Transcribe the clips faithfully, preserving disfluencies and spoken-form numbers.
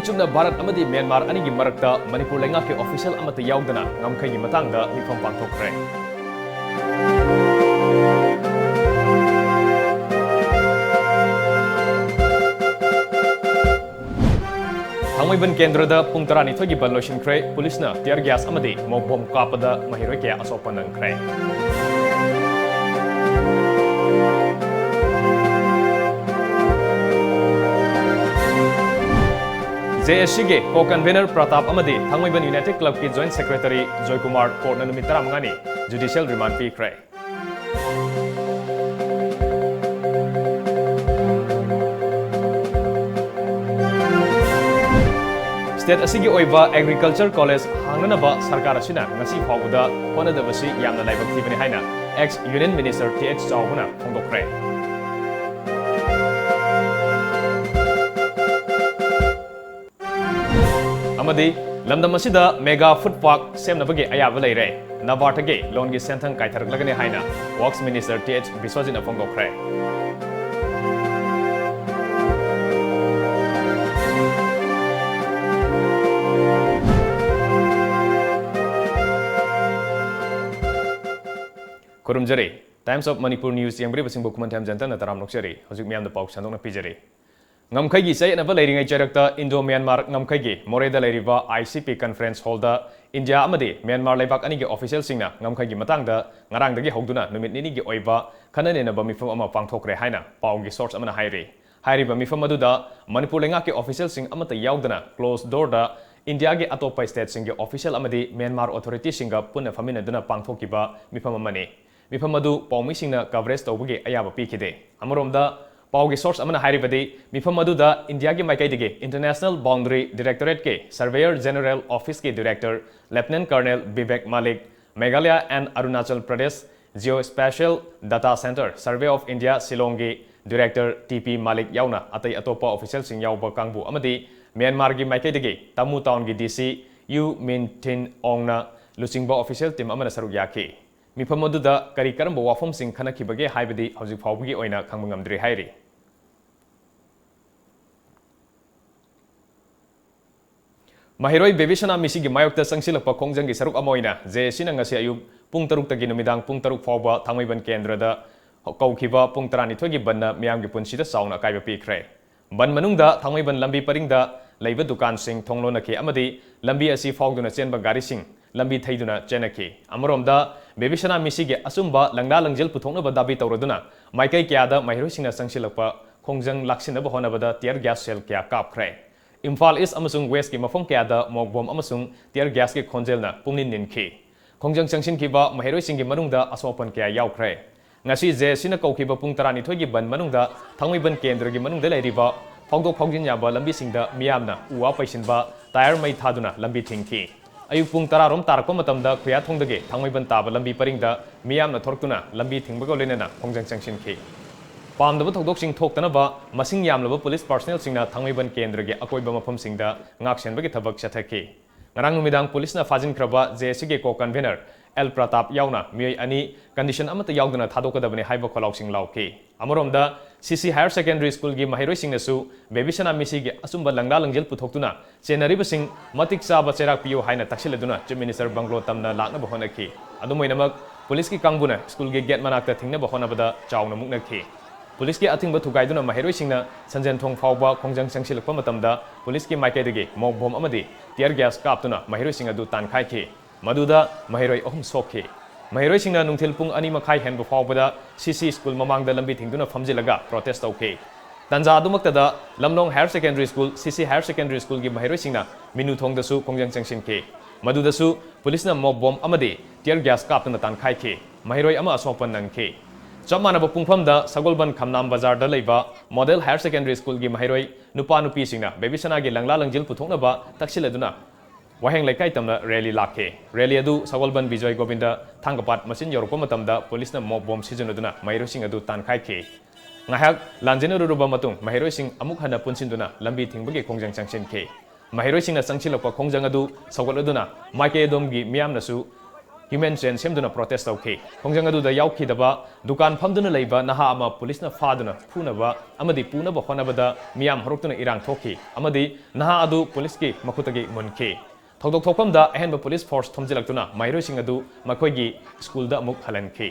ꯆꯨꯞꯅ ꯚꯥꯔꯠ ꯑꯃꯗꯤ ꯃ꯭ꯌꯥꯟꯃꯥꯔ ꯑꯅꯤꯒꯤ ꯃꯔꯛꯇ ꯃꯅꯤꯄꯨꯔ ꯂꯩꯉꯥꯛꯀꯤ official ꯑꯃꯠꯇ ꯌꯥꯎꯗꯅ ꯉꯝꯈꯩꯒꯤ ꯃꯇꯥꯡꯗ ꯃꯤꯐꯝ ꯄꯥꯡꯊꯣꯛꯈ꯭ꯔꯦ꯫ ꯊꯥꯡꯃꯩꯕꯟ ꯀꯦꯟꯗ꯭ꯔꯗ ꯄꯨꯡ ꯇꯔꯥꯅꯤꯊꯣꯏꯒꯤ ꯕꯟ ꯂꯣꯏꯁꯤꯟꯈ꯭ꯔꯦ꯫ ꯄꯨꯂꯤꯁꯅ tear gas ꯑꯃꯗꯤ ꯃꯣꯞ ꯕꯣꯝ ꯀꯥꯞꯄꯗ ꯃꯍꯩꯔꯣꯏ ꯀꯌꯥ ꯑꯁꯣꯛꯄ ꯅꯪꯈ꯭ꯔꯦ꯫ JAC ꯒꯤ co-convener ꯄ꯭ꯔꯇꯥꯞ ꯑꯃꯗꯤ ꯊꯥꯡꯃꯩꯕꯟ United Club ꯀꯤ joint secretary ꯖꯣꯏꯀꯨꯃꯥꯔ court ꯅ ꯅꯨꯃꯤꯠ ꯇꯔꯥꯃꯉꯥꯅꯤ judicial remand ꯄꯤꯈ꯭ꯔꯦ꯫ State ꯑꯁꯤꯒꯤ ꯑꯣꯏꯕ agriculture college ꯍꯥꯡꯅꯅꯕ ꯁꯔꯀꯥꯔ ꯑꯁꯤꯅ ꯉꯁꯤ ꯐꯥꯎꯕꯗ ꯍꯣꯠꯅꯗꯕꯁꯤ ꯌꯥꯝꯅ ꯂꯥꯏꯕꯛ ꯊꯤꯕꯅꯤ ꯍꯥꯏꯅ ex Union Minister T H ꯆꯥꯎꯕꯅ ꯐꯣꯡꯗꯣꯛꯈ꯭ꯔꯦ꯫ ꯑꯃꯗꯤ ꯂꯝꯗꯝ ꯑꯁꯤꯗ mega food park ꯁꯦꯝꯅꯕꯒꯤ ꯑꯌꯥꯕ ꯂꯩꯔꯦ꯫ NABARD ꯇꯒꯤ loan ꯒꯤ ꯁꯦꯟꯊꯪ ꯀꯥꯏꯊꯔꯛꯂꯒꯅꯤ ꯍꯥꯏꯅ Works Minister ꯇꯤ ꯑꯩꯆ ꯕꯤꯁ꯭ꯋꯖꯤꯠꯅ ꯐꯣꯡꯗꯣꯛꯈ꯭ꯔꯦ꯫ ꯈꯨꯔꯨꯝꯖꯔꯤ꯫ Times of Manipur News ꯌꯦꯡꯕꯤꯔꯤꯕꯁꯤꯡꯕꯨ ꯈꯨꯃꯟꯊꯦꯝ ꯖꯟꯇꯅ ꯇꯔꯥꯝꯅ ꯑꯣꯛꯆꯔꯤ꯫ ꯍꯧꯖꯤꯛ ꯃꯤꯌꯥꯝꯗ ꯄꯥꯎ ꯁꯟꯗꯣꯛꯅ ꯄꯤꯖꯔꯤ꯫ ꯉꯝꯈꯩꯒꯤ ꯆꯌꯦꯠꯅꯕ ꯂꯩꯔꯤꯉꯩ ꯆꯩꯔꯛꯇ Indo Myanmar ꯉꯝꯈꯩꯒꯤ ꯃꯣꯔꯦꯗ ꯂꯩꯔꯤꯕ I C P Conference Hall the India ꯑꯃꯗꯤ ꯃ꯭ꯌꯥꯟꯃꯥꯔ ꯂꯩꯕꯥꯛ ꯑꯅꯤꯒꯤ official ꯁꯤꯡꯅ ꯉꯝꯈꯩꯒꯤ ꯃꯇꯥꯡꯗ ꯉꯔꯥꯡꯗꯒꯤ ꯍꯧꯗꯨꯅ ꯅꯨꯃꯤꯠ ꯅꯤꯅꯤꯒꯤ ꯑꯣꯏꯕ ꯈꯟꯅ ꯅꯩꯅꯕ ꯃꯤꯐꯝ ꯑꯃ ꯄꯥꯡꯊꯣꯛꯈ꯭ꯔꯦ ꯍꯥꯏꯅ ꯄꯥꯎꯒꯤ source ꯑꯃꯅ ꯍꯥꯏꯔꯤ꯫ ꯍꯥꯏꯔꯤꯕ ꯃꯤꯐꯝ ꯑꯗꯨꯗ ꯃꯅꯤꯄꯨꯔ ꯂꯩꯉꯥꯛꯀꯤ official ꯁꯤꯡ ꯑꯃꯠꯇ ꯌꯥꯎꯗꯅ closed door ꯗ ꯏꯟꯗꯤꯌꯥꯒꯤ ꯑꯇꯣꯞꯄ state ꯁꯤꯡꯒꯤ official ꯑꯃꯗꯤ ꯃ꯭ꯌꯥꯟꯃꯥꯔ authority ꯁꯤꯡꯒ ꯄꯨꯟꯅ ꯐꯝꯃꯤꯟꯅꯗꯨꯅ ꯄꯥꯡꯊꯣꯛꯈꯤꯕ ꯃꯤꯐꯝ ꯑꯃꯅꯤ꯫ ꯃꯤꯐꯝ ꯑꯗꯨ ꯄꯥꯎꯃꯤꯁꯤꯡꯅ coverage ꯇꯧꯕꯒꯤ ꯑꯌꯥꯕ ꯄꯤꯈꯤꯗꯦ꯫ ꯑꯃꯔꯣꯝꯗ, ꯄꯥꯎꯒꯤ source ꯑꯃꯅ ꯍꯥꯏꯔꯤꯕꯗꯤ, ꯃꯤꯐꯝ ꯑꯗꯨꯗ ꯏꯟꯗꯤꯌꯥꯒꯤ ꯃꯥꯏꯀꯩꯗꯒꯤ International Boundary Directorate ꯀꯤ Surveyor General Office ꯀꯤ Director Lieutenant Colonel Bibek Malik, Meghalaya and Arunachal Pradesh Geospatial Data Centre, Survey of India, ꯁꯤꯂꯣꯡꯒꯤ Director ꯇꯤ ꯄꯤ ꯃꯥꯂꯤꯛ ꯌꯥꯎꯅ ꯑꯇꯩ ꯑꯇꯣꯞꯄ official ꯁꯤꯡ ꯌꯥꯎꯕ ꯀꯥꯡꯕꯨ ꯑꯃꯗꯤ ꯃ꯭ꯌꯥꯟꯃꯥꯔꯒꯤ ꯃꯥꯏꯀꯩꯗꯒꯤ ꯇꯥꯃꯨ ꯇꯥꯎꯟꯒꯤ ꯗꯤ ꯁꯤ ꯌꯨ ꯃꯤꯟ ꯊꯤꯟ ꯑꯣꯡꯅ ꯂꯨꯆꯤꯡꯕ official team ꯑꯃꯅ ꯁꯔꯨꯛ ꯌꯥꯈꯤ꯫ ꯃꯤꯐꯝ ꯑꯗꯨꯗ ꯀꯔꯤ ꯀꯔꯝꯕ ꯋꯥꯐꯝꯁꯤꯡ ꯈꯟꯅꯈꯤꯕꯒꯦ ꯍꯥꯏꯕꯗꯤ ꯍꯧꯖꯤꯛ ꯐꯥꯎꯕꯒꯤ ꯑꯣꯏꯅ ꯈꯪꯕ ꯉꯝꯗ꯭ꯔꯤ ꯍꯥꯏꯔꯤ꯫ ꯃꯍꯩꯔꯣꯏ ꯕꯦꯕꯤꯁꯅꯥ ꯃꯤꯁꯤꯒꯤ ꯃꯥꯌꯣꯛꯇ ꯆꯪꯁꯤꯜꯂꯛꯄ ꯈꯣꯡꯖꯪꯒꯤ ꯁꯔꯨꯛ ꯑꯃ ꯑꯣꯏꯅ ꯖꯦ ꯑꯦꯁ ꯁꯤꯅ ꯉꯁꯤ ꯑꯌꯨꯛ ꯄꯨꯡ ꯇꯔꯨꯛꯇꯒꯤ ꯅꯨꯃꯤꯗꯥꯡ ꯄꯨꯡ ꯇꯔꯨꯛ ꯐꯥꯎꯕ ꯊꯥꯡꯃꯩꯕꯟ ꯀꯦꯟꯗ꯭ꯔꯗ ꯀꯧꯈꯤꯕ ꯄꯨꯡ ꯇꯔꯥꯅꯤꯊꯣꯏꯒꯤ ꯕꯟꯅ ꯃꯤꯌꯥꯝꯒꯤ ꯄꯨꯟꯁꯤꯗ ꯆꯥꯎꯅ ꯑꯀꯥꯏꯕ ꯄꯤꯈ꯭ꯔꯦ꯫ ꯕꯟ ꯃꯅꯨꯡꯗ ꯊꯥꯡꯃꯩꯕꯟ ꯂꯝꯕꯤ ꯄꯔꯤꯡꯗ ꯂꯩꯕ ꯗꯨꯀꯥꯟꯁꯤꯡ ꯊꯣꯡ ꯂꯣꯟꯅꯈꯤ ꯑꯃꯗꯤ ꯂꯝꯕꯤ ꯑꯁꯤ ꯐꯥꯎꯗꯨꯅ ꯆꯦꯟꯕ ꯒꯥꯔꯤꯁꯤꯡ ꯂꯝꯕꯤ ꯊꯩꯗꯨꯅ ꯆꯦꯟꯅꯈꯤ꯫ ꯑꯃꯔꯣꯝꯗ, ꯕꯦꯕꯤꯁꯅꯥ ꯃꯤꯁꯤꯒꯤ ꯑꯆꯨꯝꯕ ꯂꯪꯂꯥ ꯂꯪꯖꯦꯜ ꯄꯨꯊꯣꯛꯅꯕ ꯗꯥꯕꯤ ꯇꯧꯔꯗꯨꯅ ꯃꯥꯏꯀꯩ ꯀꯌꯥꯗ ꯃꯍꯩꯔꯣꯏꯁꯤꯡꯅ ꯆꯪꯁꯤꯜꯂꯛꯄ ꯈꯣꯡꯖꯪ ꯂꯥꯛꯁꯤꯟꯅꯕ ꯍꯣꯠꯅꯕꯗ tear gas shell ꯀꯌꯥ ꯀꯥꯞꯈ꯭ꯔꯦ꯫ ꯏꯝꯐꯥꯜ ꯏꯁ ꯑꯃꯁꯨꯡ ꯋꯦꯁꯀꯤ ꯃꯐꯝ ꯀꯌꯥꯗ mock bomb ꯑꯃꯁꯨꯡ tear gasꯀꯤ ꯈꯣꯟꯖꯦꯜꯅ ꯄꯨꯝꯅꯤꯟ ꯅꯤꯟꯈꯤ꯫ ꯈꯣꯡꯖꯪ ꯆꯪꯁꯤꯟꯈꯤꯕ ꯃꯍꯩꯔꯣꯏꯁꯤꯡꯒꯤ ꯃꯅꯨꯡꯗ ꯑꯁꯣꯛ ꯑꯄꯟ ꯀꯌꯥ ꯌꯥꯎꯈ꯭ꯔꯦ꯫ ꯉꯁꯤ ꯖꯦ ꯑꯦꯁ ꯁꯤꯅ ꯀꯧꯈꯤꯕ ꯄꯨꯡ ꯇꯔꯥꯅꯤꯊꯣꯏꯒꯤ ꯕꯟ ꯃꯅꯨꯡꯗ ꯊꯥꯡꯃꯩꯕꯟ ꯀꯦꯟꯗ꯭ꯔꯒꯤ ꯃꯅꯨꯡꯗ ꯂꯩꯔꯤꯕ ꯐꯥꯎꯗꯣꯛ ꯐꯥꯎꯖꯤꯟ ꯌꯥꯕ ꯂꯝꯕꯤꯁꯤꯡꯗ ꯃꯤꯌꯥꯝꯅ ꯎ ꯋꯥ ꯄꯩꯁꯤꯟꯕ, tyre ꯃꯩ ꯊꯥꯗꯨꯅ ꯂꯝꯕꯤ ꯊꯤꯡꯈꯤ꯫ ꯑꯌꯨꯛ ꯄꯨꯡ ꯇꯔꯥ ꯔꯣꯝ ꯇꯥꯔꯛꯄ ꯃꯇꯝꯗ ꯈꯨꯌꯥꯊꯣꯡꯗꯒꯤ ꯊꯥꯡꯃꯩꯕꯟ ꯇꯥꯕ ꯂꯝꯕꯤ ꯄꯔꯤꯡꯗ ꯃꯤꯌꯥꯝꯅ ꯊꯣꯔꯛꯇꯨꯅ ꯂꯝꯕꯤ ꯊꯤꯡꯕꯒ ꯂꯣꯏꯅꯅ ꯈꯣꯡꯖꯪ ꯆꯪꯁꯤꯟꯈꯤ꯫ ꯄꯥꯝꯗꯕ ꯊꯧꯗꯣꯛꯁꯤꯡ ꯊꯣꯛꯇꯅꯕ ꯃꯁꯤꯡ ꯌꯥꯝꯂꯕ ꯄꯨꯂꯤꯁ personnelꯁꯤꯡꯅ ꯊꯥꯡꯃꯩꯕꯟ ꯀꯦꯟꯗ꯭ꯔꯒꯤ ꯑꯀꯣꯏꯕ ꯃꯐꯝꯁꯤꯡꯗ ꯉꯥꯛꯁꯦꯟꯕꯒꯤ ꯊꯕꯛ ꯆꯠꯊꯈꯤ꯫ ꯉꯔꯥꯡ ꯅꯨꯃꯤꯗꯥꯡ ꯄꯨꯂꯤꯁꯅ ꯐꯥꯖꯤꯟꯈ꯭ꯔꯕ ꯖꯦ ꯑꯦꯁ ꯁꯤꯒꯤ co-convenor ꯑꯦꯜ ꯄ꯭ꯔꯇꯥꯞ ꯌꯥꯎꯅ ꯃꯤꯑꯣꯏ ꯑꯅꯤ condition ꯑꯃꯠꯇ ꯌꯥꯎꯗꯅ ꯊꯥꯗꯣꯛꯀꯗꯕꯅꯤ ꯍꯥꯏꯕ ꯈꯣꯜꯂꯥꯎꯁꯤꯡ ꯂꯥꯎꯈꯤ꯫ ꯑꯃꯔꯣꯝꯗ, ꯁꯤ ꯁꯤ Higher Secondary Schoolꯒꯤ ꯃꯍꯩꯔꯣꯏꯁꯤꯡꯅꯁꯨ ꯕꯦꯕꯤꯁꯅꯥ ꯃꯤꯁꯤꯒꯤ ꯑꯆꯨꯝꯕ ꯂꯪꯂꯥ ꯂꯪꯖꯦꯜ ꯄꯨꯊꯣꯛꯇꯨꯅ ꯆꯦꯟꯅꯔꯤꯕꯁꯤꯡ ꯃꯇꯤꯛ ꯆꯥꯕ ꯆꯩꯔꯥꯛ ꯄꯤꯌꯨ ꯍꯥꯏꯅ ꯇꯛꯁꯤꯜꯂꯗꯨꯅ Chief Minister bungalow ꯇꯝꯅ ꯂꯥꯛꯅꯕ ꯍꯣꯠꯅꯈꯤ꯫ ꯑꯗꯨꯝ ꯑꯣꯏꯅꯃꯛ, ꯄꯨꯂꯤꯁꯀꯤ ꯀꯥꯡꯕꯨꯅ ꯁ꯭ꯀꯨꯜꯒꯤ ꯒꯦꯠ ꯃꯅꯥꯛꯇ ꯊꯤꯡꯅꯕ ꯍꯣꯠꯅꯕꯗ ꯆꯥꯎꯅ ꯃꯨꯛꯅꯈꯤ꯫ ꯄꯨꯂꯤꯁꯀꯤ ꯑꯊꯤꯡꯕ ꯊꯨꯒꯥꯏꯗꯨꯅ ꯃꯍꯩꯔꯣꯏꯁꯤꯡꯅ ꯁꯟꯖꯦꯟ ꯊꯣꯡ ꯐꯥꯎꯕ ꯈꯣꯡꯖꯪ ꯆꯪꯁꯤꯜꯂꯛꯄ ꯃꯇꯝꯗ ꯄꯨꯂꯤꯁꯀꯤ ꯃꯥꯏꯀꯩꯗꯒꯤ mock bomb ꯑꯃꯗꯤ tear gas ꯀꯥꯞꯇꯨꯅ ꯃꯍꯩꯔꯣꯏꯁꯤꯡ ꯑꯗꯨ ꯇꯥꯟꯈꯥꯏꯈꯤ꯫ ꯃꯗꯨꯗ ꯃꯍꯩꯔꯣꯏ ꯑꯍꯨꯝ ꯁꯣꯛꯈꯤ꯫ ꯃꯍꯩꯔꯣꯏꯁꯤꯡꯅ ꯅꯨꯡꯊꯤꯜ ꯄꯨꯡ ꯑꯅꯤ ꯃꯈꯥꯏ ꯍꯦꯟꯕ ꯐꯥꯎꯕꯗ ꯁꯤ ꯁꯤ ꯁ꯭ꯀꯨꯜ ꯃꯃꯥꯡꯗ ꯂꯝꯕꯤ ꯊꯤꯡꯗꯨꯅ ꯐꯝꯖꯤꯜꯂꯒ protest ꯇꯧꯈꯤ꯫ ꯇꯥꯟꯖꯥ ꯑꯗꯨꯃꯛꯇꯗ ꯂꯝꯂꯣꯡ Higher Secondary School, ꯁꯤ ꯁꯤ Higher Secondary Schoolꯒꯤ ꯃꯍꯩꯔꯣꯏꯁꯤꯡꯅ ꯃꯤꯅꯨ ꯊꯣꯡꯗꯁꯨ ꯈꯣꯡꯖꯪ ꯆꯪꯁꯤꯟꯈꯤ꯫ ꯃꯗꯨꯗꯁꯨ ꯄꯨꯂꯤꯁꯅ mock bomb ꯑꯃꯗꯤ tear gas ꯀꯥꯞꯇꯨꯅ ꯇꯥꯟꯈꯥꯏꯈꯤ꯫ ꯃꯍꯩꯔꯣꯏ ꯑꯃ ꯑꯁꯣꯛ ꯑꯄꯟ ꯅꯪꯈꯤ꯫ ꯆꯞ ꯃꯥꯟꯅꯕ ꯄꯨꯡꯐꯝꯗ ꯁꯒꯣꯜꯕꯟ ꯈꯝꯅꯥꯝ ꯕꯖꯥꯔꯗ ꯂꯩꯕ Model Higher Secondary Schoolꯒꯤ ꯃꯍꯩꯔꯣꯏ ꯅꯨꯄꯥ ꯅꯨꯄꯤꯁꯤꯡꯅ ꯕꯦꯕꯤꯁꯅꯥꯒꯤ ꯂꯪꯂꯥ ꯂꯪꯖꯤꯜ ꯄꯨꯊꯣꯛꯅꯕ ꯇꯛꯁꯤꯜꯂꯗꯨꯅ ꯋꯥꯍꯦꯡ ꯂꯩꯀꯥꯏ ꯇꯝꯅ rally ꯂꯥꯛꯈꯤ꯫ Rally ꯑꯗꯨ ꯁꯒꯣꯜꯕꯟ ꯕꯤꯖꯣꯏ ꯒꯣꯕꯤꯟꯗ ꯊꯥꯡꯒꯄꯥꯠ ꯃꯆꯤꯟ ꯌꯧꯔꯛꯄ ꯃꯇꯝꯗ ꯄꯨꯂꯤꯁꯅ mock bomb ꯁꯤꯖꯤꯟꯅꯗꯨꯅ ꯃꯍꯩꯔꯣꯏꯁꯤꯡ ꯑꯗꯨ ꯇꯥꯟꯈꯥꯏꯈꯤ꯫ ꯉꯥꯏꯍꯥꯛ ꯂꯥꯟꯖꯦꯟꯅꯔꯨꯔꯕ ꯃꯇꯨꯡ ꯃꯍꯩꯔꯣꯏꯁꯤꯡ ꯑꯃꯨꯛ ꯍꯟꯅ ꯄꯨꯟꯁꯤꯟꯗꯨꯅ ꯂꯝꯕꯤ ꯊꯤꯡꯕꯒꯤ ꯈꯣꯡꯖꯪ ꯆꯪꯁꯤꯟꯈꯤ꯫ ꯃꯍꯩꯔꯣꯏꯁꯤꯡꯅ ꯆꯪꯁꯤꯜꯂꯛꯄ ꯈꯣꯡꯖꯪ ꯑꯗꯨ ꯁꯧꯒꯠꯂꯗꯨꯅ ꯃꯥꯏꯀꯩ ꯑꯗꯣꯝꯒꯤ ꯃꯤꯌꯥꯝꯅꯁꯨ human chain ꯁꯦꯝꯗꯨꯅ protest ꯇꯧꯈꯤ꯫ ꯈꯣꯡꯖꯪ ꯑꯗꯨꯗ ꯌꯥꯎꯈꯤꯗꯕ ꯗꯨꯀꯥꯟ ꯐꯝꯗꯨꯅ ꯂꯩꯕ ꯅꯍꯥ ꯑꯃ ꯄꯨꯂꯤꯁꯅ ꯐꯥꯗꯨꯅ ꯐꯨꯅꯕ ꯑꯃꯗꯤ ꯄꯨꯅꯕ ꯍꯣꯠꯅꯕꯗ ꯃꯤꯌꯥꯝ ꯍꯧꯔꯛꯇꯨꯅ ꯏꯔꯥꯡ ꯊꯣꯛꯈꯤ ꯑꯃꯗꯤ ꯅꯍꯥ ꯑꯗꯨ ꯄꯨꯂꯤꯁꯀꯤ ꯃꯈꯨꯠꯇꯒꯤ ꯃꯨꯟꯈꯤ꯫ ꯊꯧꯗꯣꯛ ꯊꯣꯛꯐꯝꯗ ꯑꯍꯦꯟꯕ ꯄꯨꯂꯤꯁ ꯐꯣꯔꯁ ꯊꯣꯝꯖꯤꯜꯂꯛꯇꯨꯅ ꯃꯍꯩꯔꯣꯏꯁꯤꯡ ꯑꯗꯨ ꯃꯈꯣꯏꯒꯤ ꯁ꯭ꯀꯨꯜꯗ ꯑꯃꯨꯛ ꯍꯜꯍꯟꯈꯤ꯫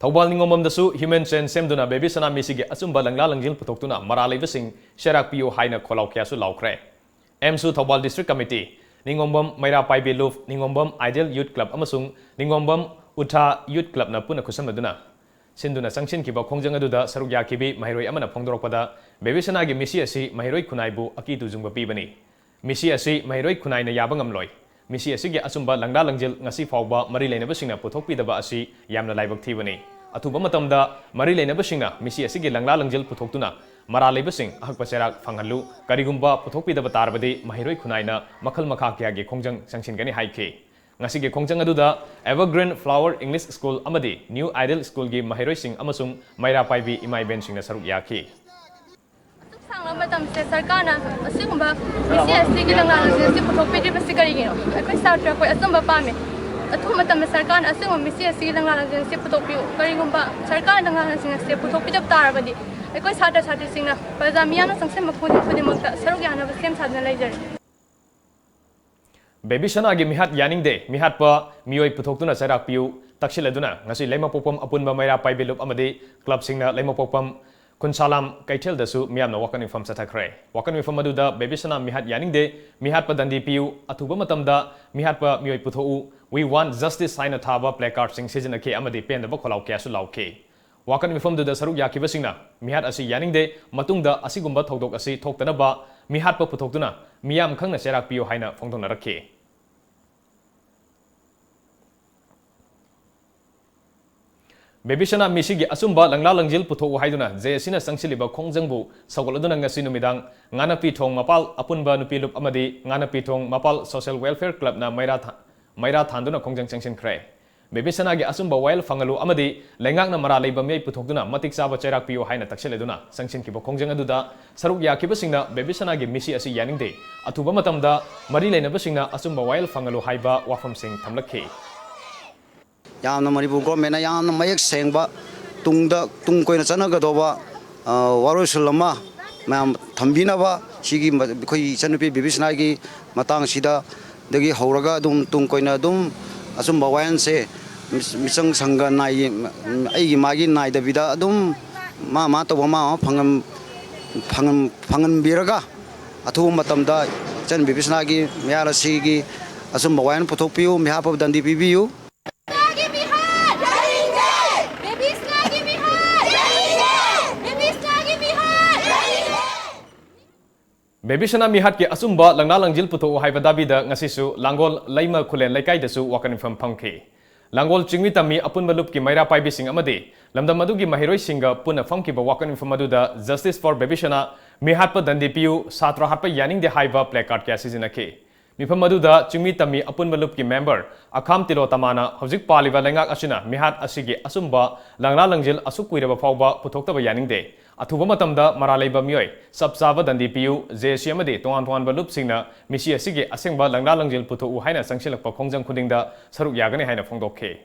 ꯊꯧꯕꯥꯜ ꯅꯤꯉꯣꯝꯕꯝꯗꯁꯨ human chain ꯁꯦꯝꯗꯨꯅ ꯕꯦꯕꯤ ꯁꯅꯥ ꯃꯤꯁꯤꯒꯤ ꯑꯆꯨꯝꯕ ꯂꯪꯂꯥ ꯂꯪꯖꯤꯜ ꯄꯨꯊꯣꯛꯇꯨꯅ ꯃꯔꯥꯜ ꯂꯩꯕꯁꯤꯡ ꯆꯩꯔꯥꯛ ꯄꯤꯌꯨ ꯍꯥꯏꯅ ꯈꯣꯜꯂꯥꯎ ꯀꯌꯥꯁꯨ ꯂꯥꯎꯈ꯭ꯔꯦ꯫ ꯑꯦꯝꯁꯨ ꯊꯧꯕꯥꯜ District Committee, ꯅꯤꯉꯣꯝꯕꯝ ꯃꯩꯔꯥ ꯄꯥꯏꯕꯤ ꯂꯨꯞ, ꯅꯤꯉꯣꯝꯕꯝ Ideal Youth Club ꯑꯃꯁꯨꯡ ꯅꯤꯉꯣꯝꯕꯝ ꯎꯊꯥ Youth Clubꯅ ꯄꯨꯟꯅ ꯈꯨꯠꯁꯝꯅꯗꯨꯅ ꯁꯤꯟꯗꯨꯅ ꯆꯪꯁꯤꯟꯈꯤꯕ ꯈꯣꯡꯖꯪ ꯑꯗꯨꯗ ꯁꯔꯨꯛ ꯌꯥꯈꯤꯕꯤ ꯃꯍꯩꯔꯣꯏ ꯑꯃꯅ ꯐꯣꯡꯗꯣꯔꯛꯄꯗ, ꯕꯦꯕꯤ ꯁꯅꯥꯒꯤ ꯃꯤꯁꯤ ꯑꯁꯤ ꯃꯍꯩꯔꯣꯏ ꯈꯨꯟꯅꯥꯏꯕꯨ ꯑꯀꯤ ꯇꯨꯖꯨꯡꯕ ꯄꯤꯕꯅꯤ꯫ ꯃꯤꯁꯤ ꯑꯁꯤ ꯃꯍꯩꯔꯣꯏ ꯈꯨꯟꯅꯥꯏꯅ ꯌꯥꯕ ꯉꯝꯂꯣꯏ꯫ ꯃꯤꯁꯤ ꯑꯁꯤꯒꯤ ꯑꯆꯨꯝꯕ ꯂꯪꯂꯥ ꯂꯪꯖꯤꯜ ꯉꯁꯤ ꯐꯥꯎꯕ ꯃꯔꯤ ꯂꯩꯅꯕꯁꯤꯡꯅ ꯄꯨꯊꯣꯛꯄꯤꯗꯕ ꯑꯁꯤ ꯌꯥꯝꯅ ꯂꯥꯏꯕꯛ ꯊꯤꯕꯅꯤ꯫ ꯑꯊꯨꯕ ꯃꯇꯝꯗ ꯃꯔꯤ ꯂꯩꯅꯕꯁꯤꯡꯅ ꯃꯤꯁꯤ ꯑꯁꯤꯒꯤ ꯂꯪꯂꯥ ꯂꯪꯖꯤꯜ ꯄꯨꯊꯣꯛꯇꯨꯅ ꯃꯔꯥꯜ ꯂꯩꯕꯁꯤꯡ ꯑꯍꯛꯄ ꯆꯩꯔꯥꯛ ꯐꯪꯍꯜꯂꯨ꯫ ꯀꯔꯤꯒꯨꯝꯕ ꯄꯨꯊꯣꯛꯄꯤꯗꯕ ꯇꯥꯔꯕꯗꯤ ꯃꯍꯩꯔꯣꯏ ꯈꯨꯟꯅꯥꯏꯅ ꯃꯈꯜ ꯃꯈꯥ ꯀꯌꯥꯒꯤ ꯈꯣꯡꯖꯪ ꯆꯪꯁꯤꯟꯒꯅꯤ ꯍꯥꯏꯈꯤ꯫ ꯉꯁꯤꯒꯤ ꯈꯣꯡꯖꯪ ꯑꯗꯨꯗ Evergreen Flower English School ꯑꯃꯗꯤ New Ideal Schoolꯒꯤ ꯃꯍꯩꯔꯣꯏꯁꯤꯡ ꯑꯃꯁꯨꯡ ꯃꯩꯔꯥ ꯄꯥꯏꯕꯤ ꯏꯃꯥ ꯏꯕꯦꯟꯁꯤꯡꯅ ꯁꯔꯨꯛ ꯌꯥꯈꯤ꯫ ꯑꯁꯨꯛ ꯁꯥꯡꯂꯕ ꯃꯇꯝꯁꯦ ꯁꯔꯀꯥꯔꯅ ꯑꯁꯤꯒꯨꯝꯕ ꯃꯤꯁꯤ ꯑꯁꯤꯒꯤ ꯂꯪꯂꯥ ꯂꯪꯖꯤꯜ ꯑꯁꯤ ꯄꯨꯊꯣꯛꯄꯤꯗ꯭ꯔꯤꯕꯁꯤ ꯀꯔꯤꯒꯤꯅꯣ? ꯑꯩꯈꯣꯏ ꯁꯥꯇ꯭ꯔ ꯑꯩꯈꯣꯏ ꯑꯆꯨꯝꯕ ꯄꯥꯝꯃꯤ꯫ ꯑꯊꯨꯕ ꯃꯇꯝꯗ ꯁꯔꯀꯥꯔꯅ ꯑꯁꯤꯒꯨꯝꯕ ꯃꯤꯁꯤ ꯑꯁꯤꯒꯤ ꯂꯪꯂꯥ ꯂꯪꯖꯤꯜ ꯑꯁꯤ ꯄꯨꯊꯣꯛꯄꯤꯌꯨ꯫ ꯀꯔꯤꯒꯨꯝꯕ ꯁꯔꯀꯥꯔꯅ ꯂꯪꯂꯥ ꯂꯪꯖꯤꯜ ꯑꯁꯤ ꯄꯨꯊꯣꯛꯄꯤꯗꯕ ꯇꯥꯔꯕꯗꯤ ꯑꯩꯈꯣꯏ ꯁꯥꯇ꯭ꯔ ꯁꯥꯇ꯭ꯔꯤꯁꯤꯡꯅ ꯄ꯭ꯔꯖꯥ ꯃꯤꯌꯥꯝꯅ ꯆꯪꯁꯤꯟꯕ ꯈꯨꯗꯤꯡ ꯈꯨꯗꯤꯡꯃꯛꯇ ꯁꯔꯨꯛ ꯌꯥꯅꯕ ꯁꯦꯝ ꯁꯥꯗꯨꯅ ꯂꯩꯖꯔꯤ꯫ ꯕꯦꯕꯤ ꯁꯅꯥꯒꯤ ꯃꯤꯍꯥꯠ ꯌꯥꯅꯤꯡꯗꯦ, ꯃꯤꯍꯥꯠꯄ ꯃꯤꯑꯣꯏ ꯄꯨꯊꯣꯛꯇꯨꯅ ꯆꯩꯔꯥꯛ ꯄꯤꯌꯨ ꯇꯛꯁꯤꯜꯂꯗꯨꯅ ꯉꯁꯤ ꯂꯩꯃꯄꯣꯛꯄꯝ ꯑꯄꯨꯟꯕ ꯃꯩꯔꯥ ꯄꯥꯏꯕꯤ ꯂꯨꯞ ꯑꯃꯗꯤ ꯀ꯭ꯂꯕꯁꯤꯡꯅ ꯂꯩꯃꯄꯣꯛꯄꯝ ꯈꯨꯟꯁꯥꯂꯥꯝ ꯀꯩꯊꯦꯜꯗꯁꯨ ꯃꯤꯌꯥꯝꯅ ꯋꯥꯀꯠ ꯃꯤꯐꯝ ꯆꯠꯊꯈ꯭ꯔꯦ꯫ ꯋꯥꯀꯠ ꯃꯤꯐꯝ ꯑꯗꯨꯗ ꯕꯦꯕꯤ ꯁꯅꯥ ꯃꯤꯍꯥꯠ ꯌꯥꯅꯤꯡꯗꯦ, ꯃꯤꯍꯥꯠꯄ ꯗꯟꯗꯤ ꯄꯤꯌꯨ, ꯑꯊꯨꯕ ꯃꯇꯝꯗ ꯃꯤꯍꯥꯠꯄ ꯃꯤꯑꯣꯏ ꯄꯨꯊꯣꯛꯎ, We want justice ꯍꯥꯏꯅ ꯊꯥꯕ placardꯁꯤꯡ ꯁꯤꯖꯤꯟꯅꯈꯤ ꯑꯃꯗꯤ ꯄꯦꯟꯗꯕ ꯈꯣꯜꯂꯥꯎ ꯀꯌꯥꯁꯨ ꯂꯥꯎꯈꯤ꯫ ꯋꯥꯀꯠ ꯃꯤꯐꯝꯗꯨꯗ ꯁꯔꯨꯛ ꯌꯥꯈꯤꯕꯁꯤꯡꯅ ꯃꯤꯍꯥꯠ ꯑꯁꯤ ꯌꯥꯅꯤꯡꯗꯦ, ꯃꯇꯨꯡꯗ ꯑꯁꯤꯒꯨꯝꯕ ꯊꯧꯗꯣꯛ ꯑꯁꯤ ꯊꯣꯛꯇꯅꯕ ꯃꯤꯍꯥꯠꯄ ꯄꯨꯊꯣꯛꯇꯨꯅ ꯃꯤꯌꯥꯝ ꯈꯪꯅ ꯆꯩꯔꯥꯛ ꯄꯤꯌꯨ ꯍꯥꯏꯅ ꯐꯣꯡꯗꯣꯛꯅꯔꯛꯈꯤ꯫ ꯕꯦꯕꯤꯁꯅꯥ ꯃꯤꯁꯤꯒꯤ ꯑꯆꯨꯝꯕ ꯂꯪꯂꯥ ꯂꯪꯖꯤꯜ ꯄꯨꯊꯣꯛꯎ ꯍꯥꯏꯗꯨꯅ ꯖꯦ ꯑꯦꯁ ꯁꯤꯅ ꯆꯪꯁꯤꯜꯂꯤꯕ ꯈꯣꯡꯖꯪꯕꯨ ꯁꯧꯒꯠꯂꯗꯨꯅ ꯉꯁꯤ ꯅꯨꯃꯤꯗꯥꯡ ꯉꯥꯅꯄꯤꯊꯣꯡ ꯃꯄꯥꯜ ꯑꯄꯨꯟꯕ ꯅꯨꯄꯤ ꯂꯨꯞ ꯑꯃꯗꯤ ꯉꯥꯅꯄꯤꯊꯣꯡ ꯃꯄꯥꯜ ꯁꯣꯁꯦꯜ ꯋꯦꯜꯐꯤꯌꯔ ꯀ꯭ꯂꯕꯅ ꯃꯩꯔꯥ ꯊꯥ-, ꯃꯩꯔꯥ ꯊꯥꯟꯗꯨꯅ ꯈꯣꯡꯖꯪ ꯆꯪꯁꯤꯟꯈ꯭ꯔꯦ꯫ ꯕꯦꯕꯤꯁꯅꯥꯒꯤ ꯑꯆꯨꯝꯕ ꯋꯥꯌꯦꯜ ꯐꯪꯍꯜꯂꯨ ꯑꯃꯗꯤ ꯂꯩꯉꯥꯛꯅ ꯃꯔꯥꯜ ꯂꯩꯕ ꯃꯤꯑꯣꯏ ꯄꯨꯊꯣꯛꯇꯨꯅ ꯃꯇꯤꯛ ꯆꯥꯕ ꯆꯩꯔꯥꯛ ꯄꯤꯌꯨ ꯍꯥꯏꯅ ꯇꯛꯁꯤꯜꯂꯗꯨꯅ ꯆꯪꯁꯤꯟꯈꯤꯕ ꯈꯣꯡꯖꯪ ꯑꯗꯨꯗ ꯁꯔꯨꯛ ꯌꯥꯈꯤꯕꯁꯤꯡꯅ ꯕꯦꯕꯤꯁꯅꯥꯒꯤ ꯃꯤꯁꯤ ꯑꯁꯤ ꯌꯥꯅꯤꯡꯗꯦ, ꯑꯊꯨꯕ ꯃꯇꯝꯗ ꯃꯔꯤ ꯂꯩꯅꯕꯁꯤꯡꯅ ꯑꯆꯨꯝꯕ ꯋꯥꯌꯦꯜ ꯐꯪꯍꯜꯂꯨ ꯍꯥꯏꯕ ꯋꯥꯐꯝꯁꯤꯡ ꯊꯝꯂꯛꯈꯤ꯫ ꯌꯥꯝꯅ ꯃꯅꯤꯄꯨꯔ ꯒꯣꯔꯃꯦꯟꯅ ꯌꯥꯝꯅ ꯃꯌꯦꯛ ꯁꯦꯡꯕ, ꯇꯨꯡꯗ, ꯇꯨꯡ ꯀꯣꯏꯅ ꯆꯠꯅꯒꯗꯧꯕ, ꯑ, ꯋꯥꯔꯣꯏꯁꯤꯟ ꯑꯃ ꯃꯌꯥꯝ ꯊꯝꯕꯤꯅꯕ, ꯁꯤꯒꯤ ꯃ-, ꯑꯩꯈꯣꯏꯒꯤ ꯏꯆꯟꯅꯨꯄꯤ ꯕꯦꯕꯤꯁꯅꯥꯒꯤ ꯃꯇꯥꯡꯁꯤꯗ, ꯗꯒꯤ ꯍꯧꯔꯒ ꯑꯗꯨꯝ ꯇꯨꯡ ꯀꯣꯏꯅ ꯑꯗꯨꯝ ꯑꯆꯨꯝꯕ ꯋꯥꯌꯦꯜꯁꯦ ꯃꯤꯆ-, ꯃꯤꯆꯪ ꯁꯪꯒ ꯅꯥꯏ-, ꯑꯩꯒꯤ ꯃꯥꯒꯤ ꯅꯥꯏꯗꯕꯤꯗ ꯑꯗꯨꯝ ꯃꯥ ꯃꯥ ꯇꯧꯕ ꯃꯥ ꯃꯥ ꯐꯪꯍꯟ-, ꯐꯪꯍꯟ-, ꯐꯪꯍꯟꯕꯤꯔꯒ ꯑꯊꯨꯕ ꯃꯇꯝꯗ ꯏꯆꯟ ꯕꯦꯕꯤꯁꯅꯥꯒꯤ ꯃꯤꯍꯥꯠ ꯑꯁꯤꯒꯤ ꯑꯆꯨꯝꯕ ꯋꯥꯌꯦꯜ ꯄꯨꯊꯣꯛꯄꯤꯌꯨ, ꯃꯤꯍꯥꯠꯄꯕꯨ ꯗꯟꯗꯤ ꯄꯤꯕꯤꯌꯨ꯫ ꯕꯦꯕꯤꯁꯅꯥ ꯃꯤꯍꯥꯠꯀꯤ ꯑꯆꯨꯝꯕ ꯂꯪꯂꯥ ꯂꯪꯖꯤꯜ ꯄꯨꯊꯣꯛꯎ ꯍꯥꯏꯕ ꯗꯥꯕꯤꯗ ꯉꯁꯤꯁꯨ ꯂꯥꯡꯒꯣꯜ ꯂꯩꯃ ꯈꯨꯂꯦꯟ ꯂꯩꯀꯥꯏꯗꯁꯨ ꯋꯥꯀꯠ ꯃꯤꯐꯝ ꯐꯝꯈꯤ꯫ ꯂꯥꯡꯒꯣꯜ ꯆꯤꯡꯃꯤ ꯇꯝꯃꯤ ꯑꯄꯨꯟꯕ ꯂꯨꯞꯀꯤ ꯃꯩꯔꯥ ꯄꯥꯏꯕꯤꯁꯤꯡ ꯑꯃꯗꯤ ꯂꯝꯗꯝ ꯑꯗꯨꯒꯤ ꯃꯍꯩꯔꯣꯏꯁꯤꯡꯒ ꯄꯨꯟꯅ ꯐꯝꯈꯤꯕ ꯋꯥꯀꯠ ꯃꯤꯐꯝ ꯑꯗꯨꯗ Justice for ꯕꯦꯕꯤꯁꯅꯥ, ꯃꯤꯍꯥꯠꯄ ꯗꯟꯗꯤ ꯄꯤꯌꯨ, ꯁꯥꯇ꯭ꯔ ꯍꯥꯠꯄ ꯌꯥꯅꯤꯡꯗꯦ ꯍꯥꯏꯕ placard ꯀꯌꯥ ꯁꯤꯖꯤꯟꯅꯈꯤ꯫ ꯃꯤꯐꯝ ꯑꯗꯨꯗ ꯆꯤꯡꯃꯤ ꯇꯝꯃꯤ ꯑꯄꯨꯟꯕ ꯂꯨꯞꯀꯤ member ꯑꯈꯥꯝ ꯇꯤꯂꯣꯇꯃꯥꯅ ꯍꯧꯖꯤꯛ ꯄꯥꯜꯂꯤꯕ ꯂꯩꯉꯥꯛ ꯑꯁꯤꯅ ꯃꯤꯍꯥꯠ ꯑꯁꯤꯒꯤ ꯑꯆꯨꯝꯕ ꯂꯪꯂꯥ ꯂꯪꯖꯤꯜ ꯑꯁꯨꯛ ꯀꯨꯏꯔꯕ ꯐꯥꯎꯕ ꯄꯨꯊꯣꯛꯇꯕ ꯌꯥꯅꯤꯡꯗꯦ꯫ ꯑꯊꯨꯕ ꯃꯇꯝꯗ ꯃꯔꯥꯜ ꯂꯩꯕ ꯃꯤꯑꯣꯏ, ꯆꯞ ꯆꯥꯕ ꯗꯟꯗꯤ ꯄꯤꯌꯨ, ꯖꯦ ꯑꯦꯁ ꯁꯤ ꯑꯃꯗꯤ ꯇꯣꯉꯥꯟ ꯇꯣꯉꯥꯟꯕ ꯂꯨꯞꯁꯤꯡꯅ ꯃꯤꯁꯤ ꯑꯁꯤꯒꯤ ꯑꯁꯦꯡꯕ ꯂꯪꯂꯥ ꯂꯪꯖꯤꯜ ꯄꯨꯊꯣꯛꯎ ꯍꯥꯏꯅ ꯆꯪꯁꯤꯜꯂꯛꯄ ꯈꯣꯡꯖꯪ ꯈꯨꯗꯤꯡꯗ ꯁꯔꯨꯛ ꯌꯥꯒꯅꯤ ꯍꯥꯏꯅ ꯐꯣꯡꯗꯣꯛꯈꯤ꯫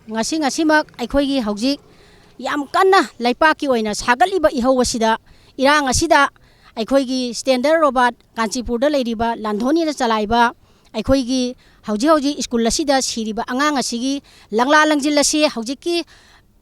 ꯉꯁꯤ, ꯉꯁꯤꯃꯛ ꯑꯩꯈꯣꯏꯒꯤ ꯍꯧꯖꯤꯛ ꯌꯥꯝ ꯀꯟꯅ ꯂꯩꯄꯥꯛꯀꯤ ꯑꯣꯏꯅ ꯁꯥꯒꯠꯂꯤꯕ ꯏꯍꯧ ꯑꯁꯤꯗ, ꯏꯔꯥꯡ ꯑꯁꯤꯗ ꯑꯩꯈꯣꯏꯒꯤ ꯁ꯭ꯇꯦꯟꯗꯔ ꯔꯣꯕꯥꯔꯠ, ꯀꯥꯟꯆꯤꯄꯨꯔꯗ ꯂꯩꯔꯤꯕ ꯂꯥꯟꯙꯣꯅꯤꯅ ꯆꯂꯥꯏꯕ ꯑꯩꯈꯣꯏꯒꯤ ꯍꯧꯖꯤꯛ ꯍꯧꯖꯤꯛ ꯁ꯭ꯀꯨꯜ ꯑꯁꯤꯗ ꯁꯤꯔꯤꯕ ꯑꯉꯥꯡ ꯑꯁꯤꯒꯤ ꯂꯪꯂꯥ ꯂꯪꯖꯤꯜ ꯑꯁꯤ ꯍꯧꯖꯤꯛꯀꯤ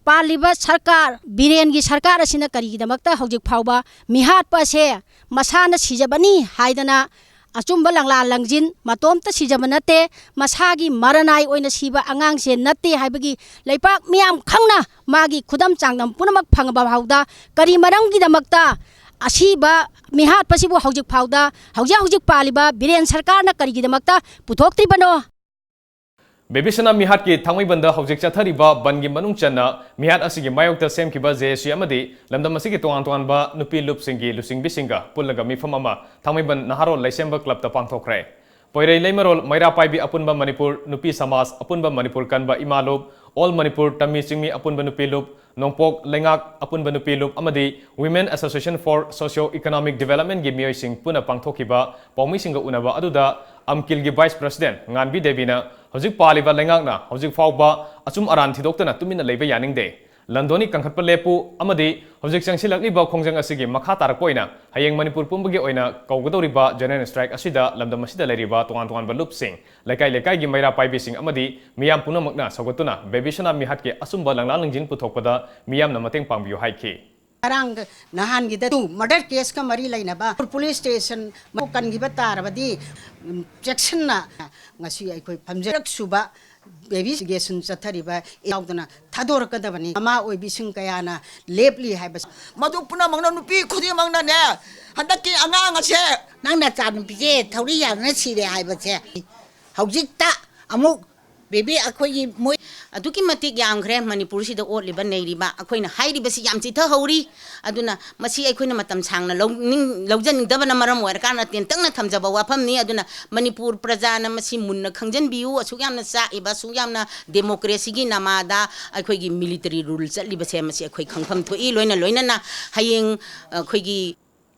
ꯄꯥꯜꯂꯤꯕ ꯁꯔꯀꯥꯔ, ꯕꯤꯔꯦꯟꯒꯤ ꯁꯔꯀꯥꯔ ꯑꯁꯤꯅ ꯀꯔꯤꯒꯤꯗꯃꯛꯇ ꯍꯧꯖꯤꯛ ꯐꯥꯎꯕ ꯃꯤꯍꯥꯠꯄ ꯑꯁꯦ ꯃꯁꯥꯅ ꯁꯤꯖꯕꯅꯤ ꯍꯥꯏꯗꯅ ꯑꯆꯨꯝꯕ ꯂꯪꯂꯥ ꯂꯪꯖꯤꯟ, ꯃꯇꯣꯝꯇ ꯁꯤꯖꯕ ꯅꯠꯇꯦ, ꯃꯁꯥꯒꯤ ꯃꯔꯅꯥꯏ ꯑꯣꯏꯅ ꯁꯤꯕ ꯑꯉꯥꯡꯁꯦ ꯅꯠꯇꯦ ꯍꯥꯏꯕꯒꯤ ꯂꯩꯄꯥꯛ ꯃꯤꯌꯥꯝ ꯈꯪꯅ ꯃꯥꯒꯤ ꯈꯨꯗꯝ ꯆꯥꯡꯗꯝ ꯄꯨꯝꯅꯃꯛ ꯐꯪꯉꯕ ꯐꯥꯎꯗ ꯀꯔꯤ ꯃꯔꯝꯒꯤꯗꯃꯛꯇ ꯑꯁꯤꯕ ꯃꯤꯍꯥꯠꯄꯁꯤꯕꯨ ꯍꯧꯖꯤꯛ ꯐꯥꯎꯗ, ꯍꯧꯖꯤꯛ ꯍꯧꯖꯤꯛ ꯄꯥꯜꯂꯤꯕ ꯕꯤꯔꯦꯟ ꯁꯔꯀꯥꯔꯅ ꯀꯔꯤꯒꯤꯗꯃꯛꯇ ꯄꯨꯊꯣꯛꯇ꯭ꯔꯤꯕꯅꯣ? ꯕꯦꯕꯤꯁꯅꯥ ꯃꯤꯍꯥꯠꯀꯤ ꯊꯥꯡꯃꯩꯕꯟꯗ ꯍꯧꯖꯤꯛ ꯆꯠꯊꯔꯤꯕ ꯕꯟꯒꯤ ꯃꯅꯨꯡ ꯆꯟꯅ ꯃꯤꯍꯥꯠ ꯑꯁꯤꯒꯤ ꯃꯥꯌꯣꯛꯇ ꯁꯦꯝꯈꯤꯕ ꯖꯦ ꯑꯦꯁ ꯌꯨ ꯑꯃꯗꯤ ꯂꯝꯗꯝ ꯑꯁꯤꯒꯤ ꯇꯣꯉꯥꯟ ꯇꯣꯉꯥꯟꯕ ꯅꯨꯄꯤ ꯂꯨꯞꯁꯤꯡꯒꯤ ꯂꯨꯆꯤꯡꯕꯤꯁꯤꯡꯒ ꯄꯨꯜꯂꯒ ꯃꯤꯐꯝ ꯑꯃ ꯊꯥꯡꯃꯩꯕꯟ ꯅꯍꯥꯔꯣꯜ ꯂꯩꯁꯦꯝꯕ ꯀ꯭ꯂꯕꯇ ꯄꯥꯡꯊꯣꯛꯈ꯭ꯔꯦ꯫ ꯄꯣꯏꯔꯩ ꯂꯩꯃꯔꯣꯜ ꯃꯩꯔꯥ ꯄꯥꯏꯕꯤ ꯑꯄꯨꯟꯕ ꯃꯅꯤꯄꯨꯔ ꯅꯨꯄꯤ ꯁꯃꯥꯖ ꯑꯄꯨꯟꯕ ꯃꯅꯤꯄꯨꯔ ꯀꯟꯕ ꯏꯃꯥ ꯂꯨꯞ, ꯑꯣꯜ ꯃꯅꯤꯄꯨꯔ ꯇꯝꯃꯤ ꯆꯤꯡꯃꯤ ꯑꯄꯨꯟꯕ ꯅꯨꯄꯤ ꯂꯨꯞ, ꯅꯣꯡꯄꯣꯛ ꯂꯩꯉꯥꯛ ꯑꯄꯨꯟꯕ ꯅꯨꯄꯤ ꯂꯨꯞ ꯑꯃꯗꯤ Women Association for Socio Economic Development ꯒꯤ ꯃꯤꯑꯣꯏꯁꯤꯡ ꯄꯨꯟꯅ ꯄꯥꯡꯊꯣꯛꯈꯤꯕ ꯄꯥꯎꯃꯤꯁꯤꯡꯒ ꯎꯅꯕ ꯑꯗꯨꯗ ꯑꯝꯀꯤꯜꯒꯤ Vice President ꯉꯥꯟꯕꯤ ꯗꯦꯕꯤꯅ ꯍꯧꯖꯤꯛ ꯄꯥꯜꯂꯤꯕ ꯂꯩꯉꯥꯛꯅ ꯍꯧꯖꯤꯛ ꯐꯥꯎꯕ ꯑꯆꯨꯝ ꯑꯔꯥꯟ ꯊꯤꯗꯣꯛꯇꯅ ꯇꯨꯃꯤꯟꯅ ꯂꯩꯕ ꯌꯥꯅꯤꯡꯗꯦ꯫ ꯂꯟꯗꯣꯅꯤ ꯀꯟꯈꯠꯄ ꯂꯦꯞꯄꯨ ꯑꯃꯗꯤ ꯍꯧꯖꯤꯛ ꯆꯪꯁꯤꯜꯂꯛꯂꯤꯕ ꯈꯣꯡꯖꯪ ꯑꯁꯤꯒꯤ ꯃꯈꯥ ꯇꯥꯔꯛꯄ ꯑꯣꯏꯅ ꯍꯌꯦꯡ ꯃꯅꯤꯄꯨꯔ ꯄꯨꯝꯕꯒꯤ ꯑꯣꯏꯅ ꯀꯧꯒꯗꯧꯔꯤꯕ General Strike ꯑꯁꯤꯗ ꯂꯝꯗꯝ ꯑꯁꯤꯗ ꯂꯩꯔꯤꯕ ꯇꯣꯉꯥꯟ ꯇꯣꯉꯥꯟꯕ ꯂꯨꯞꯁꯤꯡ, ꯂꯩꯀꯥꯏ ꯂꯩꯀꯥꯏꯒꯤ ꯃꯩꯔꯥ ꯄꯥꯏꯕꯤꯁꯤꯡ ꯑꯃꯗꯤ ꯃꯤꯌꯥꯝ ꯄꯨꯝꯅꯃꯛꯅ ꯁꯧꯒꯠꯇꯨꯅ ꯕꯦꯕꯤꯁꯅꯥ ꯃꯤꯍꯥꯠꯀꯤ ꯑꯆꯨꯝꯕ ꯂꯪꯂꯥ ꯂꯪꯖꯤꯟ ꯄꯨꯊꯣꯛꯄꯗ ꯃꯤꯌꯥꯝꯅ ꯃꯇꯦꯡ ꯄꯥꯡꯕꯤꯌꯨ ꯍꯥꯏꯈꯤ꯫ ꯉꯔꯥꯡ ꯅꯍꯥꯟꯒꯤꯗ ꯇꯨ ꯃꯔꯗꯔ ꯀꯦꯁꯀ ꯃꯔꯤ ꯂꯩꯅꯕ ꯄꯨꯂꯤꯁ ꯁ꯭ꯇꯦꯁꯟ ꯀꯟꯈꯤꯕ ꯇꯥꯔꯕꯗꯤ, ꯎꯝ, ꯆꯦꯛꯁꯤꯟꯅ ꯉꯁꯤ ꯑꯩꯈꯣꯏ ꯐꯝꯖꯔꯛ ꯁꯨꯕ ꯕꯦꯕꯤ ꯁꯤꯒꯦꯁꯟ ꯆꯠꯊꯔꯤꯕ ꯌꯥꯎꯗꯅ ꯊꯥꯗꯣꯔꯛꯀꯗꯕꯅꯤ꯫ ꯃꯃꯥ ꯑꯣꯏꯕꯤꯁꯤꯡ ꯀꯌꯥꯅ ꯂꯦꯞꯂꯤ ꯍꯥꯏꯕꯁꯤ꯫ ꯃꯗꯨ ꯄꯨꯝꯅꯃꯛꯅ ꯅꯨꯄꯤ ꯈꯨꯗꯤꯡꯃꯛꯅꯅꯦ, ꯍꯟꯗꯛꯀꯤ ꯑꯉꯥꯡ ꯑꯁꯦ ꯅꯪ ꯅꯆꯥꯅꯨꯄꯤꯁꯦ ꯊꯧꯔꯤ ꯌꯥꯗꯨꯅ ꯁꯤꯔꯦ ꯍꯥꯏꯕꯁꯦ ꯍꯧꯖꯤꯛꯇ ꯑꯃꯨꯛ ꯕꯦꯕꯤ ꯑꯩꯈꯣꯏꯒꯤ ꯃꯣꯏ ꯑꯗꯨꯛꯀꯤ ꯃꯇꯤꯛ ꯌꯥꯝꯈ꯭ꯔꯦ ꯃꯅꯤꯄꯨꯔꯁꯤꯗ ꯑꯣꯠꯂꯤꯕ ꯅꯩꯔꯤꯕ꯫ ꯑꯩꯈꯣꯏꯅ ꯍꯥꯏꯔꯤꯕꯁꯤ ꯌꯥꯝ ꯆꯤꯊꯍꯧꯔꯤ꯫ ꯑꯗꯨꯅ ꯃꯁꯤ ꯑꯩꯈꯣꯏꯅ ꯃꯇꯝ ꯁꯥꯡꯅ ꯂꯧꯅꯤꯡ-, ꯂꯧꯖꯅꯤꯡꯗꯕꯅ ꯃꯔꯝ ꯑꯣꯏꯔꯀꯥꯟꯗ ꯇꯦꯟꯇꯛꯅ ꯊꯝꯖꯕ ꯋꯥꯐꯝꯅꯤ꯫ ꯑꯗꯨꯅ ꯃꯅꯤꯄꯨꯔ ꯄ꯭ꯔꯖꯥꯅ ꯃꯁꯤ ꯃꯨꯟꯅ ꯈꯪꯖꯟꯕꯤꯌꯨ꯫ ꯑꯁꯨꯛ ꯌꯥꯝꯅ ꯆꯥꯛꯏꯕ, ꯑꯁꯨꯛ ꯌꯥꯝꯅ ꯗꯦꯃꯣꯀ꯭ꯔꯦꯁꯤꯒꯤ ꯅꯃꯥꯗ ꯑꯩꯈꯣꯏꯒꯤ ꯃꯤꯂꯤꯇꯔꯤ ꯔꯨꯜ ꯆꯠꯂꯤꯕꯁꯦ ꯃꯁꯤ ꯑꯩꯈꯣꯏ ꯈꯪꯐꯝ ꯊꯣꯛꯏ꯫ ꯂꯣꯏꯅ ꯂꯣꯏꯅꯅ ꯍꯌꯦꯡ ꯑꯩꯈꯣꯏꯒꯤ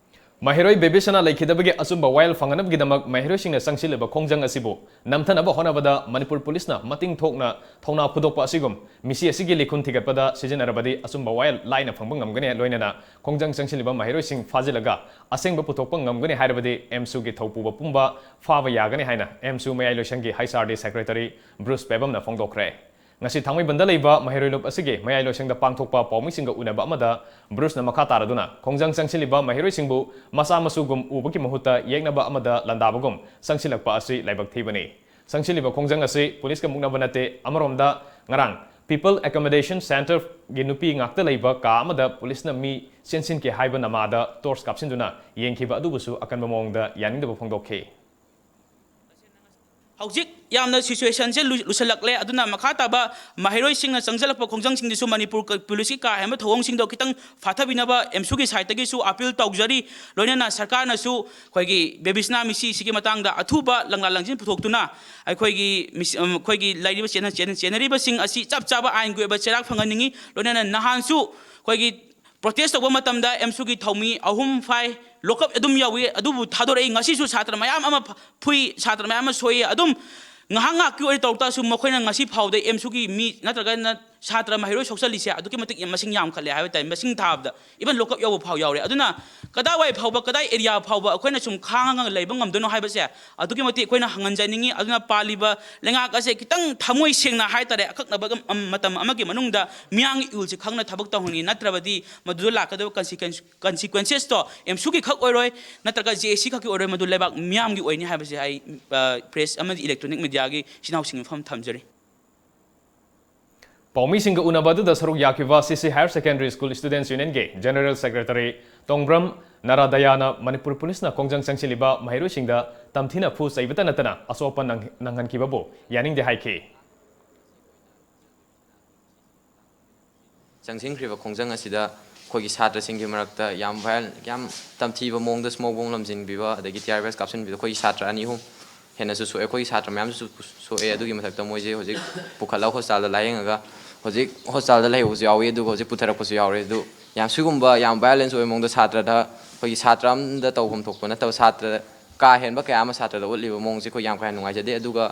ꯃꯍꯩꯔꯣꯏ ꯕꯦꯕꯤꯁꯅꯥ ꯂꯩꯈꯤꯗꯕꯒꯤ ꯑꯆꯨꯝꯕ ꯋꯥꯌꯦꯜ ꯐꯪꯅꯕꯒꯤꯗꯃꯛ ꯃꯍꯩꯔꯣꯏꯁꯤꯡꯅ ꯆꯪꯁꯤꯜꯂꯤꯕ ꯈꯣꯡꯖꯪ ꯑꯁꯤꯕꯨ ꯅꯝꯊꯅꯕ ꯍꯣꯠꯅꯕꯗ ꯃꯅꯤꯄꯨꯔ ꯄꯨꯂꯤꯁꯅ ꯃꯇꯤꯡ ꯊꯣꯛꯅ ꯊꯧꯅꯥ ꯐꯨꯗꯣꯛꯄ ꯑꯁꯤꯒꯨꯝ ꯃꯤꯁꯤ ꯑꯁꯤꯒꯤ ꯂꯤꯈꯨꯟ ꯊꯤꯒꯠꯄꯗ ꯁꯤꯖꯤꯟꯅꯔꯕꯗꯤ ꯑꯆꯨꯝꯕ ꯋꯥꯌꯦꯜ ꯂꯥꯏꯅ ꯐꯪꯕ ꯉꯝꯒꯅꯤ꯫ ꯂꯣꯏꯅꯅ ꯈꯣꯡꯖꯪ ꯆꯪꯁꯤꯜꯂꯤꯕ ꯃꯍꯩꯔꯣꯏꯁꯤꯡ ꯐꯥꯖꯤꯜꯂꯒ ꯑꯁꯦꯡꯕ ꯄꯨꯊꯣꯛꯄ ꯉꯝꯒꯅꯤ ꯍꯥꯏꯔꯕꯗꯤ ꯑꯦꯝꯁꯨꯒꯤ ꯊꯧꯄꯨꯕ ꯄꯨꯝꯕ ꯐꯥꯕ ꯌꯥꯒꯅꯤ ꯍꯥꯏꯅ ꯑꯦꯝꯁꯨ ꯃꯌꯥꯏ ꯂꯣꯏꯁꯪꯒꯤ H R D secretary Bruce ꯄꯦꯕꯝꯅ ꯐꯣꯡꯗꯣꯛꯈ꯭ꯔꯦ꯫ ꯉꯁꯤ ꯊꯥꯡꯃꯩꯕꯟꯗ ꯂꯩꯕ ꯃꯍꯩꯔꯣꯏ ꯂꯨꯞ ꯑꯁꯤꯒꯤ ꯃꯌꯥꯏ ꯂꯣꯏꯁꯪꯗ ꯄꯥꯡꯊꯣꯛꯄ ꯄꯥꯎꯃꯤꯁꯤꯡꯒ ꯎꯅꯕ ꯑꯃꯗ ꯕ꯭ꯔꯨꯁꯅ ꯃꯈꯥ ꯇꯥꯔꯗꯨꯅ ꯈꯣꯡꯖꯪ ꯆꯪꯁꯤꯜꯂꯤꯕ ꯃꯍꯩꯔꯣꯏꯁꯤꯡꯕꯨ ꯃꯆꯥ ꯃꯁꯨꯒꯨꯝ ꯎꯕꯒꯤ ꯃꯍꯨꯠꯇ ꯌꯦꯛꯅꯕ ꯑꯃꯗ ꯂꯥꯟꯗꯥꯕꯒꯨꯝ ꯆꯪꯁꯤꯜꯂꯛꯄ ꯑꯁꯤ ꯂꯥꯏꯕꯛ ꯊꯤꯕꯅꯤ꯫ ꯆꯪꯁꯤꯜꯂꯤꯕ ꯈꯣꯡꯖꯪ ꯑꯁꯤ ꯄꯨꯂꯤꯁꯀ ꯃꯨꯛꯅꯕ ꯅꯠꯇꯦ꯫ ꯑꯃꯔꯣꯝꯗ ꯉꯔꯥꯡ People Accommodation Centreꯒꯤ ꯅꯨꯄꯤ ꯉꯥꯛꯇ ꯂꯩꯕ ꯀꯥ ꯑꯃꯗ ꯄꯨꯂꯤꯁꯅ ꯃꯤ ꯆꯦꯟꯁꯤꯟꯈꯤ ꯍꯥꯏꯕ ꯅꯃꯥꯗ ꯇꯣꯔꯆ ꯀꯥꯞꯁꯤꯟꯗꯨꯅ ꯌꯦꯡꯈꯤꯕ ꯑꯗꯨꯕꯨꯁꯨ ꯑꯀꯟꯕ ꯃꯑꯣꯡꯗ ꯌꯥꯅꯤꯡꯗꯕ ꯐꯣꯡꯗꯣꯛꯈꯤ꯫ ꯍꯧꯖꯤꯛ ꯌꯥꯝꯅ ꯁꯤꯆꯨꯋꯦꯁꯟꯁꯦ ꯂꯨ- ꯂꯨꯁꯜꯂꯛꯂꯦ꯫ ꯑꯗꯨꯅ ꯃꯈꯥ ꯇꯥꯕ ꯃꯍꯩꯔꯣꯏꯁꯤꯡꯅ ꯆꯪꯁꯤꯜꯂꯛꯄ ꯈꯣꯡꯖꯪꯁꯤꯡꯗꯁꯨ ꯃꯅꯤꯄꯨꯔ ꯀ- ꯄꯨꯂꯤꯁꯀꯤ ꯀꯥ ꯍꯦꯟꯕ ꯊꯧꯑꯣꯡꯁꯤꯡꯗꯣ ꯈꯤꯇꯪ ꯐꯥꯊꯕꯤꯅꯕ ꯑꯦꯝꯁꯨꯒꯤ ꯁꯥꯏꯠꯇꯒꯤꯁꯨ ꯑꯄꯤꯜ ꯇꯧꯖꯔꯤ꯫ ꯂꯣꯏꯅꯅ ꯁꯔꯀꯥꯔꯅꯁꯨ ꯑꯩꯈꯣꯏꯒꯤ ꯕꯦꯕꯤꯁꯅꯥ ꯃꯤꯁꯤꯁꯤꯒꯤ ꯃꯇꯥꯡꯗ ꯑꯊꯨꯕ ꯂꯪꯂꯥ ꯂꯪꯖꯤꯟ ꯄꯨꯊꯣꯛꯇꯨꯅ ꯑꯩꯈꯣꯏꯒꯤ ꯃꯤꯁ- ꯑꯝ, ꯑꯩꯈꯣꯏꯒꯤ ꯂꯩꯔꯤꯕ ꯆꯦꯟꯅ- ꯆꯦꯟꯅ- ꯆꯦꯟꯅꯔꯤꯕꯁꯤꯡ ꯑꯁꯤ ꯆꯞ ꯆꯥꯕ ꯑꯥꯏꯟꯒꯤ ꯑꯣꯏꯕ ꯆꯩꯔꯥꯛ ꯐꯪꯍꯟꯅꯤꯡꯉꯤ꯫ ꯂꯣꯏꯅꯅ ꯅꯍꯥꯟꯁꯨ ꯑꯩꯈꯣꯏꯒꯤ ꯄ꯭ꯔꯣꯇꯦꯁ ꯇꯧꯕ ꯃꯇꯝꯗ ꯑꯦꯝꯁꯨꯒꯤ ꯊꯧꯃꯤ ꯑꯍꯨꯝ ꯐꯥꯏ, ꯂꯣꯀꯞ ꯑꯗꯨꯝ ꯌꯥꯎꯏ꯫ ꯑꯗꯨꯕꯨ ꯊꯥꯗꯣꯔꯛꯏ꯫ ꯉꯁꯤꯁꯨ ꯁꯥꯇ꯭ꯔ ꯃꯌꯥꯝ ꯑꯃ ꯐ- ꯐꯨꯏ, ꯁꯥꯇ꯭ꯔ ꯃꯌꯥꯝ ꯑꯃ ꯁꯣꯛꯏ꯫ ꯑꯗꯨꯝ ꯉꯥꯏꯍꯥꯛ ꯉꯥꯏꯍꯥꯛꯀꯤ ꯑꯣꯏꯅ ꯇꯧꯔꯛ ꯇꯥꯔꯁꯨ ꯃꯈꯣꯏꯅ ꯉꯁꯤ ꯐꯥꯎꯗ ꯑꯦꯝꯁꯨꯒꯤ ꯃꯤ ꯅꯠꯇ꯭ꯔꯒꯅ ꯁꯥꯇ꯭ꯔ ꯃꯍꯩꯔꯣꯏ ꯁꯣꯛꯆꯜꯂꯤꯁꯦ ꯑꯗꯨꯛꯀꯤ ꯃꯇꯤꯛ ꯃꯁꯤꯡ ꯌꯥꯝꯈꯠꯂꯦ ꯍꯥꯏꯕ ꯇꯥꯏ꯫ ꯃꯁꯤꯡ ꯊꯥꯕꯗ ꯏꯚꯟ ꯂꯣꯀꯞ ꯌꯧꯕ ꯐꯥꯎ ꯌꯥꯎꯔꯦ꯫ ꯑꯗꯨꯅ ꯀꯗꯥꯏꯋꯥꯏ ꯐꯥꯎꯕ, ꯀꯗꯥꯏ ꯑꯦꯔꯤꯌꯥ ꯐꯥꯎꯕ ꯑꯩꯈꯣꯏꯅ ꯁꯨꯝ ꯈꯥꯡꯉꯒ ꯂꯩꯕ ꯉꯝꯗꯣꯏꯅꯣ ꯍꯥꯏꯕꯁꯦ ꯑꯗꯨꯛꯀꯤ ꯃꯇꯤꯛ ꯑꯩꯈꯣꯏꯅ ꯍꯪꯍꯟꯖꯅꯤꯡꯉꯤ꯫ ꯑꯗꯨꯅ ꯄꯥꯜꯂꯤꯕ ꯂꯩꯉꯥꯛ ꯑꯁꯦ ꯈꯤꯇꯪ ꯊꯃꯣꯏ ꯁꯦꯡꯅ ꯍꯥꯏꯇꯥꯔꯦ, ꯑꯀꯛꯅꯕ ꯑꯝ- ꯃꯇꯝ ꯑꯃꯒꯤ ꯃꯅꯨꯡꯗ ꯃꯤꯌꯥꯝꯒꯤ ꯏꯍꯨꯜꯁꯦ ꯈꯪꯅ ꯊꯕꯛ ꯇꯧꯍꯟꯅꯤꯡꯉꯤ꯫ ꯅꯠꯇ꯭ꯔꯕꯗꯤ ꯃꯗꯨꯗ ꯂꯥꯛꯀꯗꯕ ꯀꯟꯁꯤꯀ꯭ꯋꯦꯟꯁ ꯀꯟꯁꯤꯀ꯭ꯋꯦꯟꯁꯦꯁꯇꯣ ꯑꯦꯝꯁꯨꯒꯤ ꯈꯛ ꯑꯣꯏꯔꯣꯏ, ꯅꯠꯇ꯭ꯔꯒ ꯖꯦ ꯑꯦ ꯁꯤ ꯈꯛꯀꯤ ꯑꯣꯏꯔꯣꯏ, ꯃꯗꯨ ꯂꯩꯕꯥꯛ ꯃꯤꯌꯥꯝꯒꯤ ꯑꯣꯏꯅꯤ ꯍꯥꯏꯕꯁꯦ ꯑꯩ ꯄ꯭ꯔꯦꯁ ꯑꯃꯗꯤ ꯏꯂꯦꯛꯇ꯭ꯔꯣꯅꯤꯛ ꯃꯤꯗꯤꯌꯥꯒꯤ ꯏꯆꯤꯟ ꯏꯅꯥꯎꯁꯤꯡꯒꯤ ꯃꯐꯝ ꯊꯝꯖꯔꯤ꯫ ꯄꯥꯎꯃꯤꯁꯤꯡꯒ ꯎꯅꯕ ꯑꯗꯨꯗ ꯁꯔꯨꯛ ꯌꯥꯈꯤꯕ ꯁꯤ ꯁꯤ Higher Secondary School Students Unionꯒꯤ General Secretary ꯇꯣꯡꯕ꯭ꯔꯝ ꯅꯥꯔꯥꯗꯥꯌꯥꯅ ꯃꯅꯤꯄꯨꯔ ꯄꯨꯂꯤꯁꯅ ꯈꯣꯡꯖꯪ ꯆꯪꯁꯤꯜꯂꯤꯕ ꯃꯍꯩꯔꯣꯏꯁꯤꯡꯗ ꯇꯝꯊꯤꯅ ꯐꯨ ꯆꯩꯕꯇ ꯅꯠꯇꯅ ꯑꯁꯣꯛꯄ ꯅꯪ- ꯅꯪꯍꯟꯈꯤꯕꯕꯨ ꯌꯥꯅꯤꯡꯗꯦ ꯍꯥꯏꯈꯤ꯫ ꯆꯪꯁꯤꯟꯈ꯭ꯔꯤꯕ ꯈꯣꯡꯖꯪ ꯑꯁꯤꯗ ꯑꯩꯈꯣꯏꯒꯤ ꯁꯥꯇ꯭ꯔꯁꯤꯡꯒꯤ ꯃꯔꯛꯇ ꯌꯥꯝ violent, ꯌꯥꯝ ꯇꯝꯊꯤꯕ ꯃꯑꯣꯡꯗ smoke bomb ꯂꯪꯁꯤꯟꯕꯤꯕ ꯑꯗꯒꯤ tear gas ꯀꯥꯞꯁꯤꯟꯕꯤꯕ ꯑꯩꯈꯣꯏꯒꯤ ꯁꯥꯇ꯭ꯔ ꯑꯅꯤ ꯑꯍꯨꯝ ꯍꯦꯟꯅꯁꯨ ꯁꯣꯛꯑꯦ꯫ ꯑꯩꯈꯣꯏꯒꯤ ꯁꯥꯇ꯭ꯔ ꯃꯌꯥꯝꯁꯨ ꯁꯣꯛꯑꯦ꯫ ꯑꯗꯨꯒꯤ ꯃꯊꯛꯇ ꯃꯣꯏꯁꯦ ꯍꯧꯖꯤꯛ ꯄꯨꯈꯠꯂꯒ ꯍꯣꯁꯄꯤꯇꯥꯜꯗ ꯂꯥꯌꯦꯡꯉꯒ ꯍꯧꯖꯤꯛ ꯍꯣꯁꯄꯤꯇꯥꯜꯗ ꯂꯩꯍꯧꯕꯁꯨ ꯌꯥꯎꯏ, ꯑꯗꯨꯒ ꯍꯧꯖꯤꯛ ꯄꯨꯊꯔꯛꯄꯁꯨ ꯌꯥꯎꯔꯦ꯫ ꯑꯗꯨ ꯌꯥꯝ ꯁꯤꯒꯨꯝꯕ ꯌꯥꯝ violence ꯑꯣꯏꯕ ꯃꯑꯣꯡꯗ ꯁꯥꯇ꯭ꯔꯗ ꯑꯩꯈꯣꯏꯒꯤ ꯁꯥꯇ꯭ꯔ ꯑꯃꯗ ꯇꯧꯐꯝ ꯊꯣꯛꯄ ꯅꯠꯇꯕ ꯁꯥꯇ꯭ꯔ ꯀꯥ ꯍꯦꯟꯕ ꯀꯌꯥ ꯑꯃ ꯁꯥꯇ꯭ꯔꯗ ꯎꯠꯂꯤꯕ ꯃꯑꯣꯡꯁꯦ ꯑꯩꯈꯣꯏ ꯌꯥꯝ ꯀꯥ ꯍꯦꯟꯅ ꯅꯨꯡꯉꯥꯏꯖꯗꯦ꯫ ꯑꯗꯨꯒ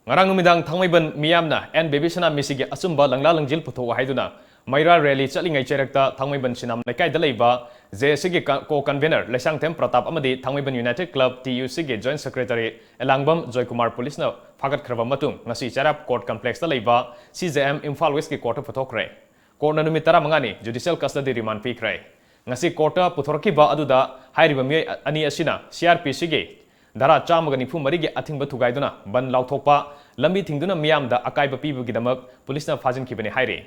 ꯉꯔꯥꯡ ꯅꯨꯃꯤꯗꯥꯡ ꯊꯥꯡꯃꯩꯕꯟ ꯃꯤꯌꯥꯝꯅ ꯑꯦꯟ ꯕꯦꯕꯤꯁꯅꯥ ꯃꯤꯁꯤꯒꯤ ꯑꯆꯨꯝꯕ ꯂꯪꯂꯥ ꯂꯪꯖꯤꯜ ꯄꯨꯊꯣꯛꯎ ꯍꯥꯏꯗꯨꯅ ꯃꯩꯔꯥ rally ꯆꯠꯂꯤꯉꯩ ꯆꯩꯔꯛꯇ ꯊꯥꯡꯃꯩꯕꯟ ꯁꯤꯅꯥꯝ ꯂꯩꯀꯥꯏꯗ ꯂꯩꯕ ꯖꯦ ꯑꯦ ꯁꯤꯒꯤ ꯀ-, co-convener ꯂꯩꯁꯥꯡꯊꯦꯝ ꯄ꯭ꯔꯇꯥꯞ ꯑꯃꯗꯤ ꯊꯥꯡꯃꯩꯕꯟ United Club T U Cꯒꯤ joint secretary ꯑꯦꯂꯥꯡꯕꯝ ꯖꯣꯏꯀꯨꯃꯥꯔ ꯄꯨꯂꯤꯁꯅ ꯐꯥꯒꯠꯈ꯭ꯔꯕ ꯃꯇꯨꯡ ꯉꯁꯤ ꯆꯩꯔꯥꯞ court complexꯇ ꯂꯩꯕ C J M Imphal Westꯀꯤ courtꯇ ꯄꯨꯊꯣꯛꯈ꯭ꯔꯦ꯫ Courtꯅ ꯅꯨꯃꯤꯠ ꯇꯔꯥꯃꯉꯥꯅꯤ judicial custody remand ꯄꯤꯈ꯭ꯔꯦ꯫ ꯉꯁꯤ courtꯇ ꯄꯨꯊꯣꯔꯛꯈꯤꯕ ꯑꯗꯨꯗ ꯍꯥꯏꯔꯤꯕ ꯃꯤꯑꯣꯏ ꯑꯅꯤ ꯑꯁꯤꯅ C R P Cꯒꯤ ꯙꯥꯔꯥ ꯆꯥꯝꯃꯒ ꯅꯤꯐꯨ ꯃꯔꯤꯒꯤ ꯑꯊꯤꯡꯕ ꯊꯨꯒꯥꯏꯗꯨꯅ ꯕꯟ ꯂꯥꯎꯊꯣꯛꯄ, ꯂꯝꯕꯤ ꯊꯤꯡꯗꯨꯅ ꯃꯤꯌꯥꯝꯗ ꯑꯀꯥꯏꯕ ꯄꯤꯕꯒꯤꯗꯃꯛ ꯄꯨꯂꯤꯁꯅ ꯐꯥꯖꯤꯟꯈꯤꯕꯅꯤ ꯍꯥꯏꯔꯤ꯫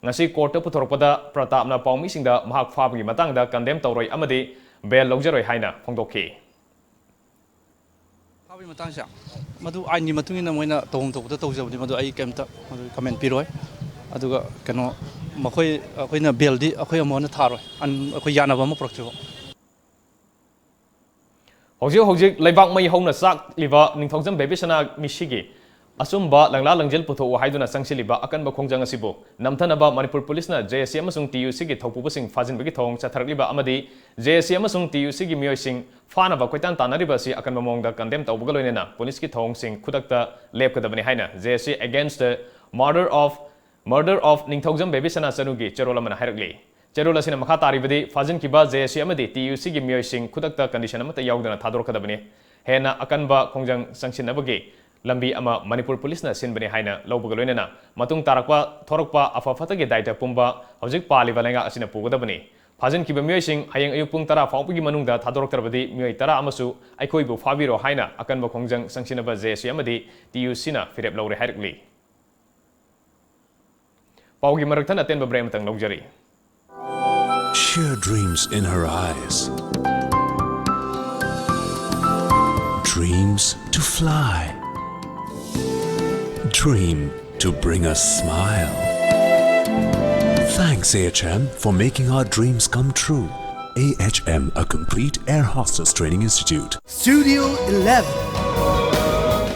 ꯉꯁꯤ courtꯇ ꯄꯨꯊꯣꯔꯛꯄꯗ ꯄ꯭ꯔꯇꯥꯞꯅ ꯄꯥꯎꯃꯤꯁꯤꯡꯗ ꯃꯍꯥꯛ ꯐꯥꯕꯒꯤ ꯃꯇꯥꯡꯗ condemn ꯇꯧꯔꯣꯏ ꯑꯃꯗꯤ bail ꯂꯧꯖꯔꯣꯏ ꯍꯥꯏꯅ ꯐꯣꯡꯗꯣꯛꯈꯤ꯫ ꯃꯇꯥꯡꯁꯦ, ꯃꯗꯨ ꯑꯥꯏꯟꯒꯤ ꯃꯇꯨꯡ ꯏꯟꯅ ꯃꯣꯏꯅ ꯇꯧꯐꯝ ꯊꯣꯛꯄꯗ ꯇꯧꯖꯕꯅꯤ꯫ ꯃꯗꯨ ꯑꯩ ꯀꯩꯝꯇ ꯃꯗꯨ ꯀꯃꯦꯟ ꯄꯤꯔꯣꯏ꯫ ꯑꯗꯨꯒ ꯀꯩꯅꯣ, ꯃꯈꯣꯏ, ꯑꯩꯈꯣꯏꯅ ꯕꯦꯜꯗꯤ ꯑꯩꯈꯣꯏ ꯑꯃꯨꯛ ꯍꯟꯅ ꯊꯥꯔꯣꯏ꯫ ꯑꯟ-, ꯑꯩꯈꯣꯏ ꯌꯥꯅꯕ ꯑꯃ ꯄꯨꯔꯛꯇ꯭ꯔꯤꯐꯥꯎ꯫ ꯍꯧꯖꯤꯛ ꯍꯧꯖꯤꯛ ꯂꯩꯕꯥꯛ ꯃꯩ ꯍꯧꯅ ꯆꯥꯛꯂꯤꯕ ꯅꯤꯡꯊꯧꯖꯝ ꯕꯦꯕꯤꯁꯅꯥ ꯃꯤꯁꯤꯒꯤ ꯑꯆꯨꯝꯕ ꯂꯪꯂꯥ ꯂꯪꯖꯦꯜ ꯄꯨꯊꯣꯛꯎ ꯍꯥꯏꯗꯨꯅ ꯆꯪꯁꯤꯜꯂꯤꯕ ꯑꯀꯟꯕ ꯈꯣꯡꯖꯪ ꯑꯁꯤꯕꯨ ꯅꯝꯊꯅꯕ ꯃꯅꯤꯄꯨꯔ ꯄꯨꯂꯤꯁꯅ ꯖꯦ ꯑꯦꯁ ꯁꯤ ꯑꯃꯁꯨꯡ ꯇꯤ ꯌꯨ ꯁꯤꯒꯤ ꯊꯧꯄꯨꯕꯁꯤꯡ ꯐꯥꯖꯤꯟꯕꯒꯤ ꯊꯧꯑꯣꯡ ꯆꯠꯊꯔꯛꯂꯤꯕ ꯑꯃꯗꯤ ꯖꯦ ꯑꯦꯁ ꯁꯤ ꯑꯃꯁꯨꯡ ꯇꯤ ꯌꯨ ꯁꯤꯒꯤ ꯃꯤꯑꯣꯏꯁꯤꯡ ꯐꯥꯅꯕ ꯀꯣꯏꯇꯥꯟ ꯇꯥꯟꯅꯔꯤꯕ ꯑꯁꯤ ꯑꯀꯟꯕ ꯃꯑꯣꯡꯗ ꯀꯟꯗꯦꯝ ꯇꯧꯕꯒ ꯂꯣꯏꯅꯅ ꯄꯨꯂꯤꯁꯀꯤ ꯊꯧꯑꯣꯡꯁꯤꯡ ꯈꯨꯗꯛꯇ ꯂꯦꯞꯀꯗꯕꯅꯤ ꯍꯥꯏꯅ J S C Against the Murder of Murder of ꯅꯤꯡꯊꯧꯖꯝ ꯕꯦꯕꯤꯁꯅꯥ ꯆꯅꯨꯒꯤ ꯆꯦꯔꯣꯜ ꯑꯃꯅ ꯍꯥꯏꯔꯛꯂꯤ꯫ ꯆꯦꯔꯣꯜ ꯑꯁꯤꯅ ꯃꯈꯥ ꯇꯥꯔꯤꯕꯗꯤ, ꯐꯥꯖꯤꯟꯈꯤꯕ ꯖꯦ ꯑꯦꯁ ꯁꯤ ꯑꯃꯗꯤ ꯇꯤ ꯌꯨ ꯁꯤꯒꯤ ꯃꯤꯑꯣꯏꯁꯤꯡ ꯈꯨꯗꯛꯇ ꯀꯟꯗꯤꯁꯟ ꯑꯃꯠꯇ ꯌꯥꯎꯗꯅ ꯊꯥꯗꯣꯔꯛꯀꯗꯕꯅꯤ꯫ ꯍꯦꯟꯅ ꯑꯀꯟꯕ ꯈꯣꯡꯖꯪ ꯆꯪꯁꯤꯟꯅꯕꯒꯤ ꯂꯝꯕꯤ ꯑꯃ ꯃꯅꯤꯄꯨꯔ ꯄꯨꯂꯤꯁꯅ ꯁꯤꯟꯕꯅꯤ ꯍꯥꯏꯅ ꯂꯧꯕꯒ ꯂꯣꯏꯅꯅ ꯃꯇꯨꯡ ꯇꯥꯔꯛꯄ ꯊꯣꯔꯛꯄ ꯑꯐ ꯐꯠꯇꯒꯤ ꯗꯥꯏꯇ ꯄꯨꯝꯕ ꯍꯧꯖꯤꯛ ꯄꯥꯜꯂꯤꯕ ꯂꯩꯉꯥꯛ ꯑꯁꯤꯅ ꯄꯨꯒꯗꯕꯅꯤ꯫ ꯐꯥꯖꯤꯟꯈꯤꯕ ꯃꯤꯑꯣꯏꯁꯤꯡ ꯍꯌꯦꯡ ꯑꯌꯨꯛ ꯄꯨꯡ ꯇꯔꯥ ꯐꯥꯎꯕꯒꯤ ꯃꯅꯨꯡꯗ ꯊꯥꯗꯣꯔꯛꯇ꯭ꯔꯕꯗꯤ ꯃꯤꯑꯣꯏ ꯇꯔꯥ ꯑꯃꯁꯨ ꯑꯩꯈꯣꯏꯕꯨ ꯐꯥꯕꯤꯔꯣ ꯍꯥꯏꯅ ꯑꯀꯟꯕ ꯈꯣꯡꯖꯪ ꯆꯪꯁꯤꯟꯅꯕ ꯖꯦ ꯑꯦꯁ ꯁꯤ ꯑꯃꯗꯤ ꯇꯤ ꯌꯨ ꯁꯤꯅ ꯐꯤꯔꯦꯞ ꯂꯧꯔꯦ ꯍꯥꯏꯔꯛꯂꯤ꯫ ꯄꯥꯎꯒꯤ ꯃꯔꯛ ꯊꯠꯅ ꯑꯇꯦꯟꯕ ꯕ꯭ꯔꯦꯛ ꯑꯃꯇꯪ ꯂꯧꯖꯔꯤ꯫ Share dreams in her eyes. Dreams to fly. Dream to bring a smile. Thanks, A H M, for making our dreams come true. A H M, a complete air hostess training institute. Studio eleven,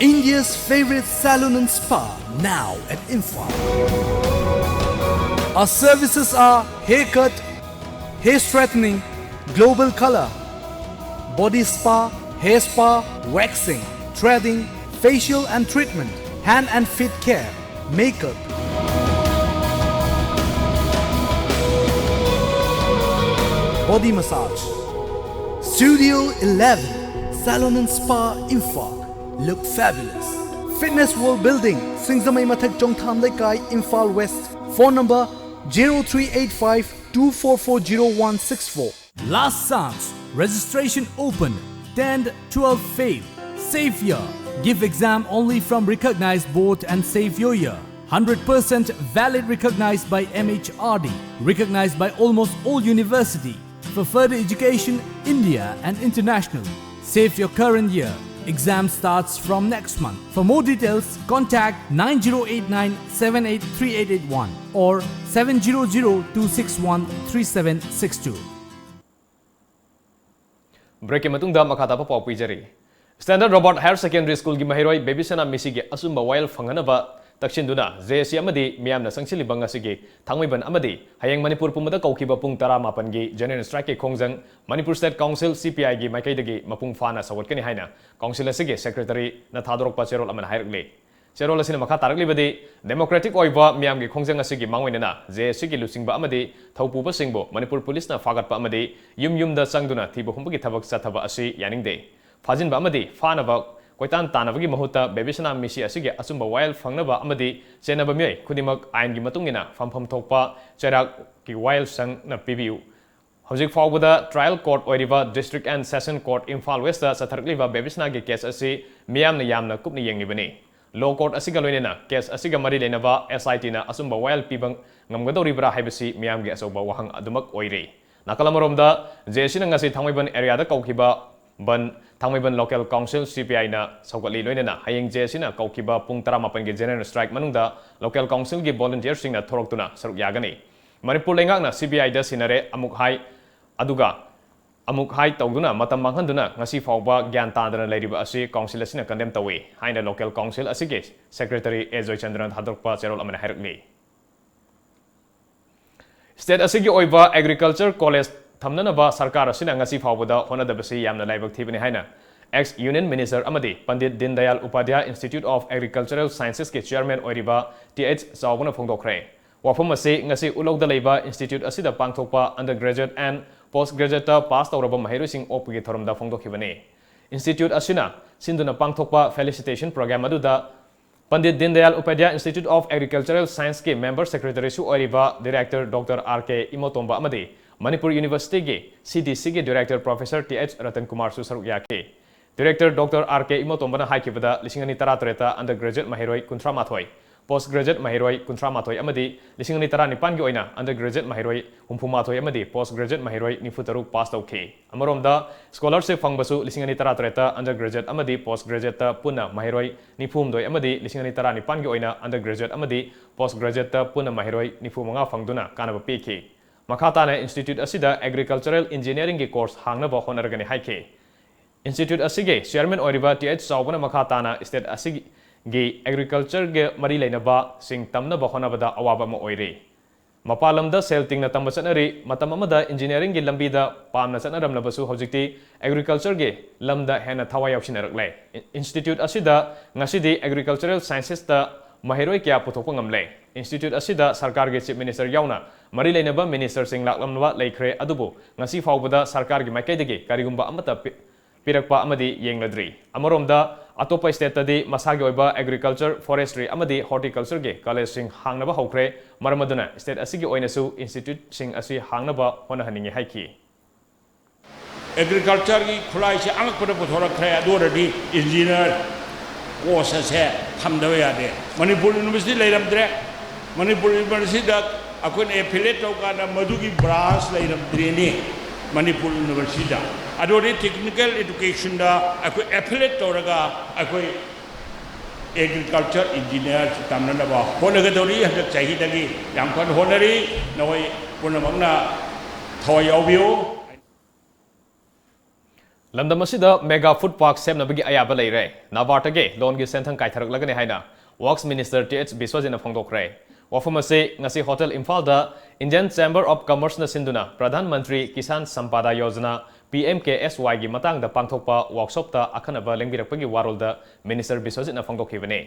India's favorite salon and spa, now at Imphal. Our services are haircut, hair straightening, global color, body spa, hair spa, waxing, threading, facial and treatment, hand and feet care, makeup, body massage. Studio eleven, Salon and Spa, Imphal. Look fabulous. Fitness World Building, Singzamei Mathak, Chongtham Leikai, Imphal West. Phone number zero three eight five two four four zero one six four. Last chance. Registration open. Tenth, twelfth fail. Safe year. Give exam only from recognized board and safe your year. Hundred percent valid, recognized by M H R D. Recognized by almost all university. For further education, India and international. Save your current year. Exam starts from next month. For more details, contact nine zero eight nine seven eight three eight eight one or seven zero zero two six one three seven six two. Break ꯀꯤ ꯃꯇꯨꯡꯗ ꯃꯈꯥ ꯇꯥꯕ ꯄꯥꯎ ꯄꯤꯖꯔꯤ꯫ Standard Robert Higher Secondary School ꯒꯤ ꯃꯍꯩꯔꯣꯏ ꯕꯦꯕꯤꯁꯅꯥ ꯃꯤꯁꯤꯒꯤ ꯑꯆꯨꯝꯕ ꯋꯥꯌꯦꯜ ꯐꯪꯍꯟꯅꯕ ꯇꯛꯁꯤꯟꯗꯨꯅ J A C ꯑꯃꯗꯤ ꯃꯤꯌꯥꯝꯅ ꯆꯪꯁꯤꯜꯂꯤꯕ ꯉꯁꯤꯒꯤ ꯊꯥꯡꯃꯩꯕꯟ ꯑꯃꯗꯤ ꯍꯌꯦꯡ ꯃꯅꯤꯄꯨꯔ ꯄꯨꯝꯕꯗ ꯀꯧꯈꯤꯕ ꯄꯨꯡ ꯇꯔꯥꯃꯥꯄꯟꯒꯤ General Strike ꯀꯤ ꯈꯣꯡꯖꯪ Manipur State Council, C P I ꯒꯤ ꯃꯥꯏꯀꯩꯗꯒꯤ ꯃꯄꯨꯡ ꯐꯥꯅ ꯁꯧꯒꯠꯀꯅꯤ ꯍꯥꯏꯅ Council ꯑꯁꯤꯒꯤ Secretary ꯅ ꯊꯥꯗꯣꯔꯛꯄ ꯆꯦꯔꯣꯜ ꯑꯃꯅ ꯍꯥꯏꯔꯛꯂꯤ꯫ ꯆꯦꯔꯣꯜ ꯑꯁꯤꯅ ꯃꯈꯥ ꯇꯥꯔꯛꯂꯤꯕꯗꯤ, democratic ꯑꯣꯏꯕ ꯃꯤꯌꯥꯝꯒꯤ ꯈꯣꯡꯖꯪ ꯑꯁꯤꯒꯤ ꯃꯥꯡꯑꯣꯏꯅꯅ J A C ꯒꯤ ꯂꯨꯆꯤꯡꯕ ꯑꯃꯗꯤ ꯊꯧꯄꯨꯕꯁꯤꯡꯕꯨ ꯃꯅꯤꯄꯨꯔ ꯄꯨꯂꯤꯁꯅ ꯐꯥꯒꯠꯄ ꯑꯃꯗꯤ ꯌꯨꯝ ꯌꯨꯝꯗ ꯆꯪꯗꯨꯅ ꯊꯤꯕ ꯍꯨꯝꯕꯒꯤ ꯊꯕꯛ ꯆꯠꯊꯕ ꯑꯁꯤ ꯌꯥꯅꯤꯡꯗꯦ꯫ ꯐꯥꯖꯤꯟꯕ ꯑꯃꯗꯤ ꯐꯥꯅꯕ ꯀꯣꯏꯇꯥꯟ ꯇꯥꯟꯅꯕꯒꯤ ꯃꯍꯨꯠꯇ ꯕꯦꯕꯤꯁꯅꯥ ꯃꯤꯁꯤ ꯑꯁꯤꯒꯤ ꯑꯆꯨꯝꯕ ꯋꯥꯌꯦꯜ ꯐꯪꯅꯕ ꯑꯃꯗꯤ ꯆꯦꯟꯅꯕ ꯃꯤꯑꯣꯏ ꯈꯨꯗꯤꯡꯃꯛ ꯑꯥꯏꯟꯒꯤ ꯃꯇꯨꯡ ꯏꯟꯅ ꯐꯝꯐꯝ ꯊꯣꯛꯄ ꯆꯩꯔꯥꯛꯀꯤ ꯋꯥꯌꯦꯜꯁꯪꯅ ꯄꯤꯕꯤꯌꯨ꯫ ꯍꯧꯖꯤꯛ ꯐꯥꯎꯕꯗ trial court ꯑꯣꯏꯔꯤꯕ District and Session Court Imphal West ꯇ ꯆꯠꯊꯔꯛꯂꯤꯕ ꯕꯦꯕꯤꯁꯅꯥꯒꯤ case ꯑꯁꯤ ꯃꯤꯌꯥꯝꯅ ꯌꯥꯝꯅ ꯀꯨꯞꯅ ꯌꯦꯡꯂꯤꯕꯅꯤ꯫ Law court ꯑꯁꯤꯒ ꯂꯣꯏꯅꯅ case ꯑꯁꯤꯒ ꯃꯔꯤ ꯂꯩꯅꯕ S I T ꯅ ꯑꯆꯨꯝꯕ ꯋꯥꯌꯦꯜ ꯄꯤꯕ ꯉꯝꯒꯗꯧꯔꯤꯕ꯭ꯔꯥ ꯍꯥꯏꯕꯁꯤ ꯃꯤꯌꯥꯝꯒꯤ ꯑꯆꯧꯕ ꯋꯥꯍꯪ ꯑꯗꯨꯃꯛ ꯑꯣꯏꯔꯤ꯫ ꯅꯥꯀꯜ ꯑꯃꯔꯣꯝꯗ, J A C ꯅ ꯉꯁꯤ ꯊꯥꯡꯃꯩꯕꯟ area the ꯀꯧꯈꯤꯕ ban Thangmeiband Local Council, C P I ꯅ ꯁꯧꯒꯠꯂꯤ꯫ ꯂꯣꯏꯅꯅ ꯍꯌꯦꯡ J A C ꯅ ꯀꯧꯈꯤꯕ ꯄꯨꯡ ꯇꯔꯥꯃꯥꯄꯟꯒꯤ General Strike ꯃꯅꯨꯡꯗ Local Council ꯒꯤ volunteer ꯁꯤꯡꯅ ꯊꯣꯔꯛꯇꯨꯅ ꯁꯔꯨꯛ ꯌꯥꯒꯅꯤ꯫ ꯃꯅꯤꯄꯨꯔ ꯂꯩꯉꯥꯛꯅ C P I ꯗ ꯁꯤꯟꯅꯔꯦ ꯑꯃꯨꯛ ꯍꯥꯏ, ꯑꯗꯨꯒ ꯑꯃꯨꯛ ꯍꯥꯏ ꯇꯧꯗꯨꯅ ꯃꯇꯝ ꯃꯥꯡꯍꯟꯗꯨꯅ ꯉꯁꯤ ꯐꯥꯎꯕ ꯒ꯭ꯌꯥꯟ ꯇꯥꯗꯅ ꯂꯩꯔꯤꯕ ꯑꯁꯤ Council ꯑꯁꯤꯅ condemn ꯇꯧꯏ ꯍꯥꯏꯅ Local Council ꯑꯁꯤꯒꯤ Secretary A ꯖꯣꯏꯆꯟꯗ꯭ꯔꯅ ꯊꯥꯗꯣꯔꯛꯄ ꯆꯦꯔꯣꯜ ꯑꯃꯅ ꯍꯥꯏꯔꯛꯂꯤ꯫ State ꯑꯁꯤꯒꯤ ꯑꯣꯏꯕ Agriculture College ꯊꯝꯅꯅꯕ ꯁꯔꯀꯥꯔ ꯑꯁꯤꯅ ꯉꯁꯤ ꯐꯥꯎꯕꯗ ꯍꯣꯠꯅꯗꯕꯁꯤ ꯌꯥꯝꯅ ꯂꯥꯏꯕꯛ ꯊꯤꯕꯅꯤ ꯍꯥꯏꯅ ex Union Minister ꯑꯃꯗꯤ ꯄꯟꯗꯤꯠ ꯗꯤꯟ Dayal Upadhyay Institute of Agricultural Sciences ꯀꯤ Chairman ꯑꯣꯏꯔꯤꯕ T H ꯆꯥꯎꯕꯅ ꯐꯣꯡꯗꯣꯛꯈ꯭ꯔꯦ꯫ ꯋꯥꯐꯝ ꯑꯁꯤ ꯉꯁꯤ ꯎꯠꯂꯧꯗ ꯂꯩꯕ institute ꯑꯁꯤꯗ ꯄꯥꯡꯊꯣꯛꯄ undergraduate and post graduate ꯇ pass ꯇꯧꯔꯕ ꯃꯍꯩꯔꯣꯏꯁꯤꯡ ꯑꯣꯛꯄꯒꯤ ꯊꯧꯔꯝꯗ ꯐꯣꯡꯗꯣꯛꯈꯤꯕꯅꯤ꯫ Institute ꯑꯁꯤꯅ ꯁꯤꯟꯗꯨꯅ ꯄꯥꯡꯊꯣꯛꯄ felicitation program ꯑꯗꯨꯗ ꯄꯟꯗꯤꯠ ꯗꯤꯟ Dayal Upadhyay Institute of Agricultural Science ꯀꯤ Member Secretary ꯁꯨ ꯑꯣꯏꯔꯤꯕ Director Doctor R K ꯏꯃꯣꯇꯣꯝꯕ ꯑꯃꯗꯤ ꯃꯅꯤꯄꯨꯔ University ꯒꯤ C D C ꯒꯤ Director Professor T H Ratan ꯀꯨꯃꯥꯔꯁꯨ ꯁꯔꯨꯛ ꯌꯥꯈꯤ꯫ Director Doctor R K ꯏꯃꯣꯇꯣꯝꯕꯅ ꯍꯥꯏꯈꯤꯕꯗ, ꯂꯤꯁꯤꯡ ꯑꯅꯤ ꯇꯔꯥꯇꯔꯦꯠꯇ undergraduate ꯃꯍꯩꯔꯣꯏ ꯀꯨꯟꯊ꯭ꯔꯥ ꯃꯥꯊꯣꯏ Post Graduate ꯃꯍꯩꯔꯣꯏ ꯀꯨꯟꯊ꯭ꯔꯥ ꯃꯥꯊꯣꯏ ꯑꯃꯗꯤ ꯂꯤꯁꯤꯡ ꯑꯅꯤ ꯇꯔꯥ ꯅꯤꯄꯥꯟꯒꯤ ꯑꯣꯏꯅ Under Graduate ꯃꯍꯩꯔꯣꯏ ꯍꯨꯝꯐꯨ ꯃꯥꯊꯣꯏ ꯑꯃꯗꯤ Post Graduate ꯃꯍꯩꯔꯣꯏ ꯅꯤꯐꯨ ꯇꯔꯨꯛ ꯄꯥꯁ ꯇꯧꯈꯤ꯫ ꯑꯃꯔꯣꯝꯗ, ꯁ꯭ꯀꯣꯂꯔꯁꯤꯞ ꯐꯪꯕꯁꯨ ꯂꯤꯁꯤꯡ ꯑꯅꯤ ꯇꯔꯥ ꯇꯔꯦꯠꯇ Under Graduate ꯑꯃꯗꯤ Post Graduateꯇ ꯄꯨꯟꯅ ꯃꯍꯩꯔꯣꯏ ꯅꯤꯐꯨ ꯍꯨꯝꯗꯣꯏ ꯑꯃꯗꯤ ꯂꯤꯁꯤꯡ ꯑꯅꯤ ꯇꯔꯥ ꯅꯤꯄꯥꯟꯒꯤ ꯑꯣꯏꯅ Under Graduate ꯑꯃꯗꯤ Post Graduateꯇ ꯄꯨꯟꯅ ꯃꯍꯩꯔꯣꯏ ꯅꯤꯐꯨ ꯃꯉꯥ ꯐꯪꯗꯨꯅ ꯀꯥꯟꯅꯕ ꯄꯤꯈꯤ꯫ ꯃꯈꯥ ꯇꯥꯅ institute ꯑꯁꯤꯗ Agricultural Engineeringꯒꯤ course ꯍꯥꯡꯅꯕ ꯍꯣꯠꯅꯔꯒꯅꯤ ꯍꯥꯏꯈꯤ꯫ Institute ꯑꯁꯤꯒꯤ chairman ꯑꯣꯏꯔꯤꯕ ꯇꯤ ꯑꯩꯆ ꯆꯥꯎꯕꯅ ꯃꯈꯥ ꯇꯥꯅ state ꯑꯁꯤꯒꯤ agricultureꯒ ꯃꯔꯤ ꯂꯩꯅꯕꯁꯤꯡ ꯇꯝꯅꯕ ꯍꯣꯠꯅꯕꯗ ꯑꯋꯥꯕ ꯑꯃ ꯑꯣꯏꯔꯤ꯫ ꯃꯄꯥꯟ ꯂꯝꯗ ꯁꯦꯜ ꯇꯤꯡꯅ ꯇꯝꯕ ꯆꯠꯅꯔꯤ꯫ ꯃꯇꯝ ꯑꯃꯗ engineeringꯒꯤ ꯂꯝꯕꯤꯗ ꯄꯥꯝꯅ ꯆꯠꯅꯔꯝꯂꯕꯁꯨ ꯍꯧꯖꯤꯛꯇꯤ agricultureꯒꯤ ꯂꯝꯗ ꯍꯦꯟꯅ ꯊꯋꯥꯏ ꯌꯥꯎꯁꯤꯟꯅꯔꯛꯂꯦ꯫ ꯏꯟ-, institute ꯑꯁꯤꯗ ꯉꯁꯤꯗꯤ Agricultural Sciencesꯇ ꯃꯍꯩꯔꯣꯏ ꯀꯌꯥ ꯄꯨꯊꯣꯛꯄ ꯉꯝꯂꯦ꯫ Institute ꯑꯁꯤꯗ ꯁꯔꯀꯥꯔꯒꯤ Chief Minister ꯌꯥꯎꯅ ꯃꯔꯤ ꯂꯩꯅꯕ ministerꯁꯤꯡ ꯂꯥꯛꯂꯝꯂꯕ ꯂꯩꯈ꯭ꯔꯦ, ꯑꯗꯨꯕꯨ ꯉꯁꯤ ꯐꯥꯎꯕꯗ ꯁꯔꯀꯥꯔꯒꯤ ꯃꯥꯏꯀꯩꯗꯒꯤ ꯀꯔꯤꯒꯨꯝꯕ ꯑꯃꯠꯇ ꯄꯤ-, ꯄꯤꯔꯛꯄ ꯑꯃꯗꯤ ꯌꯦꯡꯂꯗ꯭ꯔꯤ꯫ ꯑꯃꯔꯣꯝꯗ, ꯑꯇꯣꯞꯄ stateꯇꯗꯤ ꯃꯁꯥꯒꯤ ꯑꯣꯏꯕ agriculture, forestry ꯑꯃꯗꯤ horticultureꯒꯤ collegeꯁꯤꯡ ꯍꯥꯡꯅꯕ ꯍꯧꯈ꯭ꯔꯦ꯫ ꯃꯔꯝ ꯑꯗꯨꯅ state ꯑꯁꯤꯒꯤ ꯑꯣꯏꯅꯁꯨ instituteꯁꯤꯡ ꯑꯁꯤ ꯍꯥꯡꯅꯕ ꯍꯣꯠꯅꯍꯟꯅꯤꯡꯏ ꯍꯥꯏꯈꯤ꯫ Agricultureꯒꯤ ꯈꯨꯠꯂꯥꯏꯁꯦ ꯑꯉꯛꯄꯗ ꯄꯨꯊꯣꯔꯛꯈ꯭ꯔꯦ꯫ ꯑꯗꯨ ꯑꯣꯏꯔꯗꯤ engineer course ꯑꯁꯦ ꯊꯝꯗꯕ ꯌꯥꯗꯦ꯫ ꯃꯅꯤꯄꯨꯔ University ꯂꯩꯔꯝꯗ꯭ꯔꯦ꯫ ꯃꯅꯤꯄꯨꯔ Universityꯗ ꯑꯩꯈꯣꯏꯅ affiliate ꯇꯧꯀꯥꯟꯗ ꯃꯗꯨꯒꯤ branch ꯂꯩꯔꯝꯗ꯭ꯔꯦꯅꯦ ꯃꯅꯤꯄꯨꯔ Universityꯗ꯫ ꯑꯗꯨ ꯑꯣꯏꯔꯗꯤ technical educationꯗ ꯑꯩꯈꯣꯏ affiliate ꯇꯧꯔꯒ ꯑꯩꯈꯣꯏ agriculture engineer ꯇꯝꯅꯅꯕ ꯍꯣꯠꯅꯒꯗꯧꯔꯤ꯫ ꯍꯟꯗꯛ ꯆꯍꯤꯗꯒꯤ ꯌꯥꯝ ꯀꯟꯅ ꯍꯣꯠꯅꯔꯤ꯫ ꯅꯈꯣꯏ ꯄꯨꯝꯅꯃꯛꯅ ꯊꯋꯥꯏ ꯌꯥꯎꯕꯤꯌꯨ꯫ ꯂꯝꯗꯝ ꯑꯁꯤꯗ mega food park ꯁꯦꯝꯅꯕꯒꯤ ꯑꯌꯥꯕ ꯂꯩꯔꯦ꯫ NABARDꯇꯒꯤ loanꯒꯤ ꯁꯦꯟꯊꯪ ꯀꯥꯏꯊꯔꯛꯂꯒꯅꯤ ꯍꯥꯏꯅ Works Minister ꯇꯤ ꯑꯩꯆ ꯕꯤꯁ꯭ꯋꯖꯤꯠꯅ ꯐꯣꯡꯗꯣꯛꯈ꯭ꯔꯦ꯫ ꯋꯥꯐꯝ ꯑꯁꯤ ꯉꯁꯤ Hotel ꯏꯝꯐꯥꯜꯗ Indian Chamber of Commerceꯅ ꯁꯤꯟꯗꯨꯅ Pradhan Mantri Kisan Sampada Yojana, P M K S ꯋꯥꯏꯒꯤ ꯃꯇꯥꯡꯗ ꯄꯥꯡꯊꯣꯛꯄ workshopꯇ ꯑꯈꯟꯅꯕ ꯂꯦꯡꯕꯤꯔꯛꯄꯒꯤ ꯋꯥꯔꯣꯜꯗ Minister ꯕꯤꯁ꯭ꯋꯖꯤꯠꯅ ꯐꯣꯡꯗꯣꯛꯈꯤꯕꯅꯤ꯫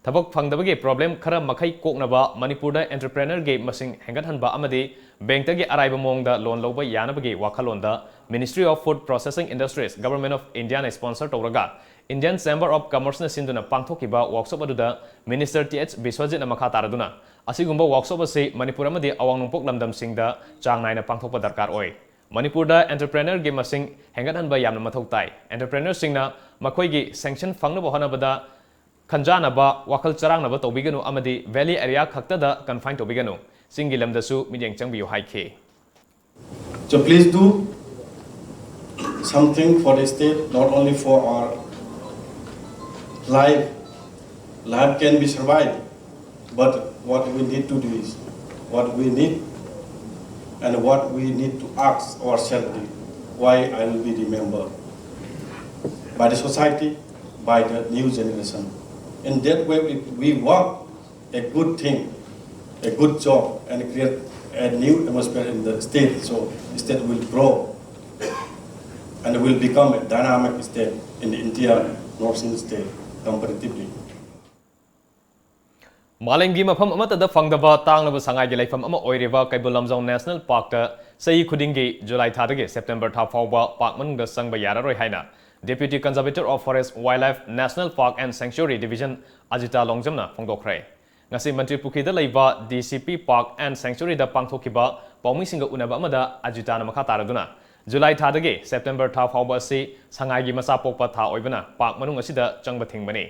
ꯊꯕꯛ ꯐꯪꯗꯕꯒꯤ problem ꯈꯔ ꯃꯈꯩ ꯀꯣꯛꯅꯕ, ꯃꯅꯤꯄꯨꯔꯗ entrepreneurꯒꯤ ꯃꯁꯤꯡ ꯍꯦꯟꯒꯠꯍꯟꯕ ꯑꯃꯗꯤ bankꯇꯒꯤ ꯑꯔꯥꯏꯕ ꯃꯑꯣꯡꯗ loan ꯂꯧꯕ ꯌꯥꯅꯕꯒꯤ ꯋꯥꯈꯜꯂꯣꯟꯗ Ministry of Food Processing Industries, Government of Indiaꯅ sponsor ꯇꯧꯔꯒ Indian Chamber of Commerceꯅ ꯁꯤꯟꯗꯨꯅ ꯄꯥꯡꯊꯣꯛꯈꯤꯕ workshop ꯑꯗꯨꯗ Minister ꯇꯤ ꯑꯩꯆ ꯕꯤꯁ꯭ꯋꯖꯤꯠꯅ ꯃꯈꯥ ꯇꯥꯔꯗꯨꯅ, ꯑꯁꯤꯒꯨꯝꯕ workshop ꯑꯁꯤ ꯃꯅꯤꯄꯨꯔ ꯑꯃꯗꯤ ꯑꯋꯥꯡ ꯅꯣꯡꯄꯣꯛ ꯂꯝꯗꯝꯁꯤꯡꯗ ꯆꯥꯡ ꯅꯥꯏꯅ ꯄꯥꯡꯊꯣꯛꯄ ꯗꯔꯀꯥꯔ ꯑꯣꯏ꯫ ꯃꯅꯤꯄꯨꯔꯗ entrepreneurꯒꯤ ꯃꯁꯤꯡ ꯍꯦꯟꯒꯠꯍꯟꯕ ꯌꯥꯝꯅ ꯃꯊꯧ ꯇꯥꯏ꯫ Entrepreneurꯁꯤꯡꯅ ꯃꯈꯣꯏꯒꯤ sanction ꯐꯪꯅꯕ ꯍꯣꯠꯅꯕꯗ ꯈꯟꯖꯥꯅꯕ, ꯋꯥꯈꯜ ꯆꯔꯥꯡꯅꯕ ꯇꯧꯕꯤꯒꯅꯨ ꯑꯃꯗꯤ valley area ꯈꯛꯇꯗ confine ꯇꯧꯕꯤꯒꯅꯨ, ꯆꯤꯡꯒꯤ ꯂꯝꯗꯁꯨ ꯃꯤꯠꯌꯦꯡ ꯆꯪꯕꯤꯌꯨ ꯍꯥꯏꯈꯤ꯫ So please do something for the state, not only for our life. Life can be survived, but what we need to do is, what we need and what we need to ask ourselves is, why I will be remembered by the society, by the new generation. In that way, if we work a good thing, a good job, and create a new atmosphere in the state, so state will grow and will become a dynamic state in India, North East state comparatively. ꯃꯥꯂꯦꯝꯒꯤ ꯃꯐꯝ ꯑꯃꯠꯇꯗ ꯐꯪꯗꯕ ꯇꯥꯡꯂꯕ ꯁꯉꯥꯏꯒꯤ ꯂꯩꯐꯝ ꯑꯃ ꯑꯣꯏꯔꯤꯕ Keibul Lamjao National Parkꯇ ꯆꯍꯤ ꯈꯨꯗꯤꯡꯒꯤ ꯖꯨꯂꯥꯏ ꯊꯥꯗꯒꯤ ꯁꯦꯞꯇꯦꯝꯕꯔ ꯊꯥ ꯐꯥꯎꯕ park ꯃꯅꯨꯡꯗ ꯆꯪꯕ ꯌꯥꯔꯔꯣꯏ ꯍꯥꯏꯅ Deputy Conservator of Forest, Wildlife, National Park and Sanctuary Division ꯑꯖꯤꯇꯥ ꯂꯣꯡꯖꯝꯅ ꯐꯣꯡꯗꯣꯛꯈ꯭ꯔꯦ꯫ ꯉꯁꯤ ꯃꯟꯇ꯭ꯔꯤ ꯄꯨꯈ꯭ꯔꯤꯗ ꯂꯩꯕ D C P Park and Sanctuaryꯗ ꯄꯥꯡꯊꯣꯛꯈꯤꯕ ꯄꯥꯎꯃꯤꯁꯤꯡꯒ ꯎꯅꯕ ꯑꯃꯗ ꯑꯖꯤꯇꯥꯅ ꯃꯈꯥ ꯇꯥꯔꯗꯨꯅ, ꯖꯨꯂꯥꯏ ꯊꯥꯗꯒꯤ ꯁꯦꯞꯇꯦꯝꯕꯔ ꯊꯥ ꯐꯥꯎꯕ ꯑꯁꯤ ꯁꯉꯥꯏꯒꯤ ꯃꯆꯥ ꯄꯣꯛꯄ ꯊꯥ ꯑꯣꯏꯕꯅ park ꯃꯅꯨꯡ ꯑꯁꯤꯗ ꯆꯪꯕ ꯊꯤꯡꯕꯅꯤ꯫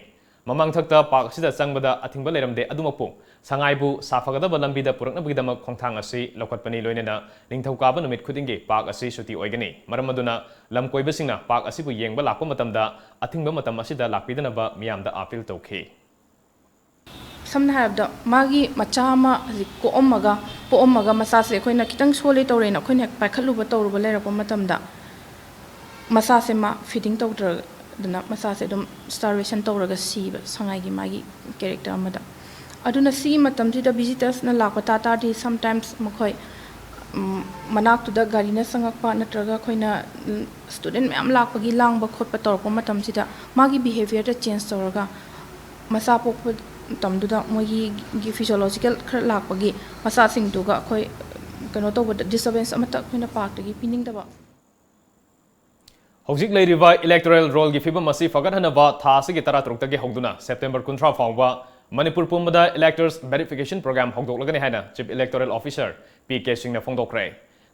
ꯃꯃꯥꯡꯊꯛꯇ park ꯑꯁꯤꯗ ꯆꯪꯕꯗ ꯑꯊꯤꯡꯕ ꯂꯩꯔꯝꯗꯦ, ꯑꯗꯨꯃꯛꯄꯨ ꯁꯉꯥꯏꯕꯨ ꯁꯥꯐꯒꯗꯕ ꯂꯝꯕꯤꯗ ꯄꯨꯔꯛꯅꯕꯒꯤꯗꯃꯛ ꯈꯣꯡꯊꯥꯡ ꯑꯁꯤ ꯂꯧꯈꯠꯄꯅꯤ꯫ ꯂꯣꯏꯅꯅ ꯅꯤꯡꯊꯧꯀꯥꯕ ꯅꯨꯃꯤꯠ ꯈꯨꯗꯤꯡꯒꯤ park ꯑꯁꯤ ꯁꯨꯇꯤ ꯑꯣꯏꯒꯅꯤ꯫ ꯃꯔꯝ ꯑꯗꯨꯅ ꯂꯝ ꯀꯣꯏꯕꯁꯤꯡꯅ park ꯑꯁꯤꯕꯨ ꯌꯦꯡꯕ ꯂꯥꯛꯄ ꯃꯇꯝꯗ ꯑꯊꯤꯡꯕ ꯃꯇꯝ ꯑꯁꯤꯗ ꯂꯥꯛꯄꯤꯗꯅꯕ ꯃꯤꯌꯥꯝꯗ appeal ꯇꯧꯈꯤ꯫ ꯁꯝꯅ ꯍꯥꯏꯔꯕꯗ, ꯃꯥꯒꯤ ꯃꯆꯥ ꯑꯃ ꯍꯧꯖꯤꯛ ꯀꯣꯛꯑꯝꯃꯒ, ꯄꯣꯛꯑꯝꯃꯒ ꯃꯆꯥꯁꯦ ꯑꯩꯈꯣꯏꯅ ꯈꯤꯇꯪ ꯁꯣꯜꯂꯤ ꯇꯧꯔꯦꯅ ꯑꯩꯈꯣꯏꯅ ꯍꯦꯛ ꯄꯥꯏꯈꯠꯂꯨꯕ ꯇꯧꯔꯨꯕ ꯂꯩꯔꯛꯄ ꯃꯇꯝꯗ, ꯃꯆꯥꯁꯦ ꯃꯥ feeding ꯇꯧꯗ꯭ꯔꯗꯅ ꯃꯆꯥꯁꯦ ꯑꯗꯨꯝ starvation ꯇꯧꯔꯒ ꯁꯤꯕ, ꯁꯉꯥꯏꯒꯤ ꯃꯥꯒꯤ character ꯑꯃꯗ꯫ ꯑꯗꯨꯅ ꯁꯤꯒꯤ ꯃꯇꯝꯁꯤꯗ visitorsꯅ ꯂꯥꯛꯄ ꯇꯥ ꯇꯥꯔꯗꯤ, sometimes ꯃꯈꯣꯏ, ꯎꯝ, ꯃꯅꯥꯛꯇꯨꯗ ꯒꯥꯔꯤꯅ ꯆꯪꯉꯛꯄ ꯅꯠꯇ꯭ꯔꯒ ꯑꯩꯈꯣꯏꯅ, ꯎꯝ, student ꯃꯌꯥꯝ ꯂꯥꯛꯄꯒꯤ ꯂꯥꯡꯕ ꯈꯣꯠꯄ ꯇꯧꯔꯛꯄ ꯃꯇꯝꯁꯤꯗ, ꯃꯥꯒꯤ behaviourꯗ change ꯇꯧꯔꯒ, ꯃꯆꯥ ꯄꯣꯛꯄ ꯃꯇꯝꯗꯨꯗ ꯃꯣꯏꯒꯤ physiological ꯈꯔ ꯂꯥꯛꯄꯒꯤ ꯃꯆꯥꯁꯤꯡꯗꯨꯒ ꯑꯩꯈꯣꯏ ꯀꯩꯅꯣ ꯇꯧꯕꯗ disturbance ꯑꯃꯠꯇ ꯑꯩꯈꯣꯏꯅ parkꯇꯒꯤ ꯄꯤꯅꯤꯡꯗꯕ꯫ ꯍꯧꯖꯤꯛ ꯂꯩꯔꯤꯕ electoral rollꯒꯤ ꯐꯤꯕꯝ ꯑꯁꯤ ꯐꯒꯠꯍꯟꯅꯕ ꯊꯥ ꯑꯁꯤꯒꯤ ꯇꯔꯥꯇꯔꯨꯛꯇꯒꯤ ꯍꯧꯗꯨꯅ ꯁꯦꯞꯇꯦꯝꯕꯔ ꯀꯨꯟꯊ꯭ꯔꯥ ꯐꯥꯎꯕ ꯃꯅꯤꯄꯨꯔ ꯄꯨꯝꯕꯗ electors verification program ꯍꯧꯗꯣꯛꯂꯒꯅꯤ ꯍꯥꯏꯅ Chief Electoral Officer P K Singhꯅ ꯐꯣꯡꯗꯣꯛꯈ꯭ꯔꯦ꯫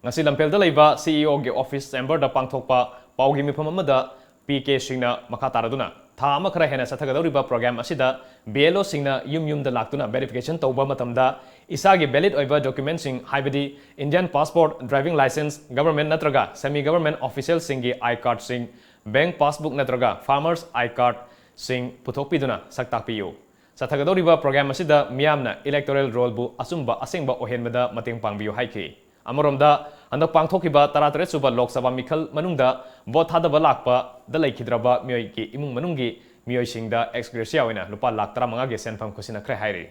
ꯉꯁꯤ ꯂꯝꯐꯦꯜꯗ ꯂꯩꯕ CEOꯒꯤ office chamberꯗ ꯄꯥꯡꯊꯣꯛꯄ ꯄꯥꯎꯒꯤ ꯃꯤꯐꯝ ꯑꯃꯗ P K Singhꯅ ꯃꯈꯥ ꯇꯥꯔꯗꯨꯅ, ꯊꯥ ꯑꯃ ꯈꯔ ꯍꯦꯟꯅ ꯆꯠꯊꯒꯗꯧꯔꯤꯕ program ꯑꯁꯤꯗ B L O ꯁꯤꯡꯅ ꯌꯨꯝ ꯌꯨꯝꯗ ꯂꯥꯛꯇꯨꯅ verification ꯇꯧꯕ ꯃꯇꯝꯗ ꯏꯁꯥꯒꯤ valid ꯑꯣꯏꯕ document ꯁꯤꯡ, ꯍꯥꯏꯕꯗꯤ Indian passport, driving licence, government ꯅꯠꯇ꯭ꯔꯒ semi government official ꯁꯤꯡꯒꯤ I card ꯁꯤꯡ, bank passbook ꯅꯠꯇ꯭ꯔꯒ farmers I card ꯁꯤꯡ ꯄꯨꯊꯣꯛꯄꯤꯗꯨꯅ ꯁꯛ ꯇꯥꯛꯄꯤꯌꯨ꯫ ꯆꯠꯊꯒꯗꯧꯔꯤꯕ program ꯑꯁꯤꯗ ꯃꯤꯌꯥꯝꯅ electoral roll ꯕꯨ ꯑꯆꯨꯝꯕ ꯑꯁꯦꯡꯕ ꯑꯣꯏꯍꯟꯕꯗ ꯃꯇꯦꯡ ꯄꯥꯡꯕꯤꯌꯨ ꯍꯥꯏꯈꯤ꯫ ꯑꯃꯔꯣꯝꯗ, ꯍꯟꯗꯛ ꯄꯥꯡꯊꯣꯛꯈꯤꯕ ꯇꯔꯥꯇꯔꯦꯠ ꯁꯨꯕ ꯂꯣꯛ ꯁꯚꯥ ꯃꯤꯈꯜ ꯃꯅꯨꯡꯗ vote ꯊꯥꯗꯕ ꯂꯥꯛꯄꯗ ꯂꯩꯈꯤꯗ꯭ꯔꯕ ꯃꯤꯑꯣꯏꯒꯤ ꯏꯃꯨꯡ ꯃꯅꯨꯡꯒꯤ ꯃꯤꯑꯣꯏꯁꯤꯡꯗ ex gratia ꯑꯣꯏꯅ ꯂꯨꯄꯥ ꯂꯥꯈ ꯇꯔꯥꯃꯉꯥꯒꯤ ꯁꯦꯟꯐꯝ ꯈꯨꯠꯁꯤꯟꯅꯈ꯭ꯔꯦ ꯍꯥꯏꯔꯤ꯫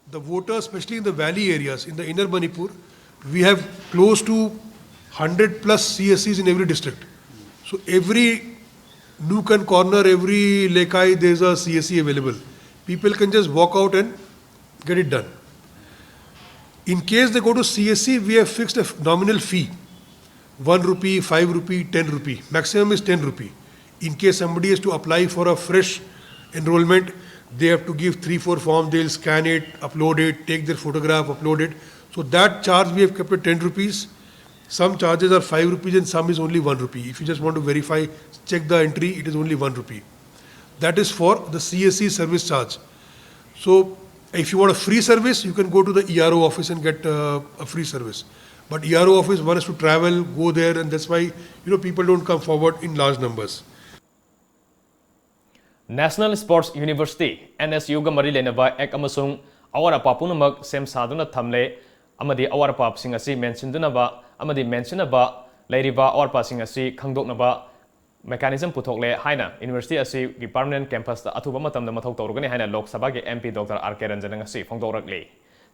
The voters, especially in the valley areas, in the inner Manipur, we have close to hundred plus C S Cs in every district. So every nook and corner, every lekai, there's a C S C available. People can just walk out and get it done. In case they go to C S C, we have fixed a f- nominal fee, one rupee, five rupee, ten rupee. Maximum is ten rupee. In case somebody has to apply for a fresh enrollment, they have to give three, four forms, they'll scan it, upload it, take their photograph, upload it. So that charge we have kept at ten rupees. Some charges are five rupees and some is only one rupee. If you just want to verify, check the entry, it is only one rupee. That is for the C S C service charge. So if you want a free service, you can go to the E R O office and get uh, a free service. But E R O office, one has to travel, go there, and that's why, you know, people don't come forward in large numbers. National Sports University, N S U ꯒ ꯃꯔꯤ ꯂꯩꯅꯕ act ꯑꯃꯁꯨꯡ ꯑꯋꯥꯠ ꯑꯄꯥ ꯄꯨꯝꯅꯃꯛ ꯁꯦꯝ ꯁꯥꯗꯨꯅ ꯊꯝꯂꯦ ꯑꯃꯗꯤ ꯑꯋꯥꯠ ꯑꯄꯥꯁꯤꯡ ꯑꯁꯤ ꯃꯦꯟꯁꯤꯟꯗꯨꯅꯕ ꯑꯃꯗꯤ ꯃꯦꯟꯁꯤꯟꯅꯕ ꯂꯩꯔꯤꯕ ꯑꯋꯥꯠ ꯑꯄꯥꯁꯤꯡ ꯑꯁꯤ ꯈꯪꯗꯣꯛꯅꯕ mechanism ꯄꯨꯊꯣꯛꯂꯦ ꯍꯥꯏꯅ university ꯑꯁꯤꯒꯤ permanent campus ꯇ ꯑꯊꯨꯕ ꯃꯇꯝꯗ ꯃꯊꯧ ꯇꯧꯔꯒꯅꯤ ꯍꯥꯏꯅ ꯂꯣꯛ ꯁꯚꯥꯒꯤ M P Doctor R K Ranjan ꯅ ꯉꯁꯤ ꯐꯣꯡꯗꯣꯔꯛꯂꯤ꯫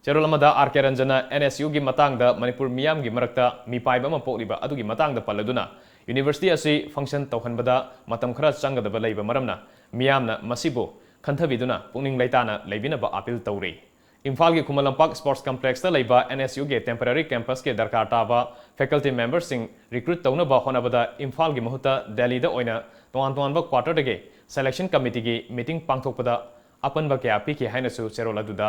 ꯆꯦꯔꯣꯜ ꯑꯃꯗ R K Ranjan ꯅ N S U ꯒꯤ ꯃꯇꯥꯡꯗ ꯃꯅꯤꯄꯨꯔ ꯃꯤꯌꯥꯝꯒꯤ ꯃꯔꯛꯇ ꯃꯤꯄꯥꯏꯕ ꯑꯃ ꯄꯣꯛꯂꯤꯕ ꯑꯗꯨꯒꯤ ꯃꯇꯥꯡꯗ ꯄꯜꯂꯗꯨꯅ, university ꯑꯁꯤ function ꯇꯧꯍꯟꯕꯗ ꯃꯇꯝ ꯈꯔ ꯆꯪꯒꯗꯕ ꯂꯩꯕ ꯃꯔꯝꯅ, ꯃꯤꯌꯥꯝꯅ ꯃꯁꯤꯕꯨ ꯈꯟꯊꯕꯤꯗꯨꯅ ꯄꯨꯛꯅꯤꯡ ꯂꯩꯇꯥꯅ ꯂꯩꯕꯤꯅꯕ appeal ꯇꯧꯔꯤ꯫ ꯏꯝꯐꯥꯜꯒꯤ ꯈꯨꯃꯟ ꯂꯝꯄꯥꯛ Sports Complex ꯇ ꯂꯩꯕ N S U ꯒꯤ temporary campus ꯀꯤ ꯗꯔꯀꯥꯔ ꯇꯥꯕ faculty member ꯁꯤꯡ recruit ꯇꯧꯅꯕ ꯍꯣꯠꯅꯕꯗ ꯏꯝꯐꯥꯜꯒꯤ ꯃꯍꯨꯠꯇ ꯗꯦꯜꯂꯤꯗ ꯑꯣꯏꯅ ꯇꯣꯉꯥꯟ ꯇꯣꯉꯥꯟꯕ quarter ꯗꯒꯤ selection committee ꯒꯤ meeting ꯄꯥꯡꯊꯣꯛꯄꯗ ꯑꯄꯟꯕ ꯀꯌꯥ ꯄꯤꯈꯤ ꯍꯥꯏꯅꯁꯨ ꯆꯦꯔꯣꯜ ꯑꯗꯨꯗ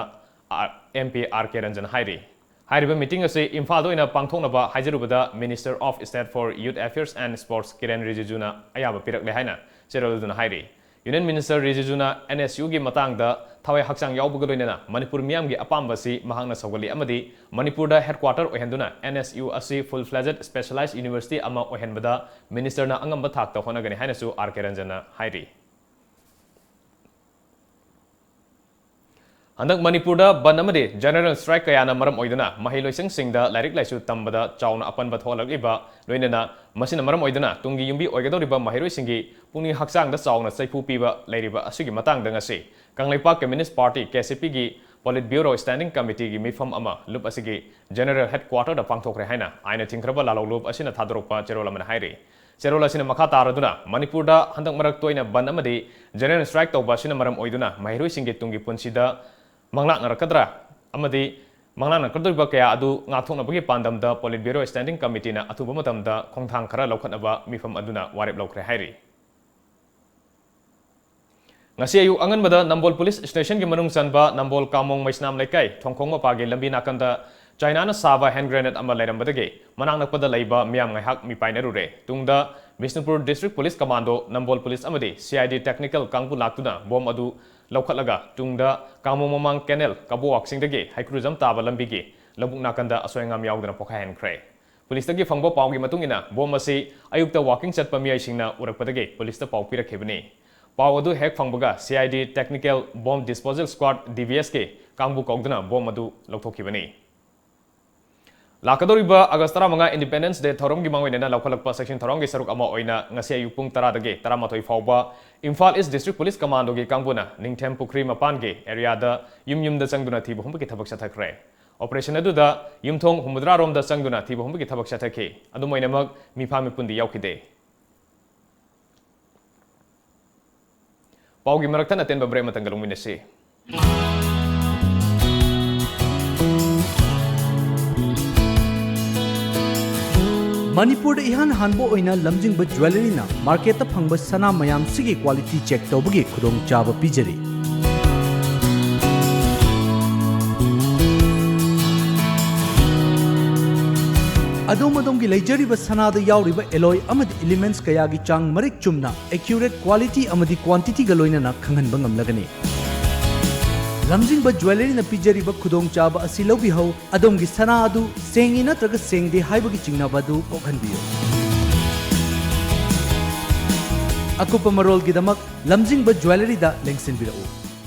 R-, M P R K Ranjan ꯍꯥꯏꯔꯤ꯫ ꯍꯥꯏꯔꯤꯕ meeting ꯑꯁꯤ ꯏꯝꯐꯥꯜꯗ ꯑꯣꯏꯅ ꯄꯥꯡꯊꯣꯛꯅꯕ ꯍꯥꯏꯖꯔꯨꯕꯗ Minister of State for Youth Affairs and Sports ꯀꯤꯔꯦꯟ ꯔꯤꯖꯤꯖꯨꯅ ꯑꯌꯥꯕ ꯄꯤꯔꯛꯂꯦ ꯍꯥꯏꯅ ꯆꯦꯔꯣꯜ ꯑꯗꯨꯅ ꯍꯥꯏꯔꯤ꯫ Union Minister ꯔꯤꯖꯤꯖꯨꯅ N S U ꯒꯤ ꯃꯇꯥꯡꯗ ꯊꯋꯥꯏ ꯍꯛꯆꯥꯡ ꯌꯥꯎꯕꯒ ꯂꯣꯏꯅꯅ ꯃꯅꯤꯄꯨꯔ ꯃꯤꯌꯥꯝꯒꯤ ꯑꯄꯥꯝꯕ ꯑꯁꯤ ꯃꯍꯥꯛꯅ ꯁꯧꯒꯠꯂꯤ ꯑꯃꯗꯤ ꯃꯅꯤꯄꯨꯔꯗ headquarter ꯑꯣꯏꯍꯟꯗꯨꯅ N S U ꯑꯁꯤ full fledged specialized university ꯑꯃ ꯑꯣꯏꯍꯟꯕꯗ ministerꯅ ꯑꯉꯝꯕ ꯊꯥꯛꯇ ꯍꯣꯠꯅꯒꯅꯤ ꯍꯥꯏꯅꯁꯨ R K ꯔꯟꯖꯟꯅ ꯍꯥꯏꯔꯤ꯫ ꯍꯟꯗꯛ ꯃꯅꯤꯄꯨꯔꯗ ꯕꯟꯗ ꯑꯃꯗꯤ general strike ꯀꯌꯥꯅ ꯃꯔꯝ ꯑꯣꯏꯗꯨꯅ ꯃꯍꯩꯂꯣꯏꯁꯪꯁꯤꯡꯗ ꯂꯥꯏꯔꯤꯛ ꯂꯥꯏꯁꯨ ꯇꯝꯕꯗ ꯆꯥꯎꯅ ꯑꯄꯟꯕ ꯊꯣꯛꯍꯜꯂꯛꯂꯤꯕ ꯂꯣꯏꯅꯅ ꯃꯁꯤꯅ ꯃꯔꯝ ꯑꯣꯏꯗꯨꯅ ꯇꯨꯡꯒꯤ ꯌꯨꯝꯕꯤ ꯑꯣꯏꯒꯗꯧꯔꯤꯕ ꯃꯍꯩꯔꯣꯏꯁꯤꯡꯒꯤ ꯄꯨꯛꯅꯤꯡ ꯍꯛꯆꯥꯡꯗ ꯆꯥꯎꯅ ꯆꯩꯐꯨ ꯄꯤꯕ ꯂꯩꯔꯤꯕ ꯑꯁꯤꯒꯤ ꯃꯇꯥꯡꯗ ꯉꯁꯤ Kangleipak Communist Party, K C P ꯒꯤ Politburo Standing Committee ꯒꯤ ꯃꯤꯐꯝ ꯑꯃ ꯂꯨꯞ ꯑꯁꯤꯒꯤ General Headquarter ꯗ ꯄꯥꯡꯊꯣꯛꯈ꯭ꯔꯦ ꯍꯥꯏꯅ ꯑꯥꯏꯟꯅ ꯊꯤꯡꯈ꯭ꯔꯕ ꯂꯥꯂꯣꯡ ꯂꯨꯞ ꯑꯁꯤꯅ ꯊꯥꯗꯣꯔꯛꯄ ꯆꯦꯔꯣꯜ ꯑꯃꯅ ꯍꯥꯏꯔꯤ꯫ ꯆꯦꯔꯣꯜ ꯑꯁꯤꯅ ꯃꯈꯥ ꯇꯥꯔꯗꯨꯅ ꯃꯅꯤꯄꯨꯔꯗ ꯍꯟꯗꯛ ꯃꯔꯛ ꯇꯣꯏꯅ ꯕꯟꯗ ꯑꯃꯗꯤ general strike ꯇꯧꯕ ꯑꯁꯤꯅ ꯃꯔꯝ ꯑꯣꯏꯗꯨꯅ ꯃꯍꯩꯔꯣꯏꯁꯤꯡꯒꯤ ꯇꯨꯡꯒꯤ ꯄꯨꯟꯁꯤꯗ ꯃꯪꯂꯥꯛꯅꯔꯛꯀꯗ꯭ꯔꯥ ꯑꯃꯗꯤ ꯃꯪꯂꯥꯛꯅꯔꯛꯀꯗꯧꯔꯤꯕ ꯀꯌꯥ ꯑꯗꯨ ꯉꯥꯛꯊꯣꯛꯅꯕꯒꯤ ꯄꯥꯟꯗꯝꯗ Politburo Standing Committee ꯅ ꯑꯊꯨꯕ ꯃꯇꯝꯗ ꯈꯣꯡꯊꯥꯡ ꯈꯔ ꯂꯧꯈꯠꯅꯕ ꯃꯤꯐꯝ ꯑꯗꯨꯅ ꯋꯥꯔꯦꯞ ꯂꯧꯈ꯭ꯔꯦ ꯍꯥꯏꯔꯤ꯫ ꯉꯁꯤ ꯑꯌꯨꯛ ꯑꯉꯟꯕꯗ ꯅꯝꯕꯣꯜ ꯄꯨꯂꯤꯁ ꯁ꯭ꯇꯦꯁꯟꯒꯤ ꯃꯅꯨꯡ ꯆꯟꯕ ꯅꯝꯕꯣꯜ ꯀꯥꯃꯣꯡ ꯃꯩꯁꯅꯥꯝ ꯂꯩꯀꯥꯏ ꯊꯣꯡꯈꯣꯡ ꯃꯄꯥꯒꯤ ꯂꯝꯕꯤ ꯅꯥꯀꯟꯗ ꯆꯥꯏꯅꯥꯅ ꯁꯥꯕ hand grenade ꯑꯃ ꯂꯩꯔꯝꯕꯗꯒꯤ ꯃꯅꯥꯛ ꯅꯛꯄꯗ ꯂꯩꯕ ꯃꯤꯌꯥꯝ ꯉꯥꯏꯍꯥꯛ ꯃꯤꯄꯥꯏꯅꯔꯨꯔꯦ꯫ ꯇꯨꯡꯗ ꯕꯤꯁꯅꯨꯄꯨꯔ District Police Commando, ꯅꯝꯕꯣꯜ ꯄꯨꯂꯤꯁ ꯑꯃꯗꯤ C I D technical ꯀꯥꯡꯕꯨ ꯂꯥꯛꯇꯨꯅ ꯕꯣꯝ ꯑꯗꯨ ꯂꯧꯈꯠꯂꯒ ꯇꯨꯡꯗ ꯀꯥꯃꯣꯡ ꯃꯃꯥꯡ ꯀꯦꯅꯦꯜ, ꯀꯕꯣꯋꯥꯛꯁꯤꯡꯗꯒꯤ ꯍꯩꯀ꯭ꯔꯨꯖꯝ ꯇꯥꯕ ꯂꯝꯕꯤꯒꯤ ꯂꯧꯕꯨꯛ ꯅꯥꯀꯟꯗ ꯑꯁꯣꯏ ꯑꯉꯥꯝ ꯌꯥꯎꯗꯅ ꯄꯣꯈꯥꯏꯍꯟꯈ꯭ꯔꯦ꯫ ꯄꯨꯂꯤꯁꯇꯒꯤ ꯐꯪꯕ ꯄꯥꯎꯒꯤ ꯃꯇꯨꯡ ꯏꯟꯅ, ꯕꯣꯝ ꯑꯁꯤ ꯑꯌꯨꯛꯇ walking ꯆꯠꯄ ꯃꯤꯑꯣꯏꯁꯤꯡꯅ ꯎꯔꯛꯄꯗꯒꯤ ꯄꯨꯂꯤꯁꯇ ꯄꯥꯎ ꯄꯤꯔꯛꯈꯤꯕꯅꯤ꯫ ꯄꯥꯎ ꯑꯗꯨ ꯍꯦꯛ ꯐꯪꯕꯒ, C I D Technical Bomb Disposal Squad, D B S ꯀꯤ ꯀꯥꯡꯕꯨ ꯀꯧꯗꯨꯅ ꯕꯣꯝ ꯑꯗꯨ ꯂꯧꯊꯣꯛꯈꯤꯕꯅꯤ꯫ ꯂꯥꯛꯀꯗꯧꯔꯤꯕ ꯑꯥꯒꯁ ꯇꯔꯥꯃꯉꯥ Independence Day ꯊꯧꯔꯝꯒꯤ ꯃꯥꯡꯑꯣꯏꯅꯅ ꯂꯧꯈꯠꯂꯛꯄ section ꯊꯧꯔꯝꯒꯤ ꯁꯔꯨꯛ ꯑꯃ ꯑꯣꯏꯅ ꯉꯁꯤ ꯑꯌꯨꯛ ꯄꯨꯡ ꯇꯔꯥꯗꯒꯤ ꯇꯔꯥꯃꯥꯊꯣꯏ ꯐꯥꯎꯕ Imphal East District Police Commando ꯒꯤ ꯀꯥꯡꯕꯨꯅ ꯅꯤꯡꯊꯦꯝ ꯄꯨꯈ꯭ꯔꯤ ꯃꯄꯥꯟꯒꯤ area ꯗ ꯌꯨꯝ ꯌꯨꯝꯗ ꯆꯪꯗꯨꯅ ꯊꯤꯕ ꯍꯨꯝꯕꯒꯤ ꯊꯕꯛ ꯆꯠꯊꯈ꯭ꯔꯦ꯫ Operation ꯑꯗꯨꯗ ꯌꯨꯝꯊꯣꯡ ꯍꯨꯝꯐꯨꯇꯔꯥ ꯔꯣꯝꯗ ꯆꯪꯗꯨꯅ ꯊꯤꯕ ꯍꯨꯝꯕꯒꯤ ꯊꯕꯛ ꯆꯠꯊꯈꯤ꯫ ꯑꯗꯨꯝ ꯑꯣꯏꯅꯃꯛ, ꯃꯤꯐꯥ ꯃꯤꯄꯨꯟꯗꯤ ꯌꯥꯎꯈꯤꯗꯦ꯫ ꯄꯥꯎꯒꯤ ꯃꯔꯛꯇ ꯑꯇꯦꯟꯕ break ꯑꯃꯇꯪꯒ ꯂꯧꯃꯤꯟꯅꯁꯤ꯫ ꯃꯅꯤꯄꯨꯔꯗ ꯏꯍꯥꯟ ꯍꯥꯟꯕ ꯑꯣꯏꯅ ꯂꯝꯖꯤꯡꯕ ꯖ꯭ꯋꯦꯂꯔꯤꯅ ꯃꯥꯔꯀꯦꯠꯇ ꯐꯪꯕ ꯁꯅꯥ ꯃꯌꯥꯝꯁꯤꯒꯤ quality check ꯇꯧꯕꯒꯤ ꯈꯨꯗꯣꯡꯆꯥꯕ ꯄꯤꯖꯔꯤ꯫ ꯑꯗꯣꯝ ꯑꯗꯣꯝꯒꯤ ꯂꯩꯖꯔꯤꯕ ꯁꯅꯥꯗ ꯌꯥꯎꯔꯤꯕ alloy ꯑꯃꯗꯤ elements ꯀꯌꯥꯒꯤ ꯆꯥꯡ ꯃꯔꯤꯛ ꯆꯨꯝꯅ, accurate quality ꯑꯃꯗꯤ quantityꯒ ꯂꯣꯏꯅꯅ ꯈꯪꯍꯟꯕ ꯉꯝꯂꯒꯅꯤ꯫ ꯂꯝꯖꯤꯡꯕ ꯖ꯭ꯋꯦꯂꯔꯤꯅ ꯄꯤꯖꯔꯤꯕ ꯈꯨꯗꯣꯡꯆꯥꯕ ꯑꯁꯤ ꯂꯧꯕꯤꯍꯧ꯫ ꯑꯗꯣꯝꯒꯤ ꯁꯅꯥ ꯑꯗꯨ ꯁꯦꯡꯉꯤ ꯅꯠꯇ꯭ꯔꯒ ꯁꯦꯡꯗꯦ ꯍꯥꯏꯕꯒꯤ ꯆꯤꯡꯅꯕ ꯑꯗꯨ ꯀꯣꯛꯍꯟꯕꯤꯌꯨ꯫ ꯑꯀꯨꯞꯄ ꯃꯔꯣꯜꯒꯤꯗꯃꯛ ꯂꯝꯖꯤꯡꯕ ꯖ꯭ꯋꯦꯂꯔꯤꯗ ꯂꯦꯡꯁꯤꯟꯕꯤꯔꯛꯎ꯫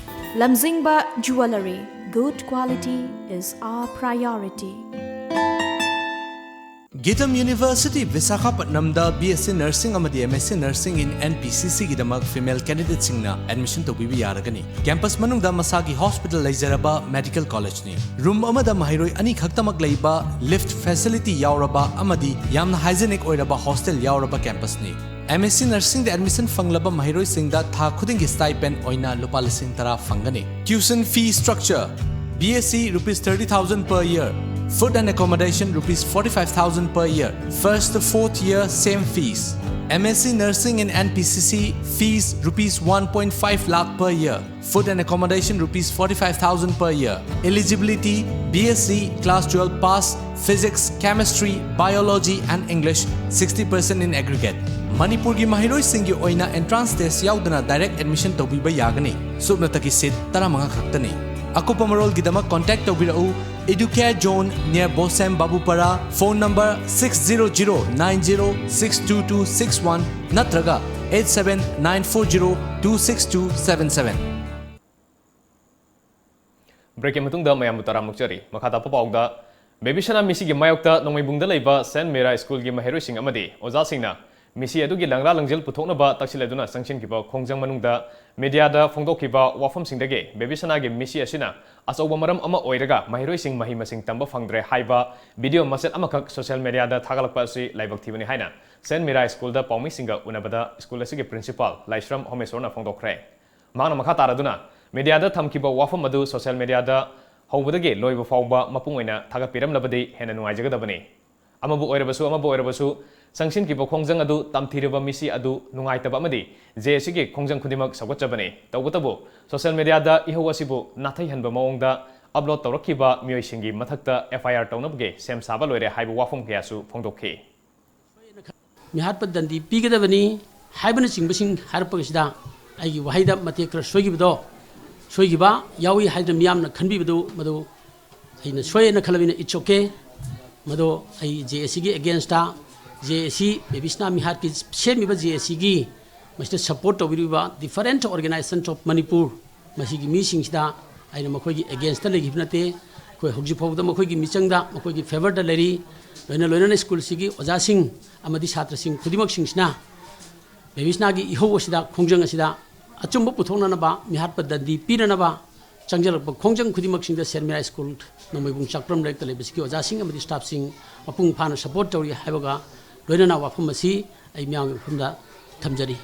Lamzingba Jewellery, good quality is our priority. Geetam University, ꯕꯤꯁꯥꯈꯥꯄꯠꯅꯝꯗ B S C Nursing ꯑꯃꯗꯤ M S C Nursing in N P C C ꯒꯤꯗꯃꯛ female candidateꯁꯤꯡꯅ admission ꯇꯧꯕꯤꯕ ꯌꯥꯔꯒꯅꯤ꯫ Campus ꯃꯅꯨꯡꯗ ꯃꯁꯥꯒꯤ hospital ꯂꯩꯖꯔꯕ medical collegeꯅꯤ꯫ Room ꯑꯃꯗ ꯃꯍꯩꯔꯣꯏ ꯑꯅꯤ ꯈꯛꯇꯃꯛ ꯂꯩꯕ, lift facility ꯌꯥꯎꯔꯕ ꯑꯃꯗꯤ ꯌꯥꯝꯅ hygienic ꯑꯣꯏꯔꯕ hostel ꯌꯥꯎꯔꯕ campusꯅꯤ꯫ M S C Nursingꯗ admission ꯐꯪꯂꯕ ꯃꯍꯩꯔꯣꯏꯁꯤꯡꯗ ꯊꯥ ꯈꯨꯗꯤꯡꯒꯤ stipend ꯑꯣꯏꯅ ꯂꯨꯄꯥ ꯂꯤꯁꯤꯡ ꯇꯔꯥ ꯐꯪꯒꯅꯤ꯫ Tuition fee structure: B S C rupees thirty thousand per year, food and accommodation rupees forty-five thousand per year, first to fourth year same fees. M S C Nursing in N P C C, fees rupees one point five lakh per year, food and accommodation rupees forty-five thousand per year. Eligibility: B S C, class twelve pass, physics, chemistry, biology and English, sixty percent in aggregate. ꯃꯅꯤꯄꯨꯔꯒꯤ ꯃꯍꯩꯔꯣꯏꯁꯤꯡꯒꯤ ꯑꯣꯏꯅ entrance test ꯌꯥꯎꯗꯅ direct admission ꯇꯧꯕꯤꯕ ꯌꯥꯒꯅꯤ꯫ ꯁꯨꯞꯅꯇꯒꯤ seat ꯇꯔꯥꯃꯉꯥ ꯈꯛꯇꯅꯤ꯫ ꯑꯀꯨꯞꯄ ꯃꯔꯣꯜꯒꯤꯗꯃꯛ contact ꯇꯧꯕꯤꯔꯛꯎ Educare Zone near Bosem Babupara, phone number six zero zero nine zero six two two six one ꯅꯠꯇ꯭ꯔꯒ eight seven nine four zero two six two seven seven꯫ Breakꯀꯤ ꯃꯇꯨꯡꯗ ꯃꯌꯥꯝꯕꯨ ꯇꯔꯥꯝꯅ ꯑꯣꯛꯆꯔꯤ꯫ ꯃꯈꯥ ꯇꯥꯕ ꯄꯥꯎꯗ, ꯕꯦꯕꯤꯁꯅꯥ ꯃꯤꯁꯤꯒꯤ ꯃꯥꯌꯣꯛꯇ ꯅꯣꯡꯃꯩꯕꯨꯡꯗ ꯂꯩꯕ ꯁꯦꯟꯠ ꯃꯤꯔꯥ ꯁ꯭ꯀꯨꯜꯒꯤ ꯃꯍꯩꯔꯣꯏꯁꯤꯡ ꯑꯃꯗꯤ ꯑꯣꯖꯥꯁꯤꯡꯅ ꯃꯤꯁꯤ ꯑꯗꯨꯒꯤ ꯂꯪꯂꯥ ꯂꯪꯖꯦꯜ ꯄꯨꯊꯣꯛꯅꯕ ꯇꯛꯁꯤꯜꯂꯗꯨꯅ ꯆꯪꯁꯤꯟꯈꯤꯕ ꯈꯣꯡꯖꯪ ꯃꯅꯨꯡꯗ ꯃꯤꯗꯤꯌꯥꯗ ꯐꯣꯡꯗꯣꯛꯈꯤꯕ ꯋꯥꯐꯝꯁꯤꯡꯗꯒꯤ ꯕꯦꯕꯤꯁꯅꯥꯒꯤ ꯃꯤꯁꯤ ꯑꯁꯤꯅ ꯑꯆꯧꯕ ꯃꯔꯝ ꯑꯃ ꯑꯣꯏꯔꯒ ꯃꯍꯩꯔꯣꯏꯁꯤꯡ ꯃꯍꯩ ꯃꯁꯤꯡ ꯇꯝꯕ ꯐꯪꯗ꯭ꯔꯦ ꯍꯥꯏꯕ ꯚꯤꯗꯤꯑꯣ ꯃꯆꯦꯠ ꯑꯃꯈꯛ ꯁꯣꯁꯤꯌꯦꯜ ꯃꯤꯗꯤꯌꯥꯗ ꯊꯥꯒꯠꯂꯛꯄ ꯑꯁꯤ ꯂꯥꯏꯕꯛ ꯊꯤꯕꯅꯤ ꯍꯥꯏꯅ ꯁꯦꯟꯠ ꯃꯤꯔꯥ ꯁ꯭ꯀꯨꯜꯗ ꯄꯥꯎꯃꯤꯁꯤꯡꯒ ꯎꯅꯕꯗ ꯁ꯭ꯀꯨꯜ ꯑꯁꯤꯒꯤ ꯄ꯭ꯔꯤꯟꯁꯤꯄꯥꯜ ꯂꯥꯏꯁ꯭ꯔꯝ ꯍꯣꯃꯦꯁꯣꯔꯅ ꯐꯣꯡꯗꯣꯛꯈ꯭ꯔꯦ꯫ ꯃꯍꯥꯛꯅ ꯃꯈꯥ ꯇꯥꯔꯗꯨꯅ ꯃꯤꯗꯤꯌꯥꯗ ꯊꯝꯈꯤꯕ ꯋꯥꯐꯝ ꯑꯗꯨ ꯁꯣꯁꯤꯌꯦꯜ ꯃꯤꯗꯤꯌꯥꯗ ꯍꯧꯕꯗꯒꯤ ꯂꯣꯏꯕ ꯐꯥꯎꯕ ꯃꯄꯨꯡ ꯑꯣꯏꯅ ꯊꯥꯒꯠꯄꯤꯔꯝꯂꯕꯗꯤ ꯍꯦꯟꯅ ꯅꯨꯡꯉꯥꯏꯖꯒꯗꯕꯅꯤ꯫ ꯑꯃꯕꯨ ꯑꯣꯏꯔꯕꯁꯨ ꯑꯃꯕꯨ ꯑꯣꯏꯔꯕꯁꯨ ꯆꯪꯁꯤꯟꯈꯤꯕ ꯈꯣꯡꯖꯪ ꯑꯗꯨ ꯇꯝꯊꯤꯔꯕ ꯃꯤꯁꯤ ꯑꯗꯨ ꯅꯨꯡꯉꯥꯏꯇꯕ ꯑꯃꯗꯤ ꯖꯦ ꯑꯦꯁꯤꯒꯤ ꯈꯣꯡꯖꯪ ꯈꯨꯗꯤꯡꯃꯛ ꯁꯧꯒꯠꯆꯕꯅꯤ꯫ ꯇꯧꯕꯇꯕꯨ ꯁꯣꯁꯤꯌꯦꯜ ꯃꯤꯗꯤꯌꯥꯗ ꯏꯍꯧ ꯑꯁꯤꯕꯨ ꯅꯥꯊꯩꯍꯟꯕ ꯃꯑꯣꯡꯗ ꯑꯞꯂꯣꯗ ꯇꯧꯔꯛꯈꯤꯕ ꯃꯤꯑꯣꯏꯁꯤꯡꯒꯤ ꯃꯊꯛꯇ ꯑꯦꯐ ꯑꯥꯏ ꯑꯥꯔ ꯇꯧꯅꯕꯒꯤ ꯁꯦꯝ ꯁꯥꯕ ꯂꯣꯏꯔꯦ ꯍꯥꯏꯕ ꯋꯥꯐꯝ ꯀꯌꯥꯁꯨ ꯐꯣꯡꯗꯣꯛꯈꯤ꯫ ꯃꯤꯍꯥꯠꯄ ꯗꯟꯗꯤ ꯄꯤꯒꯗꯕꯅꯤ ꯍꯥꯏꯕꯅꯆꯤꯡꯕꯁꯤꯡ ꯍꯥꯏꯔꯛꯄꯁꯤꯗ ꯑꯩꯒꯤ ꯋꯥꯍꯩꯗ ꯃꯇꯦꯛ ꯈꯔ ꯁꯣꯏꯈꯤꯕꯗꯣ, ꯁꯣꯏꯈꯤꯕ ꯌꯥꯎꯏ ꯍꯥꯏꯗꯅ ꯃꯤꯌꯥꯝꯅ ꯈꯟꯕꯤꯕꯗꯨ ꯃꯗꯨ ꯑꯩꯅ ꯁꯣꯏ ꯍꯥꯏꯅ ꯈꯜꯂꯕꯅꯤꯅ, it's okay꯫ ꯃꯗꯣ ꯑꯩ ꯖꯦ ꯑꯦ ꯁꯤꯒꯤ ꯑꯦꯒꯦꯟꯁꯇ, ꯖꯦ ꯑꯦ ꯁꯤ ꯕꯦꯕꯤꯁꯅꯥ ꯃꯤꯍꯥꯠꯀꯤ ꯁꯦꯝꯃꯤꯕ ꯖꯦ ꯑꯦ ꯁꯤꯒꯤ ꯃꯁꯤꯗ support ꯇꯧꯕꯤꯔꯤꯕ Different Organization of Manipur, ꯃꯁꯤꯒꯤ ꯃꯤꯁꯤꯡꯁꯤꯗ ꯑꯩꯅ ꯃꯈꯣꯏꯒꯤ ꯑꯦꯒꯦꯟꯁꯇ ꯂꯩꯈꯤꯕ ꯅꯠꯇꯦ꯫ ꯑꯩꯈꯣꯏ ꯍꯧꯖꯤꯛ ꯐꯥꯎꯕꯗ ꯃꯈꯣꯏꯒꯤ ꯃꯤꯆꯪꯗ ꯃꯈꯣꯏꯒꯤ ꯐꯦꯚꯔꯗ ꯂꯩꯔꯤ꯫ ꯂꯣꯏꯅ ꯂꯣꯏꯅꯅ ꯁ꯭ꯀꯨꯜꯁꯤꯒꯤ ꯑꯣꯖꯥꯁꯤꯡ ꯑꯃꯗꯤ ꯁꯥꯇ꯭ꯔꯁꯤꯡ ꯈꯨꯗꯤꯡꯃꯛꯁꯤꯡꯁꯤꯅ ꯕꯦꯕꯤꯁꯅꯥꯒꯤ ꯏꯍꯧ ꯑꯁꯤꯗ, ꯈꯣꯡꯖꯪ ꯑꯁꯤꯗ ꯑꯆꯨꯝꯕ ꯄꯨꯊꯣꯛꯅꯅꯕ, ꯃꯤꯍꯥꯠꯄ ꯗꯟꯗꯤ ꯄꯤꯅꯅꯕ ꯆꯪꯁꯤꯜꯂꯛꯄ ꯈꯣꯡꯖꯪ ꯈꯨꯗꯤꯡꯃꯛꯁꯤꯡꯗ ꯁꯦꯟꯠ ꯃꯤꯔꯥ ꯁ꯭ꯀꯨꯜ ꯅꯣꯡꯃꯩꯕꯨꯡ ꯆꯥꯛꯄ꯭ꯔꯝ ꯂꯩꯔꯛꯇ ꯂꯩꯕꯁꯤꯒꯤ ꯑꯣꯖꯥꯁꯤꯡ ꯑꯃꯗꯤ ꯁ꯭ꯇꯥꯐꯁꯤꯡ ꯃꯄꯨꯡ ꯐꯥꯅ ꯁꯄꯣꯔꯠ ꯇꯧꯔꯤ ꯍꯥꯏꯕꯒ ꯂꯣꯏꯅꯅ ꯋꯥꯐꯝ ꯑꯁꯤ ꯑꯩ ꯃꯤꯌꯥꯝꯒꯤ ꯃꯐꯝꯗ ꯊꯝꯖꯔꯤ꯫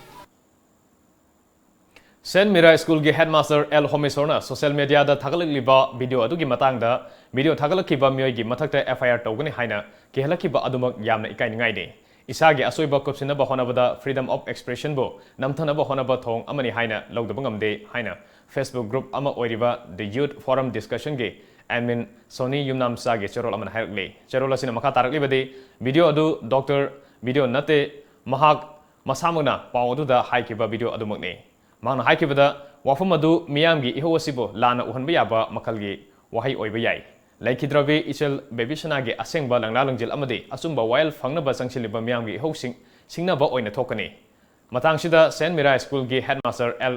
ꯁꯦꯟꯠ ꯃꯤꯔꯥ ꯁ꯭ꯀꯨꯜꯒꯤ ꯍꯦꯗꯃꯥꯁꯇꯔ ꯑꯦꯜ ꯍꯣꯃꯦꯁꯣꯔꯅ ꯁꯣꯁꯤꯌꯦꯜ ꯃꯤꯗꯤꯌꯥꯗ ꯊꯥꯒꯠꯂꯛꯂꯤꯕ ꯚꯤꯗꯤꯑꯣ ꯑꯗꯨꯒꯤ ꯃꯇꯥꯡꯗ ꯚꯤꯗꯤꯑꯣ ꯊꯥꯒꯠꯂꯛꯈꯤꯕ ꯃꯤꯑꯣꯏꯒꯤ ꯃꯊꯛꯇ ꯑꯦꯐ ꯑꯥꯏ ꯑꯥꯔ ꯇꯧꯒꯅꯤ ꯍꯥꯏꯅ ꯀꯤꯍꯜꯂꯛꯈꯤꯕ ꯑꯗꯨꯃꯛ ꯌꯥꯝꯅ ꯏꯀꯥꯏꯅꯤꯡꯉꯥꯏꯅꯤ꯫ ꯏꯁꯥꯒꯤ ꯑꯁꯣꯏꯕ ꯀꯨꯞꯁꯤꯟꯅꯕ ꯍꯣꯠꯅꯕꯗ freedom of expressionꯕꯨ ꯅꯝꯊꯅꯕ ꯍꯣꯠꯅꯕ ꯊꯧꯑꯣꯡ ꯑꯃꯅꯤ ꯍꯥꯏꯅ ꯂꯧꯗꯕ ꯉꯝꯗꯦ ꯍꯥꯏꯅ Facebook group ꯑꯃ ꯑꯣꯏꯔꯤꯕ The Youth Forum Discussionꯒꯤ admin ꯁꯣꯅꯤ ꯌꯨꯝꯅꯥꯝꯆꯥꯒꯤ ꯆꯦꯔꯣꯜ ꯑꯃꯅ ꯍꯥꯏꯔꯛꯂꯤ꯫ ꯆꯦꯔꯣꯜ ꯑꯁꯤꯅ ꯃꯈꯥ ꯇꯥꯔꯛꯂꯤꯕꯗꯤ, ꯚꯤꯗꯤꯑꯣ ꯑꯗꯨ ꯗꯣꯛꯇꯔ ꯚꯤꯗꯤꯑꯣ ꯅꯠꯇꯦ, ꯃꯍꯥꯛ ꯃꯁꯥꯃꯛꯅ ꯄꯥꯎ ꯑꯗꯨꯗ ꯍꯥꯏꯈꯤꯕ ꯚꯤꯗꯤꯑꯣ ꯑꯗꯨꯃꯛꯅꯤ꯫ ꯃꯍꯥꯛꯅ ꯍꯥꯏꯈꯤꯕꯗ, ꯋꯥꯐꯝ ꯑꯗꯨ ꯃꯤꯌꯥꯝꯒꯤ ꯏꯍꯧ ꯑꯁꯤꯕꯨ ꯂꯥꯟꯅ ꯎꯍꯟꯕ ꯌꯥꯕ ꯃꯈꯜꯒꯤ ꯋꯥꯍꯩ ꯑꯣꯏꯕ ꯌꯥꯏ꯫ ꯂꯩꯈꯤꯗ꯭ꯔꯕꯤ ꯏꯆꯜ ꯕꯦꯕꯤꯁꯅꯥꯒꯤ ꯑꯁꯦꯡꯕ ꯂꯪꯂꯥ ꯂꯪꯖꯤꯜ ꯑꯃꯗꯤ ꯑꯆꯨꯝꯕ ꯋꯥꯌꯦꯜ ꯐꯪꯅꯕ ꯆꯪꯁꯤꯜꯂꯤꯕ ꯃꯤꯌꯥꯝꯒꯤ ꯏꯍꯧꯁꯤꯡ ꯁꯤꯡꯅꯕ ꯑꯣꯏꯅ ꯊꯣꯛꯀꯅꯤ꯫ ꯃꯇꯥꯡꯁꯤꯗ ꯁꯦꯟꯠ ꯃꯤꯔꯥ ꯁ꯭ꯀꯨꯜꯒꯤ ꯍꯦꯗꯃꯥꯁꯇꯔ ꯑꯦꯜ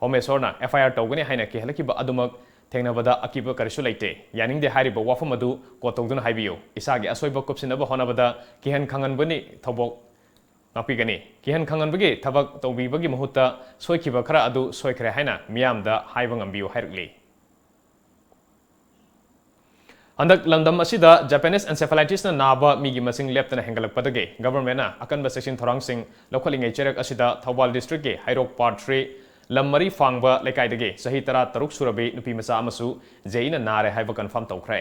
ꯍꯣꯃꯦꯁꯣꯔꯅ ꯑꯦꯐ ꯑꯥꯏ ꯑꯥꯔ ꯇꯧꯒꯅꯤ ꯍꯥꯏꯅ ꯀꯤꯍꯜꯂꯛꯈꯤꯕ ꯑꯗꯨꯃꯛ ꯊꯦꯡꯅꯕꯗ ꯑꯀꯤꯕ ꯀꯔꯤꯁꯨ ꯂꯩꯇꯦ꯫ ꯌꯥꯅꯤꯡꯗꯦ ꯍꯥꯏꯔꯤꯕ ꯋꯥꯐꯝ ꯑꯗꯨ ꯀꯣꯠ ꯇꯧꯗꯨꯅ ꯍꯥꯏꯕꯤꯌꯨ꯫ ꯏꯁꯥꯒꯤ ꯑꯁꯣꯏꯕ ꯀꯨꯞꯁꯤꯟꯅꯕ ꯍꯣꯠꯅꯕꯗ ꯀꯤꯍꯟ ꯈꯪꯍꯟꯕꯅꯤ ꯊꯧꯕꯣꯛ ꯉꯥꯛꯄꯤꯒꯅꯤ꯫ ꯀꯤꯍꯟ ꯈꯪꯍꯟꯕꯒꯤ ꯊꯕꯛ ꯇꯧꯕꯤꯕꯒꯤ ꯃꯍꯨꯠꯇ ꯁꯣꯏꯈꯤꯕ ꯈꯔ ꯑꯗꯨ ꯁꯣꯏꯈ꯭ꯔꯦ ꯍꯥꯏꯅ ꯃꯤꯌꯥꯝꯗ ꯍꯥꯏꯕ ꯉꯝꯕꯤꯌꯨ ꯍꯥꯏꯔꯛꯂꯤ꯫ ꯍꯟꯗꯛ ꯂꯝꯗꯝ ꯑꯁꯤꯗ Japanese encephalitisꯅ ꯅꯥꯕ ꯃꯤꯒꯤ ꯃꯁꯤꯡ ꯂꯦꯞꯇꯅ ꯍꯦꯟꯒꯠꯂꯛꯄꯗꯒꯤ governmentꯅ ꯑꯀꯟꯕ ꯆꯦꯛꯁꯤꯟ ꯊꯧꯔꯥꯡꯁꯤꯡ ꯂꯧꯈꯠꯂꯤꯉꯩ ꯆꯩꯔꯛ ꯑꯁꯤꯗ ꯊꯧꯕꯥꯜ districtꯀꯤ ꯍꯩꯔꯣꯛ part three ꯂꯝ ꯃꯔꯤ ꯐꯥꯡꯕ ꯂꯩꯀꯥꯏꯗꯒꯤ ꯆꯍꯤ ꯇꯔꯥ ꯇꯔꯨꯛ ꯁꯨꯔꯕꯤ ꯅꯨꯄꯤ ꯃꯆꯥ ꯑꯃꯁꯨ ꯖꯦꯏꯅ ꯅꯥꯔꯦ ꯍꯥꯏꯕ confirm ꯇꯧꯈ꯭ꯔꯦ꯫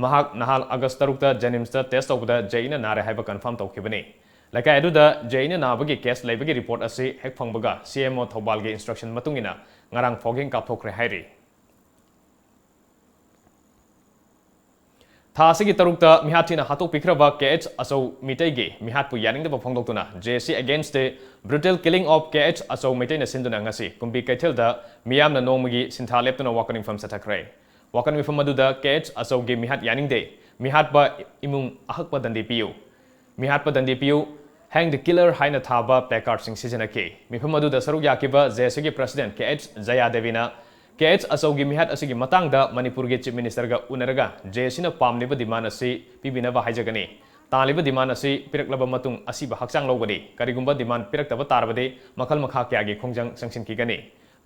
ꯃꯍꯥꯛ ꯅꯍꯥꯜ August ꯇꯔꯨꯛꯇ JNIMSꯇ test ꯇꯧꯕꯗ ꯖꯦꯏꯅ ꯅꯥꯔꯦ ꯍꯥꯏꯕ confirm ꯇꯧꯈꯤꯕꯅꯤ꯫ ꯂꯩꯀꯥꯏ ꯑꯗꯨꯗ ꯖꯦꯏꯅ ꯅꯥꯕꯒꯤ case ꯂꯩꯕꯒꯤ report ꯑꯁꯤ ꯍꯦꯛ ꯐꯪꯕꯒ C M O ꯊꯧꯕꯥꯜꯒꯤ instruction ꯃꯇꯨꯡ ꯏꯟꯅ ꯉꯔꯥꯡ fogging ꯀꯥꯞꯊꯣꯛꯈ꯭ꯔꯦ ꯍꯥꯏꯔꯤ꯫ ꯊꯥ ꯑꯁꯤꯒꯤ ꯇꯔꯨꯛꯇ ꯃꯤꯍꯥꯠ ꯊꯤꯅ ꯍꯥꯠꯇꯣꯛꯄꯤꯈ꯭ꯔꯕ ꯀꯦ ꯑꯩꯆ ꯑꯆꯧ ꯃꯤꯇꯩꯒꯤ ꯃꯤꯍꯥꯠꯄꯨ ꯌꯥꯅꯤꯡꯗꯕ ꯐꯣꯡꯗꯣꯛꯇꯨꯅ J C against the brutal killing of K H Achou ꯃꯩꯇꯩꯅ ꯁꯤꯟꯗꯨꯅ ꯉꯁꯤ ꯀꯨꯝꯕꯤ ꯀꯩꯊꯦꯜꯗ ꯃꯤꯌꯥꯝꯅ ꯅꯣꯡꯃꯒꯤ ꯁꯤꯟꯊꯥ ꯂꯦꯞꯇꯨꯅ ꯋꯥꯀꯠ ꯃꯤꯐꯝ ꯆꯠꯊꯈ꯭ꯔꯦ꯫ ꯋꯥꯀꯠ ꯃꯤꯐꯝ ꯑꯗꯨꯗ ꯀꯦ ꯑꯩꯆ ꯑꯆꯧꯒꯤ ꯃꯤꯍꯥꯠ ꯌꯥꯅꯤꯡꯗꯦ, ꯃꯤꯍꯥꯠꯄ ꯏꯃꯨꯡ ꯑꯍꯛꯄ ꯗꯟꯗꯤ ꯄꯤꯌꯨ, ꯃꯤꯍꯥꯠꯄ ꯗꯟꯗꯤ ꯄꯤꯌꯨ, Hang the killer ꯍꯥꯏꯅ ꯊꯥꯕ placardꯁꯤꯡ ꯁꯤꯖꯤꯟꯅꯈꯤ꯫ ꯃꯤꯐꯝ ꯑꯗꯨꯗ ꯁꯔꯨꯛ ꯌꯥꯈꯤꯕ J C ꯒꯤ president ꯀꯦ ꯑꯩꯆ ꯖꯌꯥꯗꯦꯕꯤꯅ ꯀꯦ ꯑꯩꯆ ꯑꯆꯧꯒꯤ ꯃꯤꯍꯥꯠ ꯑꯁꯤꯒꯤ ꯃꯇꯥꯡꯗ ꯃꯅꯤꯄꯨꯔꯒꯤ chief ministerꯒ ꯎꯅꯔꯒ J Cꯅ ꯄꯥꯝꯂꯤꯕ demand ꯑꯁꯤ ꯄꯤꯕꯤꯅꯕ ꯍꯥꯏꯖꯒꯅꯤ꯫ ꯇꯥꯜꯂꯤꯕ demand ꯑꯁꯤ ꯄꯤꯔꯛꯂꯕ ꯃꯇꯨꯡ ꯑꯁꯤꯕ ꯍꯛꯆꯥꯡ ꯂꯧꯒꯅꯤ꯫ ꯀꯔꯤꯒꯨꯝꯕ demand ꯄꯤꯔꯛꯇꯕ ꯇꯥꯔꯕꯗꯤ ꯃꯈꯜ ꯃꯈꯥ ꯀꯌꯥꯒꯤ ꯈꯣꯡꯖꯪ ꯆꯪꯁꯤꯟꯈꯤꯒꯅꯤ꯫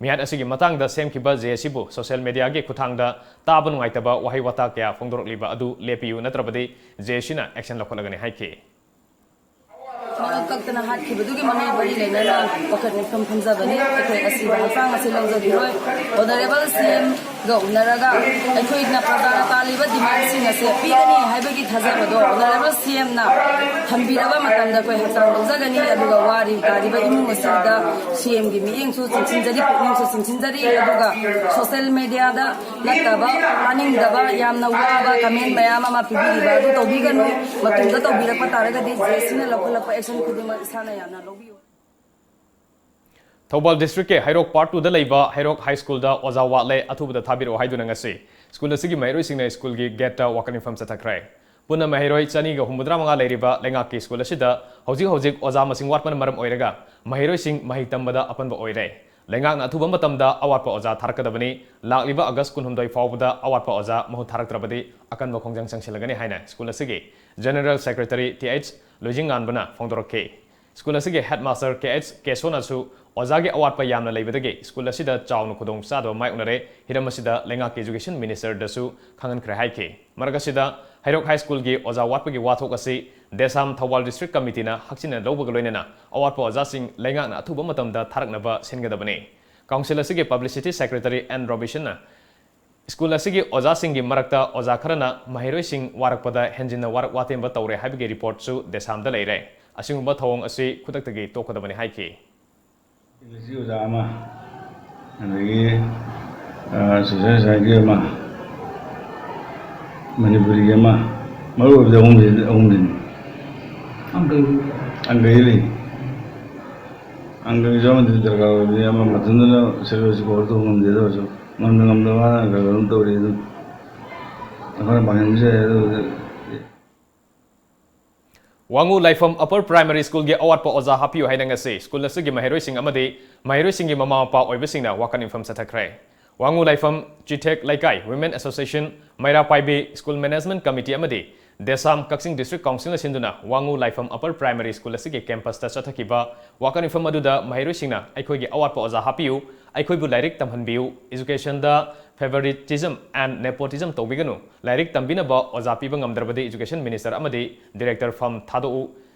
ꯃꯤꯍꯥꯠ ꯑꯁꯤꯒꯤ ꯃꯇꯥꯡꯗ ꯁꯦꯝꯈꯤꯕ J Cꯕꯨ social mediaꯒꯤ ꯈꯨꯠꯊꯥꯡꯗ ꯇꯥꯕ ꯅꯨꯡꯉꯥꯏꯇꯕ ꯋꯥꯍꯩ ꯋꯥꯇꯥ ꯀꯌꯥ ꯐꯣꯡꯗꯣꯔꯛꯂꯤꯕ ꯑꯗꯨ ꯂꯦꯞꯄꯤꯌꯨ, ꯅꯠꯇ꯭ꯔꯕꯗꯤ J Cꯅ action ꯂꯧꯈꯠꯂꯒꯅꯤ ꯍꯥꯏꯈꯤ꯫ ꯃꯉꯛ ꯀꯛꯇꯅ ꯍꯥꯠꯈꯤꯕꯗꯨꯒꯤ ꯃꯃꯤ ꯃꯔꯤ ꯂꯩꯅꯅ ꯋꯥꯀꯠ ꯃꯤꯐꯝ ꯐꯝꯖꯕꯅꯤ꯫ ꯑꯩꯈꯣꯏ ꯑꯁꯤꯕ ꯍꯛꯆꯥꯡ ꯑꯁꯤ ꯂꯧꯖꯈꯤꯔꯣꯏ꯫ Honourable C Mꯒ ꯎꯅꯔꯒ ꯑꯩꯈꯣꯏꯅ ꯄ꯭ꯔꯖꯥꯅ ꯇꯥꯜꯂꯤꯕ demandꯁꯤꯡ ꯑꯁꯦ ꯄꯤꯒꯅꯤ ꯍꯥꯏꯕꯒꯤ ꯊꯥꯖꯕꯗꯣ Honourable C Mꯅ ꯊꯝꯕꯤꯔꯕ ꯃꯇꯝꯗ ꯑꯩꯈꯣꯏ ꯍꯛꯆꯥꯡ ꯂꯧꯖꯒꯅꯤ꯫ ꯑꯗꯨꯒ ꯋꯥꯔꯤ ꯇꯥꯔꯤꯕ ꯏꯃꯨꯡ ꯑꯁꯤꯗ C Mꯒꯤ ꯃꯤꯠꯌꯦꯡꯁꯨ ꯆꯤꯡꯁꯤꯟꯖꯔꯤ, ꯄꯨꯛꯅꯤꯡꯁꯨ ꯆꯤꯡꯁꯤꯟꯖꯔꯤ꯫ ꯑꯗꯨꯒ social mediaꯗ ꯅꯠꯇꯕ, ꯇꯥꯅꯤꯡꯗꯕ, ꯌꯥꯝꯅ ꯋꯥꯕ comment ꯃꯌꯥꯝ ꯑꯃ ꯄꯤꯕꯤꯔꯤꯕ ꯑꯗꯨ ꯇꯧꯕꯤꯒꯅꯨ꯫ ꯃꯇꯨꯡꯗ ꯇꯧꯕꯤꯔꯛꯄ ꯇꯥꯔꯒꯗꯤ J Cꯅ ꯂꯧꯈꯠꯂꯛꯄ action ꯈꯨꯗꯤꯡꯃꯛ ꯏꯁꯥꯅ ꯌꯥꯝꯅ ꯂꯧꯕꯤꯌꯨ꯫ ꯊꯧꯕꯥꯜ districtꯀꯤ ꯍꯩꯔꯣꯛ Part Twoꯗ ꯂꯩꯕ ꯍꯩꯔꯣꯛ High Schoolꯗ ꯑꯣꯖꯥ ꯋꯥꯠꯂꯦ, ꯑꯊꯨꯕꯗ ꯊꯥꯕꯤꯔꯛꯑꯣ ꯍꯥꯏꯗꯨꯅ ꯉꯁꯤ school ꯑꯁꯤꯒꯤ ꯃꯍꯩꯔꯣꯏꯁꯤꯡꯅ schoolꯒꯤ gateꯇ ꯋꯥꯀꯠ ꯃꯤꯐꯝ ꯆꯠꯊꯈ꯭ꯔꯦ꯫ ꯄꯨꯟꯅ ꯃꯍꯩꯔꯣꯏ ꯆꯅꯤꯒ ꯍꯨꯝꯐꯨꯇꯔꯥ ꯃꯉꯥ ꯂꯩꯔꯤꯕ ꯂꯩꯉꯥꯛꯀꯤ school ꯑꯁꯤꯗ ꯍꯧꯖꯤꯛ ꯍꯧꯖꯤꯛ ꯑꯣꯖꯥ ꯃꯁꯤꯡ ꯋꯥꯠꯄꯅ ꯃꯔꯝ ꯑꯣꯏꯔꯒ ꯃꯍꯩꯔꯣꯏꯁꯤꯡ ꯃꯍꯩ ꯇꯝꯕꯗ ꯑꯄꯟꯕ ꯑꯣꯏꯔꯦ꯫ ꯂꯩꯉꯥꯛꯅ ꯑꯊꯨꯕ ꯃꯇꯝꯗ ꯑꯋꯥꯠꯄ ꯑꯣꯖꯥ ꯊꯥꯔꯛꯀꯗꯕꯅꯤ꯫ ꯂꯥꯛꯂꯤꯕ August ꯀꯨꯟꯍꯨꯝꯗꯣꯏ ꯐꯥꯎꯕꯗ ꯑꯋꯥꯠꯄ ꯑꯣꯖꯥ ꯃꯍꯨꯠ ꯊꯥꯔꯛꯇ꯭ꯔꯕꯗꯤ ꯑꯀꯟꯕ ꯈꯣꯡꯖꯪ ꯆꯪꯁꯤꯜꯂꯒꯅꯤ ꯍꯥꯏꯅ school ꯑꯁꯤꯒꯤ General Secretary ꯇꯤ ꯑꯩꯆ ꯂꯣꯏꯖꯤꯡꯉꯥꯟꯕꯅ ꯐꯣꯡꯗꯣꯔꯛꯈꯤ꯫ School ꯑꯁꯤꯒꯤ headmaster ꯀꯦ ꯑꯩꯆ ꯀꯦꯁꯣꯅꯁꯨ ꯑꯣꯖꯥꯒꯤ ꯑꯋꯥꯠꯄ ꯌꯥꯝꯅ ꯂꯩꯕꯗꯒꯤ school ꯑꯁꯤꯗ ꯆꯥꯎꯅ ꯈꯨꯗꯣꯡ ꯆꯥꯗꯕ ꯃꯥꯌꯣꯛꯅꯔꯦ꯫ ꯍꯤꯔꯝ ꯑꯁꯤꯗ ꯂꯩꯉꯥꯛꯀꯤ education ministerꯗꯁꯨ ꯈꯪꯍꯟꯈ꯭ꯔꯦ ꯍꯥꯏꯈꯤ꯫ ꯃꯔꯛ ꯑꯁꯤꯗ ꯍꯩꯔꯣꯛ High Schoolꯒꯤ ꯑꯣꯖꯥ ꯋꯥꯠꯄꯒꯤ ꯋꯥꯊꯣꯛ ꯑꯁꯤ ꯗꯦꯁꯥꯝ ꯊꯧꯕꯥꯜ district committeeꯅ ꯍꯛꯆꯤꯟꯅ ꯂꯧꯕꯒ ꯂꯣꯏꯅꯅ ꯑꯋꯥꯠꯄ ꯑꯣꯖꯥꯁꯤꯡ ꯂꯩꯉꯥꯛꯅ ꯑꯊꯨꯕ ꯃꯇꯝꯗ ꯊꯥꯔꯛꯅꯕ ꯁꯤꯟꯒꯗꯕꯅꯤ꯫ Council ꯑꯁꯤꯒꯤ publicity secretary ꯑꯦꯟ ꯔꯣꯕꯤꯁꯟꯅ school ꯑꯁꯤꯒꯤ ꯑꯣꯖꯥꯁꯤꯡꯒꯤ ꯃꯔꯛꯇ ꯑꯣꯖꯥ ꯈꯔꯅ ꯃꯍꯩꯔꯣꯏꯁꯤꯡ ꯋꯥꯔꯛꯄꯗ ꯍꯦꯟꯖꯤꯟꯅ ꯋꯥꯔꯛ ꯋꯥꯇꯦꯝꯕ ꯇꯧꯔꯦ ꯍꯥꯏꯕꯒꯤ reportꯁꯨ ꯗꯦꯁꯥꯝꯗ ꯂꯩꯔꯦ꯫ ꯑꯁꯤꯒꯨꯝꯕ ꯊꯧꯑꯣꯡ ꯑꯁꯤ ꯈꯨꯗꯛꯇꯒꯤ ꯇꯣꯛꯀꯗꯕꯅꯤ ꯍꯥꯏꯈꯤ꯫ ꯏꯪꯂꯤꯁꯀꯤ ꯑꯣꯖꯥ ꯑꯃ, ꯑꯗꯒꯤ, ꯑ, social scienceꯀꯤ ꯑꯃ, ꯃꯅꯤꯄꯨꯔꯤꯒꯤ ꯑꯃ, ꯃꯔꯨ ꯑꯣꯏꯕꯗꯤ ꯑꯍꯨꯝꯁꯤ, ꯑꯍꯨꯝꯁꯤꯅꯤ꯫ ꯑꯪꯀꯒꯤ? ꯑꯪꯀꯒꯤ ꯂꯩ꯫ ꯑꯪꯀꯒꯤꯁꯨ ꯑꯃꯗꯤ ꯗꯔꯀꯥꯔ ꯑꯣꯏꯕꯅꯤ, ꯑꯃ ꯃꯊꯟꯇꯅ syllabus cover ꯇꯧꯕ ꯉꯝꯗꯦ꯫ ꯑꯗꯨ ꯑꯣꯏꯔꯁꯨ ꯉꯝꯗ ꯉꯝꯗꯕ ꯃꯥꯅ ꯈꯔ ꯈꯔ ꯑꯗꯨꯝ ꯇꯧꯔꯤ꯫ ꯑꯗꯨꯝ ꯑꯩꯈꯣꯏꯅ ꯄꯥꯡꯍꯟꯕꯁꯨ ꯌꯥꯏ꯫ ꯑꯗꯨ ꯋꯥꯉꯨ ꯂꯥꯏꯐꯝ ꯑꯄꯔ ꯄ꯭ꯔꯥꯏꯃꯥꯔꯤ ꯁ꯭ꯀꯨꯜꯒꯤ ꯑꯋꯥꯠꯄ ꯑꯣꯖꯥ ꯍꯥꯞꯄꯤꯌꯨ ꯍꯥꯏꯅ ꯉꯁꯤ ꯁ꯭ꯀꯨꯜ ꯑꯁꯤꯒꯤ ꯃꯍꯩꯔꯣꯏꯁꯤꯡ ꯑꯃꯗꯤ ꯃꯍꯩꯔꯣꯏꯁꯤꯡꯒꯤ ꯃꯃꯥ ꯃꯄꯥ ꯑꯣꯏꯕꯁꯤꯡꯅ ꯋꯥꯀꯠ ꯃꯤꯐꯝ ꯆꯠꯊꯈ꯭ꯔꯦ꯫ ꯋꯥꯉꯨ Laipham Chithek Leikai women association, Meira Paibi school management committee ꯑꯃꯗꯤ ꯗꯦꯁꯥꯝ ꯀꯛꯆꯤꯡ ꯗꯤꯁꯇ꯭ꯔꯤꯛ ꯀꯥꯎꯟꯁꯤꯜꯅ ꯁꯤꯟꯗꯨꯅ ꯋꯥꯉꯨ ꯂꯥꯏꯐꯝ ꯑꯄꯔ ꯄ꯭ꯔꯥꯏꯃꯥꯔꯤ ꯁ꯭ꯀꯨꯜ ꯑꯁꯤꯒꯤ ꯀꯦꯝꯄꯁꯇ ꯆꯠꯊꯈꯤꯕ ꯋꯥꯀꯠ ꯃꯤꯐꯝ ꯑꯗꯨꯗ ꯃꯍꯩꯔꯣꯏꯁꯤꯡꯅ ꯑꯩꯈꯣꯏꯒꯤ ꯑꯋꯥꯠꯄ ꯑꯣꯖꯥ ꯍꯥꯞꯄꯤꯌꯨ, ꯑꯩꯈꯣꯏꯕꯨ ꯂꯥꯏꯔꯤꯛ ꯇꯝꯍꯟꯕꯤꯌꯨ, education the favoritism and nepotism ꯇꯧꯕꯤꯒꯅꯨ, ꯂꯥꯏꯔꯤꯛ ꯇꯝꯕꯤꯅꯕ ꯑꯣꯖꯥ ꯄꯤꯕ ꯉꯝꯗ꯭ꯔꯕꯗꯤ education minister ꯑꯃꯗꯤ director ꯐꯝ ꯊꯥꯗꯣꯛꯎ,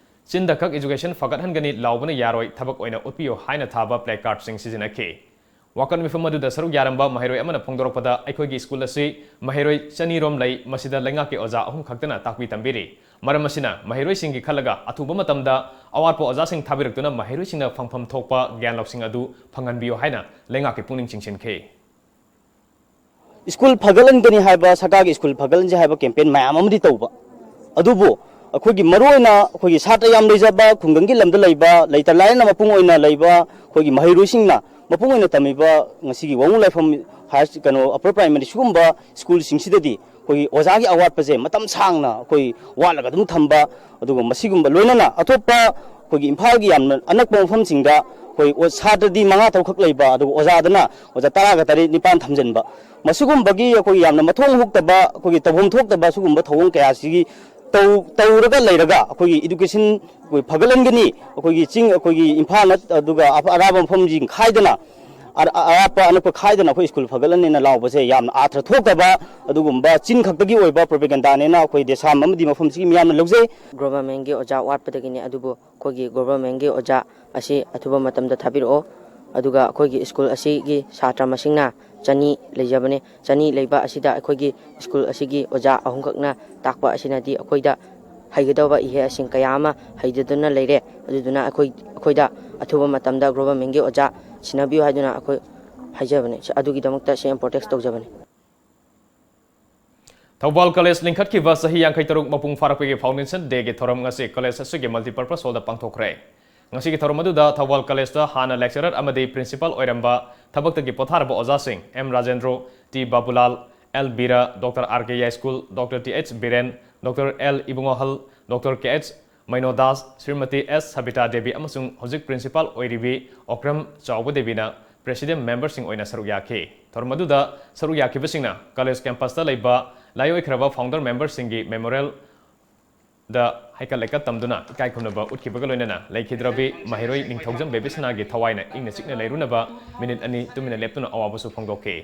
ꯆꯤꯟꯗ ꯈꯛ education ꯐꯒꯠꯍꯟꯒꯅꯤ ꯂꯥꯎꯕꯅ ꯌꯥꯔꯣꯏ, ꯊꯕꯛ ꯑꯣꯏꯅ ꯎꯠꯄꯤꯌꯨ ꯍꯥꯏꯅ ꯊꯥꯕ placard ꯁꯤꯡ ꯁꯤꯖꯤꯟꯅꯈꯤ꯫ ꯋꯥꯀꯠ ꯃꯤꯐꯝ ꯑꯗꯨꯗ ꯁꯔꯨꯛ ꯌꯥꯔꯝꯕ ꯃꯍꯩꯔꯣꯏ ꯑꯃꯅ ꯐꯣꯡꯗꯣꯔꯛꯄꯗ, ꯑꯩꯈꯣꯏꯒꯤ ꯁ꯭ꯀꯨꯜ ꯑꯁꯤ ꯃꯍꯩꯔꯣꯏ ꯆꯅꯤ ꯔꯣꯝ ꯂꯩ, ꯃꯁꯤꯗ ꯂꯩꯉꯥꯛꯀꯤ ꯑꯣꯖꯥ ꯑꯍꯨꯝ ꯈꯛꯇꯅ ꯇꯥꯛꯄꯤ ꯇꯝꯕꯤꯔꯤ꯫ ꯃꯔꯝ ꯑꯁꯤꯅ ꯃꯍꯩꯔꯣꯏꯁꯤꯡꯒꯤ ꯈꯜꯂꯒ ꯑꯊꯨꯕ ꯃꯇꯝꯗ ꯑꯋꯥꯠꯄ ꯑꯣꯖꯥꯁꯤꯡ ꯊꯥꯕꯤꯔꯛꯇꯨꯅ ꯃꯍꯩꯔꯣꯏꯁꯤꯡꯅ ꯐꯪꯐꯝ ꯊꯣꯛꯄ ꯒ꯭ꯌꯥꯟ ꯂꯧꯁꯤꯡ ꯑꯗꯨ ꯐꯪꯍꯟꯕꯤꯌꯨ ꯍꯥꯏꯅ ꯂꯩꯉꯥꯛꯀꯤ ꯄꯨꯛꯅꯤꯡ ꯆꯤꯡꯁꯤꯟꯈꯤ꯫ ꯁ꯭ꯀꯨꯜ ꯐꯒꯠꯍꯟꯒꯅꯤ ꯍꯥꯏꯕ, ꯁꯔꯀꯥꯔꯒꯤ ꯁ꯭ꯀꯨꯜ ꯐꯒꯠꯍꯟꯁꯤ ꯍꯥꯏꯕ campaign ꯃꯌꯥꯝ ꯑꯃꯗꯤ ꯇꯧꯕ, ꯑꯗꯨꯕꯨ ꯑꯩꯈꯣꯏꯒꯤ ꯃꯔꯨꯑꯣꯏꯅ ꯑꯩꯈꯣꯏꯒꯤ ꯁꯥꯇ꯭ꯔ ꯌꯥꯝ ꯂꯩꯖꯕ, ꯈꯨꯡꯒꯪꯒꯤ ꯂꯝꯗ ꯂꯩꯕ, ꯂꯩꯇ ꯂꯥꯏꯔꯅ ꯃꯄꯨꯡ ꯑꯣꯏꯅ ꯂꯩꯕ ꯑꯩꯈꯣꯏꯒꯤ ꯃꯍꯩꯔꯣꯏꯁꯤꯡꯅ ꯃꯄꯨꯡ ꯑꯣꯏꯅ ꯇꯝꯃꯤꯕ ꯉꯁꯤꯒꯤ ꯋꯥꯉꯨ ꯂꯥꯏꯐꯝ ꯍꯥꯌꯔ, ꯀꯩꯅꯣ, ꯑꯄꯔ ꯄ꯭ꯔꯥꯏꯃꯥꯔꯤ, ꯁꯤꯒꯨꯝꯕ ꯁ꯭ꯀꯨꯜꯁꯤꯡꯁꯤꯗꯗꯤ ꯑꯩꯈꯣꯏꯒꯤ ꯑꯣꯖꯥꯒꯤ ꯑꯋꯥꯠꯄꯁꯦ ꯃꯇꯝ ꯁꯥꯡꯅ ꯑꯩꯈꯣꯏ ꯋꯥꯠꯂꯒ ꯑꯗꯨꯝ ꯊꯝꯕ, ꯑꯗꯨꯒ ꯃꯁꯤꯒꯨꯝꯕ ꯂꯣꯏꯅꯅ ꯑꯇꯣꯞꯄ ꯑꯩꯈꯣꯏꯒꯤ ꯏꯝꯐꯥꯜꯒꯤ ꯌꯥꯝꯅ ꯑꯅꯛꯄ ꯃꯐꯝꯁꯤꯡꯗ ꯑꯩꯈꯣꯏ ꯑꯣ-, ꯁꯥꯇ꯭ꯔꯗꯤ ꯃꯉꯥ ꯇꯔꯨꯛꯈꯛ ꯂꯩꯕ, ꯑꯗꯨꯒ ꯑꯣꯖꯥꯗꯅ ꯑꯣꯖꯥ ꯇꯔꯥꯒ ꯇꯔꯦꯠ ꯅꯤꯄꯥꯟ ꯊꯝꯖꯤꯟꯕ, ꯃꯁꯤꯒꯨꯝꯕꯒꯤ ꯑꯩꯈꯣꯏꯒꯤ ꯌꯥꯝꯅ ꯃꯊꯣꯡ ꯍꯨꯛꯇꯕ, ꯑꯩꯈꯣꯏꯒꯤ ꯇꯧꯐꯝ ꯊꯣꯛꯇꯕ ꯁꯤꯒꯨꯝꯕ ꯊꯧꯑꯣꯡ ꯀꯌꯥꯁꯤꯒꯤ ꯇꯧ-, ꯇꯧꯔꯒ ꯂꯩꯔꯒ ꯑꯩꯈꯣꯏꯒꯤ education ꯑꯩꯈꯣꯏ ꯐꯒꯠꯍꯟꯒꯅꯤ, ꯑꯩꯈꯣꯏꯒꯤ ꯆꯤꯡ, ꯑꯩꯈꯣꯏꯒꯤ ꯏꯝꯐꯥꯜ ꯅꯠ-, ꯑꯗꯨꯒ ꯑꯄ-, ꯑꯔꯥꯞꯄ ꯃꯐꯝꯁꯤꯡ ꯈꯥꯏꯗꯅ, ꯑꯔ-, ꯑꯔꯥꯞꯄ ꯑꯅꯛꯄ ꯈꯥꯏꯗꯅ ꯑꯩꯈꯣꯏ ꯁ꯭ꯀꯨꯜ ꯐꯒꯠꯍꯟꯅꯤꯅ ꯂꯥꯎꯕꯁꯦ ꯌꯥꯝꯅ ꯑꯥꯔꯊ ꯊꯣꯛꯇꯕ, ꯑꯗꯨꯒꯨꯝꯕ ꯆꯤꯟ ꯈꯛꯇꯒꯤ ꯑꯣꯏꯕ ꯄ꯭ꯔꯣꯄꯦꯒꯦꯟꯗꯥꯅꯦꯅ ꯑꯩꯈꯣꯏ ꯗꯦꯁꯥꯝ ꯑꯃꯗꯤ ꯃꯐꯝꯁꯤꯒꯤ ꯃꯤꯌꯥꯝꯅ ꯂꯧꯖꯩ꯫ ꯒꯣꯚꯔꯟꯃꯦꯟꯠꯀꯤ ꯑꯣꯖꯥ ꯋꯥꯠꯄꯗꯒꯤꯅꯤ, ꯑꯗꯨꯕꯨ ꯑꯩꯈꯣꯏꯒꯤ ꯒꯣꯚꯔꯟꯃꯦꯟꯠꯀꯤ ꯑꯣꯖꯥ ꯑꯁꯤ ꯑꯊꯨꯕ ꯃꯇꯝꯗ ꯊꯥꯕꯤꯔꯛꯑꯣ꯫ ꯑꯗꯨꯒ ꯑꯩꯈꯣꯏꯒꯤ ꯁ꯭ꯀꯨꯜ ꯑꯁꯤꯒꯤ ꯁꯥꯇ꯭ꯔ ꯃꯁꯤꯡꯅ ꯆꯅꯤ ꯂꯩꯖꯕꯅꯤ꯫ ꯆꯅꯤ ꯂꯩꯕ ꯑꯁꯤꯗ ꯑꯩꯈꯣꯏꯒꯤ ꯁ꯭ꯀꯨꯜ ꯑꯁꯤꯒꯤ ꯑꯣꯖꯥ ꯑꯍꯨꯝꯈꯛꯅ ꯇꯥꯛꯄ ꯑꯁꯤꯅꯗꯤ ꯑꯩꯈꯣꯏꯗ ꯍꯩꯒꯗꯧꯕ ꯏꯍꯦ ꯑꯁꯤꯡ ꯀꯌꯥ ꯑꯃ ꯍꯩꯖꯗꯨꯅ ꯂꯩꯔꯦ꯫ ꯑꯗꯨꯗꯨꯅ ꯑꯩꯈꯣꯏ, ꯑꯩꯈꯣꯏꯗ ꯑꯊꯨꯕ ꯃꯇꯝꯗ ꯒꯣꯚꯔꯟꯃꯦꯟꯠꯀꯤ ꯑꯣꯖꯥ ꯁꯤꯟꯅꯕꯤꯌꯨ ꯍꯥꯏꯗꯨꯅ ꯑꯩꯈꯣꯏ ꯍꯥꯏꯖꯕꯅꯤ꯫ ꯑꯗꯨꯒꯤꯗꯃꯛꯇ ꯁꯤ ꯑꯩꯅ ꯄ꯭ꯔꯣꯇꯦꯁ ꯇꯧꯖꯕꯅꯤ꯫ ꯊꯧꯕꯥꯜ ꯀꯣꯂꯦꯖ ꯂꯤꯡꯈꯠꯈꯤꯕ ꯆꯍꯤ ꯌꯥꯡꯈꯩ ꯇꯔꯨꯛ ꯃꯄꯨꯡ ꯐꯥꯔꯛꯄꯒꯤ foundation dayꯒꯤ ꯊꯧꯔꯝ ꯉꯁꯤ ꯀꯣꯂꯦꯖ ꯑꯁꯤꯒꯤ multipurpose hallꯗ ꯄꯥꯡꯊꯣꯛꯈ꯭ꯔꯦ꯫ ꯉꯁꯤꯒꯤ ꯊꯧꯔꯝ ꯑꯗꯨꯗ ꯊꯧꯕꯥꯜ ꯀꯣꯂꯦꯖꯇ ꯍꯥꯟꯅ lecturer ꯑꯃꯗꯤ principal ꯑꯣꯏꯔꯝꯕ ꯊꯕꯛꯇꯒꯤ ꯄꯣꯊꯥꯔꯕ ꯑꯣꯖꯥꯁꯤꯡ M Rajendro, T Babulal, L Bira, doctor R K Yaiskul, doctor T H Biren, doctor L Ibungohal, doctor K H Meinodas, Shrimati S Sabita Devi ꯑꯃꯁꯨꯡ ꯍꯧꯖꯤꯛ principal ꯑꯣꯏꯔꯤꯕꯤ ꯑꯣꯀ꯭ꯔꯝ ꯆꯥꯎꯕ ꯗꯦꯕꯤꯅ president memberꯁꯤꯡ ꯑꯣꯏꯅ ꯁꯔꯨꯛ ꯌꯥꯈꯤ꯫ ꯊꯧꯔꯝ ꯑꯗꯨꯗ ꯁꯔꯨꯛ ꯌꯥꯈꯤꯕꯁꯤꯡꯅ ꯀꯣꯂꯦꯖ campusꯇ ꯂꯩꯕ ꯂꯥꯏꯑꯣꯏꯈ꯭ꯔꯕ founder memberꯁꯤꯡꯒꯤ memorialꯗ ꯍꯩꯀꯠ ꯂꯩꯀꯠ ꯇꯝꯗꯨꯅ ꯏꯀꯥꯏ ꯈꯨꯝꯅꯕ ꯎꯠꯈꯤꯕꯒ ꯂꯣꯏꯅꯅ ꯂꯩꯈꯤꯗ꯭ꯔꯕꯤ ꯃꯍꯩꯔꯣꯏ ꯅꯤꯡꯊꯧꯖꯝ ꯕꯦꯕꯤꯁꯅꯥꯒꯤ ꯊꯋꯥꯏꯅ ꯏꯪꯅ ꯆꯤꯛꯅ ꯂꯩꯔꯨꯅꯕ ꯃꯤꯅꯤꯠ ꯑꯅꯤ ꯇꯨꯃꯤꯟꯅ ꯂꯦꯞꯇꯨꯅ ꯑꯋꯥꯕꯁꯨ ꯐꯣꯡꯗꯣꯛꯈꯤ꯫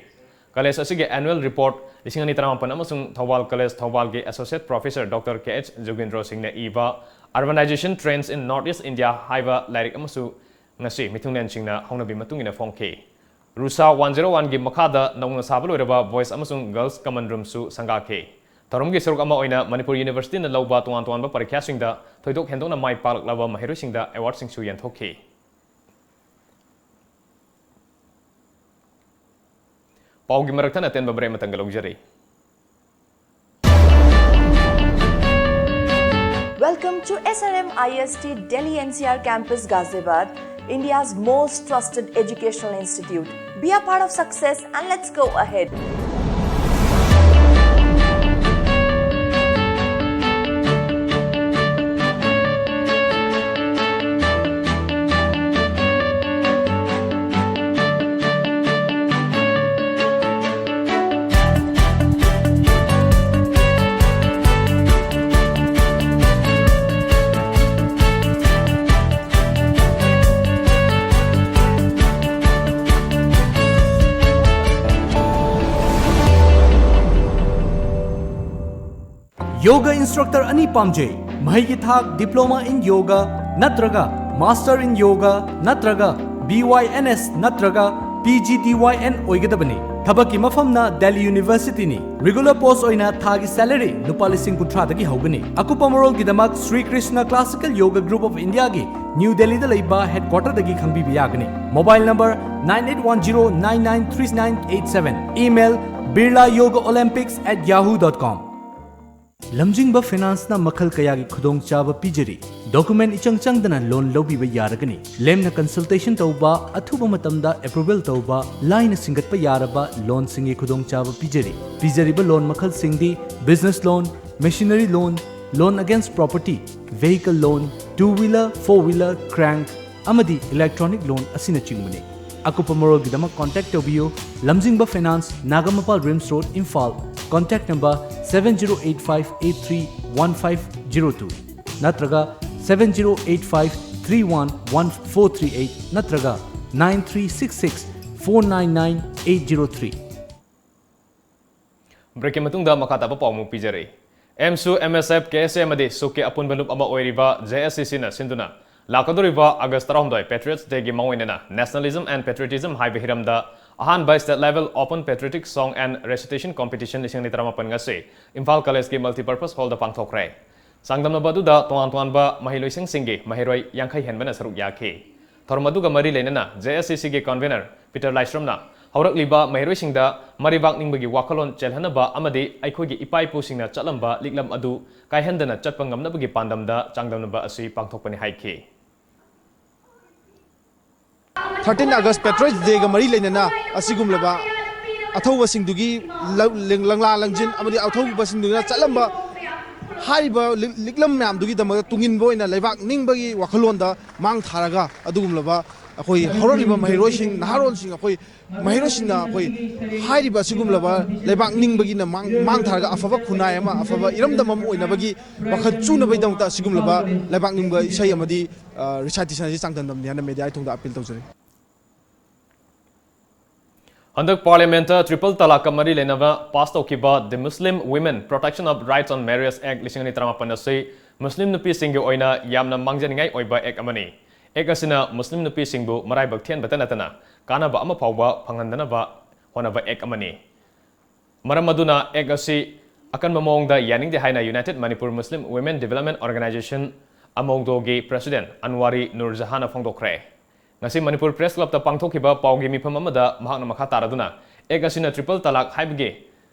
ꯀꯣꯂꯦꯖ ꯑꯁꯤꯒꯤ annual report ꯂꯤꯁꯤꯡ ꯑꯅꯤ ꯇꯔꯥꯃꯥꯄꯟ ꯑꯃꯁꯨꯡ ꯊꯧꯕꯥꯜ ꯀꯣꯂꯦꯖ ꯊꯧꯕꯥꯜꯒꯤ associate professor doctor K H Jogindro ꯁꯤꯡꯅ ꯏꯕ Urbanization Trends in North East India ꯍꯥꯏꯕ ꯂꯥꯏꯔꯤꯛ ꯑꯃꯁꯨ ꯉꯁꯤ ꯃꯤꯊꯨꯡꯂꯦꯟꯁꯤꯡꯅ ꯍꯧꯅꯕꯤ ꯃꯇꯨꯡ ꯏꯟꯅ ꯐꯣꯡꯈꯤ꯫ ꯔꯨꯁꯥ one zero oneꯒꯤ ꯃꯈꯥꯗ ꯅꯧꯅ ꯁꯥꯕ ꯂꯣꯏꯔꯕ boys ꯑꯃꯁꯨꯡ girls common roomꯁꯨ ꯁꯪꯒꯥꯈꯤ꯫ ꯊꯧꯔꯝꯒꯤ ꯁꯔꯨꯛ ꯑꯃ ꯑꯣꯏꯅ ꯃꯅꯤꯄꯨꯔ Universityꯅ ꯂꯧꯕ ꯇꯣꯉꯥꯟ ꯇꯣꯉꯥꯟꯕ ꯄꯔꯤꯈ꯭ꯌꯥꯁꯤꯡꯗ ꯊꯣꯏꯗꯣꯛ ꯍꯦꯟꯗꯣꯛꯅ ꯃꯥꯏ ꯄꯥꯛꯂꯛꯂꯕ ꯃꯍꯩꯔꯣꯏꯁꯤꯡꯗ awardꯁꯤꯡꯁꯨ ꯌꯦꯟꯊꯣꯛꯈꯤ꯫ ꯄꯥꯎꯒꯤ ꯃꯔꯛ ꯊꯠꯅ ꯑꯇꯦꯟꯕ break ꯑꯃꯇꯪꯒ ꯂꯧꯖꯔꯤ꯫ Welcome to S R M I S T Delhi N C R Campus Ghaziabad, India's most trusted educational institute. Be a part of success and let's go ahead. Yoga instructor ꯑꯅꯤ ꯄꯥꯝꯖꯩ꯫ ꯃꯍꯩꯒꯤ ꯊꯥꯛ Diploma in Yoga ꯅꯠꯇ꯭ꯔꯒ Master in Yoga ꯅꯠꯇ꯭ꯔꯒ B Y N S ꯅꯠꯇ꯭ꯔꯒ P G D Y N ꯑꯣꯏꯒꯗꯕꯅꯤ꯫ ꯊꯕꯛꯀꯤ ꯃꯐꯝꯅ Delhi Universityꯅꯤ꯫ Regular post ꯑꯣꯏꯅ ꯊꯥꯒꯤ salary ꯂꯨꯄꯥ ꯂꯤꯁꯤꯡ ꯀꯨꯟꯊ꯭ꯔꯥꯗꯒꯤ ꯍꯧꯒꯅꯤ꯫ ꯑꯀꯨꯞꯄ ꯃꯔꯣꯜꯒꯤꯗꯃꯛ Sri Krishna Classical Yoga Group of Indiaꯒꯤ New Delhiꯗ ꯂꯩꯕ headquarterꯗꯒꯤ ꯈꯪꯕꯤꯕ ꯌꯥꯒꯅꯤ꯫ Mobile number nine eight one zero nine nine three nine eight seven, email Birla Yoga Olympics at yahoo dot com. ꯂꯝꯖꯤꯡꯕ ꯐꯥꯏꯅꯥꯟꯁꯅ ꯃꯈꯜ ꯀꯌꯥꯒꯤ ꯈꯨꯗꯣꯡꯆꯥꯕ ꯄꯤꯖꯔꯤ꯫ ꯗꯣꯀꯨꯃꯦꯟ ꯏꯆꯪ ꯆꯪꯗꯅ ꯂꯣꯟ ꯂꯧꯕꯤꯕ ꯌꯥꯔꯒꯅꯤ꯫ ꯂꯦꯝꯅ ꯀꯟꯁꯜꯇꯦꯁꯟ ꯇꯧꯕ, ꯑꯊꯨꯕ ꯃꯇꯝꯗ ꯑꯦꯄ꯭ꯔꯨꯚꯦꯜ ꯇꯧꯕ, ꯂꯥꯏꯅ ꯁꯤꯡꯒꯠꯄ ꯌꯥꯔꯕ ꯂꯣꯟꯁꯤꯡꯒꯤ ꯈꯨꯗꯣꯡꯆꯥꯕ ꯄꯤꯖꯔꯤ꯫ ꯄꯤꯖꯔꯤꯕ ꯂꯣꯟ ꯃꯈꯜꯁꯤꯡꯗꯤ business loan, machinery loan, loan against property, vehicle loan, two wheeler, four wheeler, crank, ꯑꯃꯗꯤ electronic loan ꯑꯁꯤꯅꯆꯤꯡꯕꯅꯤ꯫ ꯑꯀꯨꯞꯄ ꯃꯔꯣꯜꯒꯤꯗꯃꯛ contact ꯇꯧꯕꯤꯌꯨ꯫ Lamjingba finance, Nagamapal RIMS road, Imphal. Contact number seven zero eight five eight three one five zero two ꯅꯠꯇ꯭ꯔꯒ seven zero eight five three one one four three eight ꯅꯠꯇ꯭ꯔꯒ nine three six six four nine nine eight zero three꯫ ꯕ꯭ꯔꯦꯛꯀꯤ ꯃꯇꯨꯡꯗ ꯃꯈꯥ ꯇꯥꯕ ꯄꯥꯎ ꯑꯃꯨꯛ ꯄꯤꯖꯔꯤ꯫ ꯑꯦꯝꯁꯨ, M ꯑꯦꯁ F, ꯀꯦ ꯑꯦꯁ ꯑꯦ ꯑꯃꯗꯤ ꯁꯨꯛꯀꯤ ꯑꯄꯨꯟꯕ ꯂꯨꯞ ꯑꯃ ꯑꯣꯏꯔꯤꯕ ꯖꯦ ꯑꯦꯁ ꯁꯤ ꯁꯤꯅ ꯁꯤꯟꯗꯨꯅ ꯂꯥꯛꯀꯗꯧꯔꯤꯕ ꯑꯥꯒꯁ ꯇꯔꯥꯍꯨꯝꯗꯣꯏ Patriots Day ꯒꯤ ꯃꯥꯡꯑꯣꯏꯅꯅ Nationalism and Patriotism ꯍꯥꯏꯕ ꯍꯤꯔꯝꯗ ꯑꯍꯥꯟꯕ state level open patriotic song and recitation competition ꯂꯤꯁꯤꯡ ꯑꯅꯤ ꯇꯔꯥꯃꯥꯄꯟ ꯉꯁꯤ ꯏꯝꯐꯥꯜ ꯀꯣꯂꯦꯖꯀꯤ multipurpose hall ꯗ ꯄꯥꯡꯊꯣꯛꯈ꯭ꯔꯦ꯫ ꯆꯥꯡꯗꯝꯅꯕ ꯑꯗꯨꯗ ꯇꯣꯉꯥꯟ ꯇꯣꯉꯥꯟꯕ ꯃꯍꯩꯂꯣꯏꯁꯪꯁꯤꯡꯒꯤ ꯃꯍꯩꯔꯣꯏ ꯌꯥꯡꯈꯩ ꯍꯦꯟꯕꯅ ꯁꯔꯨꯛ ꯌꯥꯈꯤ꯫ ꯊꯧꯔꯝ ꯑꯗꯨꯒ ꯃꯔꯤ ꯂꯩꯅꯅ ꯖꯦ ꯑꯦꯁ ꯁꯤ ꯁꯤꯒꯤ convener ꯄꯤꯇꯔ ꯂꯥꯏꯁ꯭ꯔꯝꯅ ꯍꯧꯔꯛꯂꯤꯕ ꯃꯍꯩꯔꯣꯏꯁꯤꯡꯗ ꯃꯔꯩꯕꯥꯛ ꯅꯤꯡꯕꯒꯤ ꯋꯥꯈꯜꯂꯣꯟ ꯆꯦꯜꯍꯟꯅꯕ ꯑꯃꯗꯤ ꯑꯩꯈꯣꯏꯒꯤ ꯏꯄꯥ ꯏꯄꯨꯁꯤꯡꯅ ꯆꯠꯂꯝꯕ ꯂꯤꯛꯂꯝ ꯑꯗꯨ ꯀꯥꯏꯍꯟꯗꯅ ꯆꯠꯄ ꯉꯝꯅꯕꯒꯤ ꯄꯥꯟꯗꯝꯗ ꯆꯥꯡꯗꯝꯅꯕ ꯑꯁꯤ ꯄꯥꯡꯊꯣꯛꯄꯅꯤ ꯍꯥꯏꯈꯤ꯫ Thirteen August Patriots Day ꯒ ꯃꯔꯤ ꯂꯩꯅꯅ ꯑꯁꯤꯒꯨꯝꯂꯕ ꯑꯊꯧꯕꯁꯤꯡꯗꯨꯒꯤ ꯂ-, ꯂꯪꯂꯥ ꯂꯪꯖꯤꯟ ꯑꯃꯗꯤ ꯑꯊꯧꯕꯁꯤꯡꯗꯨꯅ ꯆꯠꯂꯝꯕ ꯍꯥꯏꯔꯤꯕ ꯂꯤꯛ-, ꯂꯤꯛꯂꯝ ꯃꯌꯥꯝꯗꯨꯒꯤꯗꯃꯛꯇ ꯇꯨꯡꯏꯟꯕ ꯑꯣꯏꯅ ꯂꯩꯕꯥꯛ ꯅꯤꯡꯕꯒꯤ ꯋꯥꯈꯜꯂꯣꯟꯗ ꯃꯥꯡ ꯊꯥꯔꯒ ꯑꯗꯨꯒꯨꯝꯂꯕ ꯑꯩꯈꯣꯏ ꯍꯧꯔꯛꯂꯤꯕ ꯃꯍꯩꯔꯣꯏꯁꯤꯡ, ꯅꯍꯥꯔꯣꯜꯁꯤꯡ, ꯑꯩꯈꯣꯏ ꯃꯍꯩꯔꯣꯏꯁꯤꯡꯅ ꯑꯩꯈꯣꯏ ꯍꯥꯏꯔꯤꯕ ꯑꯁꯤꯒꯨꯝꯂꯕ ꯂꯩꯕꯥꯛ ꯅꯤꯡꯕꯒꯤꯅ ꯃꯥꯡ, ꯃꯥꯡ ꯊꯥꯔꯒ ꯑꯐꯕ ꯈꯨꯟꯅꯥꯏ ꯑꯃ, ꯑꯐꯕ ꯏꯔꯝꯗꯝ ꯑꯃ ꯑꯣꯏꯅꯕꯒꯤ ꯋꯥꯈꯜ ꯆꯨꯅꯕꯒꯤꯗꯃꯛꯇ ꯑꯁꯤꯒꯨꯝꯂꯕ ꯂꯩꯕꯥꯛ ꯅꯤꯡꯕ ꯏꯁꯩ ꯑꯃꯗꯤ, ꯑ, recitation ꯑꯁꯤ ꯆꯥꯡꯗꯝꯅꯕꯅꯤ ꯍꯥꯏꯅ media ꯊꯣꯡꯗ appeal ꯇꯧꯖꯔꯤ꯫ ꯍꯟꯗꯛ Parliament ꯇ triple talaq ꯀ ꯃꯔꯤ ꯂꯩꯅꯕ pass ꯇꯧꯈꯤꯕ The Muslim Women Protection of Rights on Marriage Act ꯂꯤꯁꯤꯡ ꯑꯅꯤ ꯇꯔꯥꯃꯥꯄꯟ ꯑꯁꯤ ꯃꯨꯁꯂꯤꯝ ꯅꯨꯄꯤꯁꯤꯡꯒꯤ ꯑꯣꯏꯅ ꯌꯥꯝꯅ ꯃꯥꯡꯖꯅꯤꯡꯉꯥꯏ ꯑꯣꯏꯕ act ꯑꯃꯅꯤ꯫ Act ꯑꯁꯤꯅ ꯃꯨꯁꯂꯤꯝ ꯅꯨꯄꯤꯁꯤꯡꯕꯨ ꯃꯔꯥꯏꯕꯛ ꯊꯤꯍꯟꯕꯇ ꯅꯠꯇꯅ ꯀꯥꯟꯅꯕ ꯑꯃ ꯐꯥꯎꯕ ꯐꯪꯍꯟꯗꯅꯕ ꯍꯣꯠꯅꯕ act ꯑꯃꯅꯤ꯫ ꯃꯔꯝ ꯑꯗꯨꯅ act ꯑꯁꯤ ꯑꯀꯟꯕ ꯃꯑꯣꯡꯗ ꯌꯥꯅꯤꯡꯗꯦ ꯍꯥꯏꯅ United Manipur Muslim Women Development Organisation, ꯑꯃꯧꯗꯣꯒꯤ president ꯑꯟꯋꯥꯔꯤ ꯅꯨꯔꯖꯍꯥꯟꯅ ꯐꯣꯡꯗꯣꯛꯈ꯭ꯔꯦ꯫ ꯉꯁꯤ ꯃꯅꯤꯄꯨꯔ Press Club ꯇ ꯄꯥꯡꯊꯣꯛꯈꯤꯕ ꯄꯥꯎꯒꯤ ꯃꯤꯐꯝ ꯑꯃꯗ ꯃꯍꯥꯛꯅ ꯃꯈꯥ ꯇꯥꯔꯗꯨꯅ ꯑꯦꯛ ꯑꯁꯤꯅ ꯇ꯭ꯔꯤꯄꯜ ꯇꯂꯥꯛ ꯍꯥꯏꯕꯒꯤ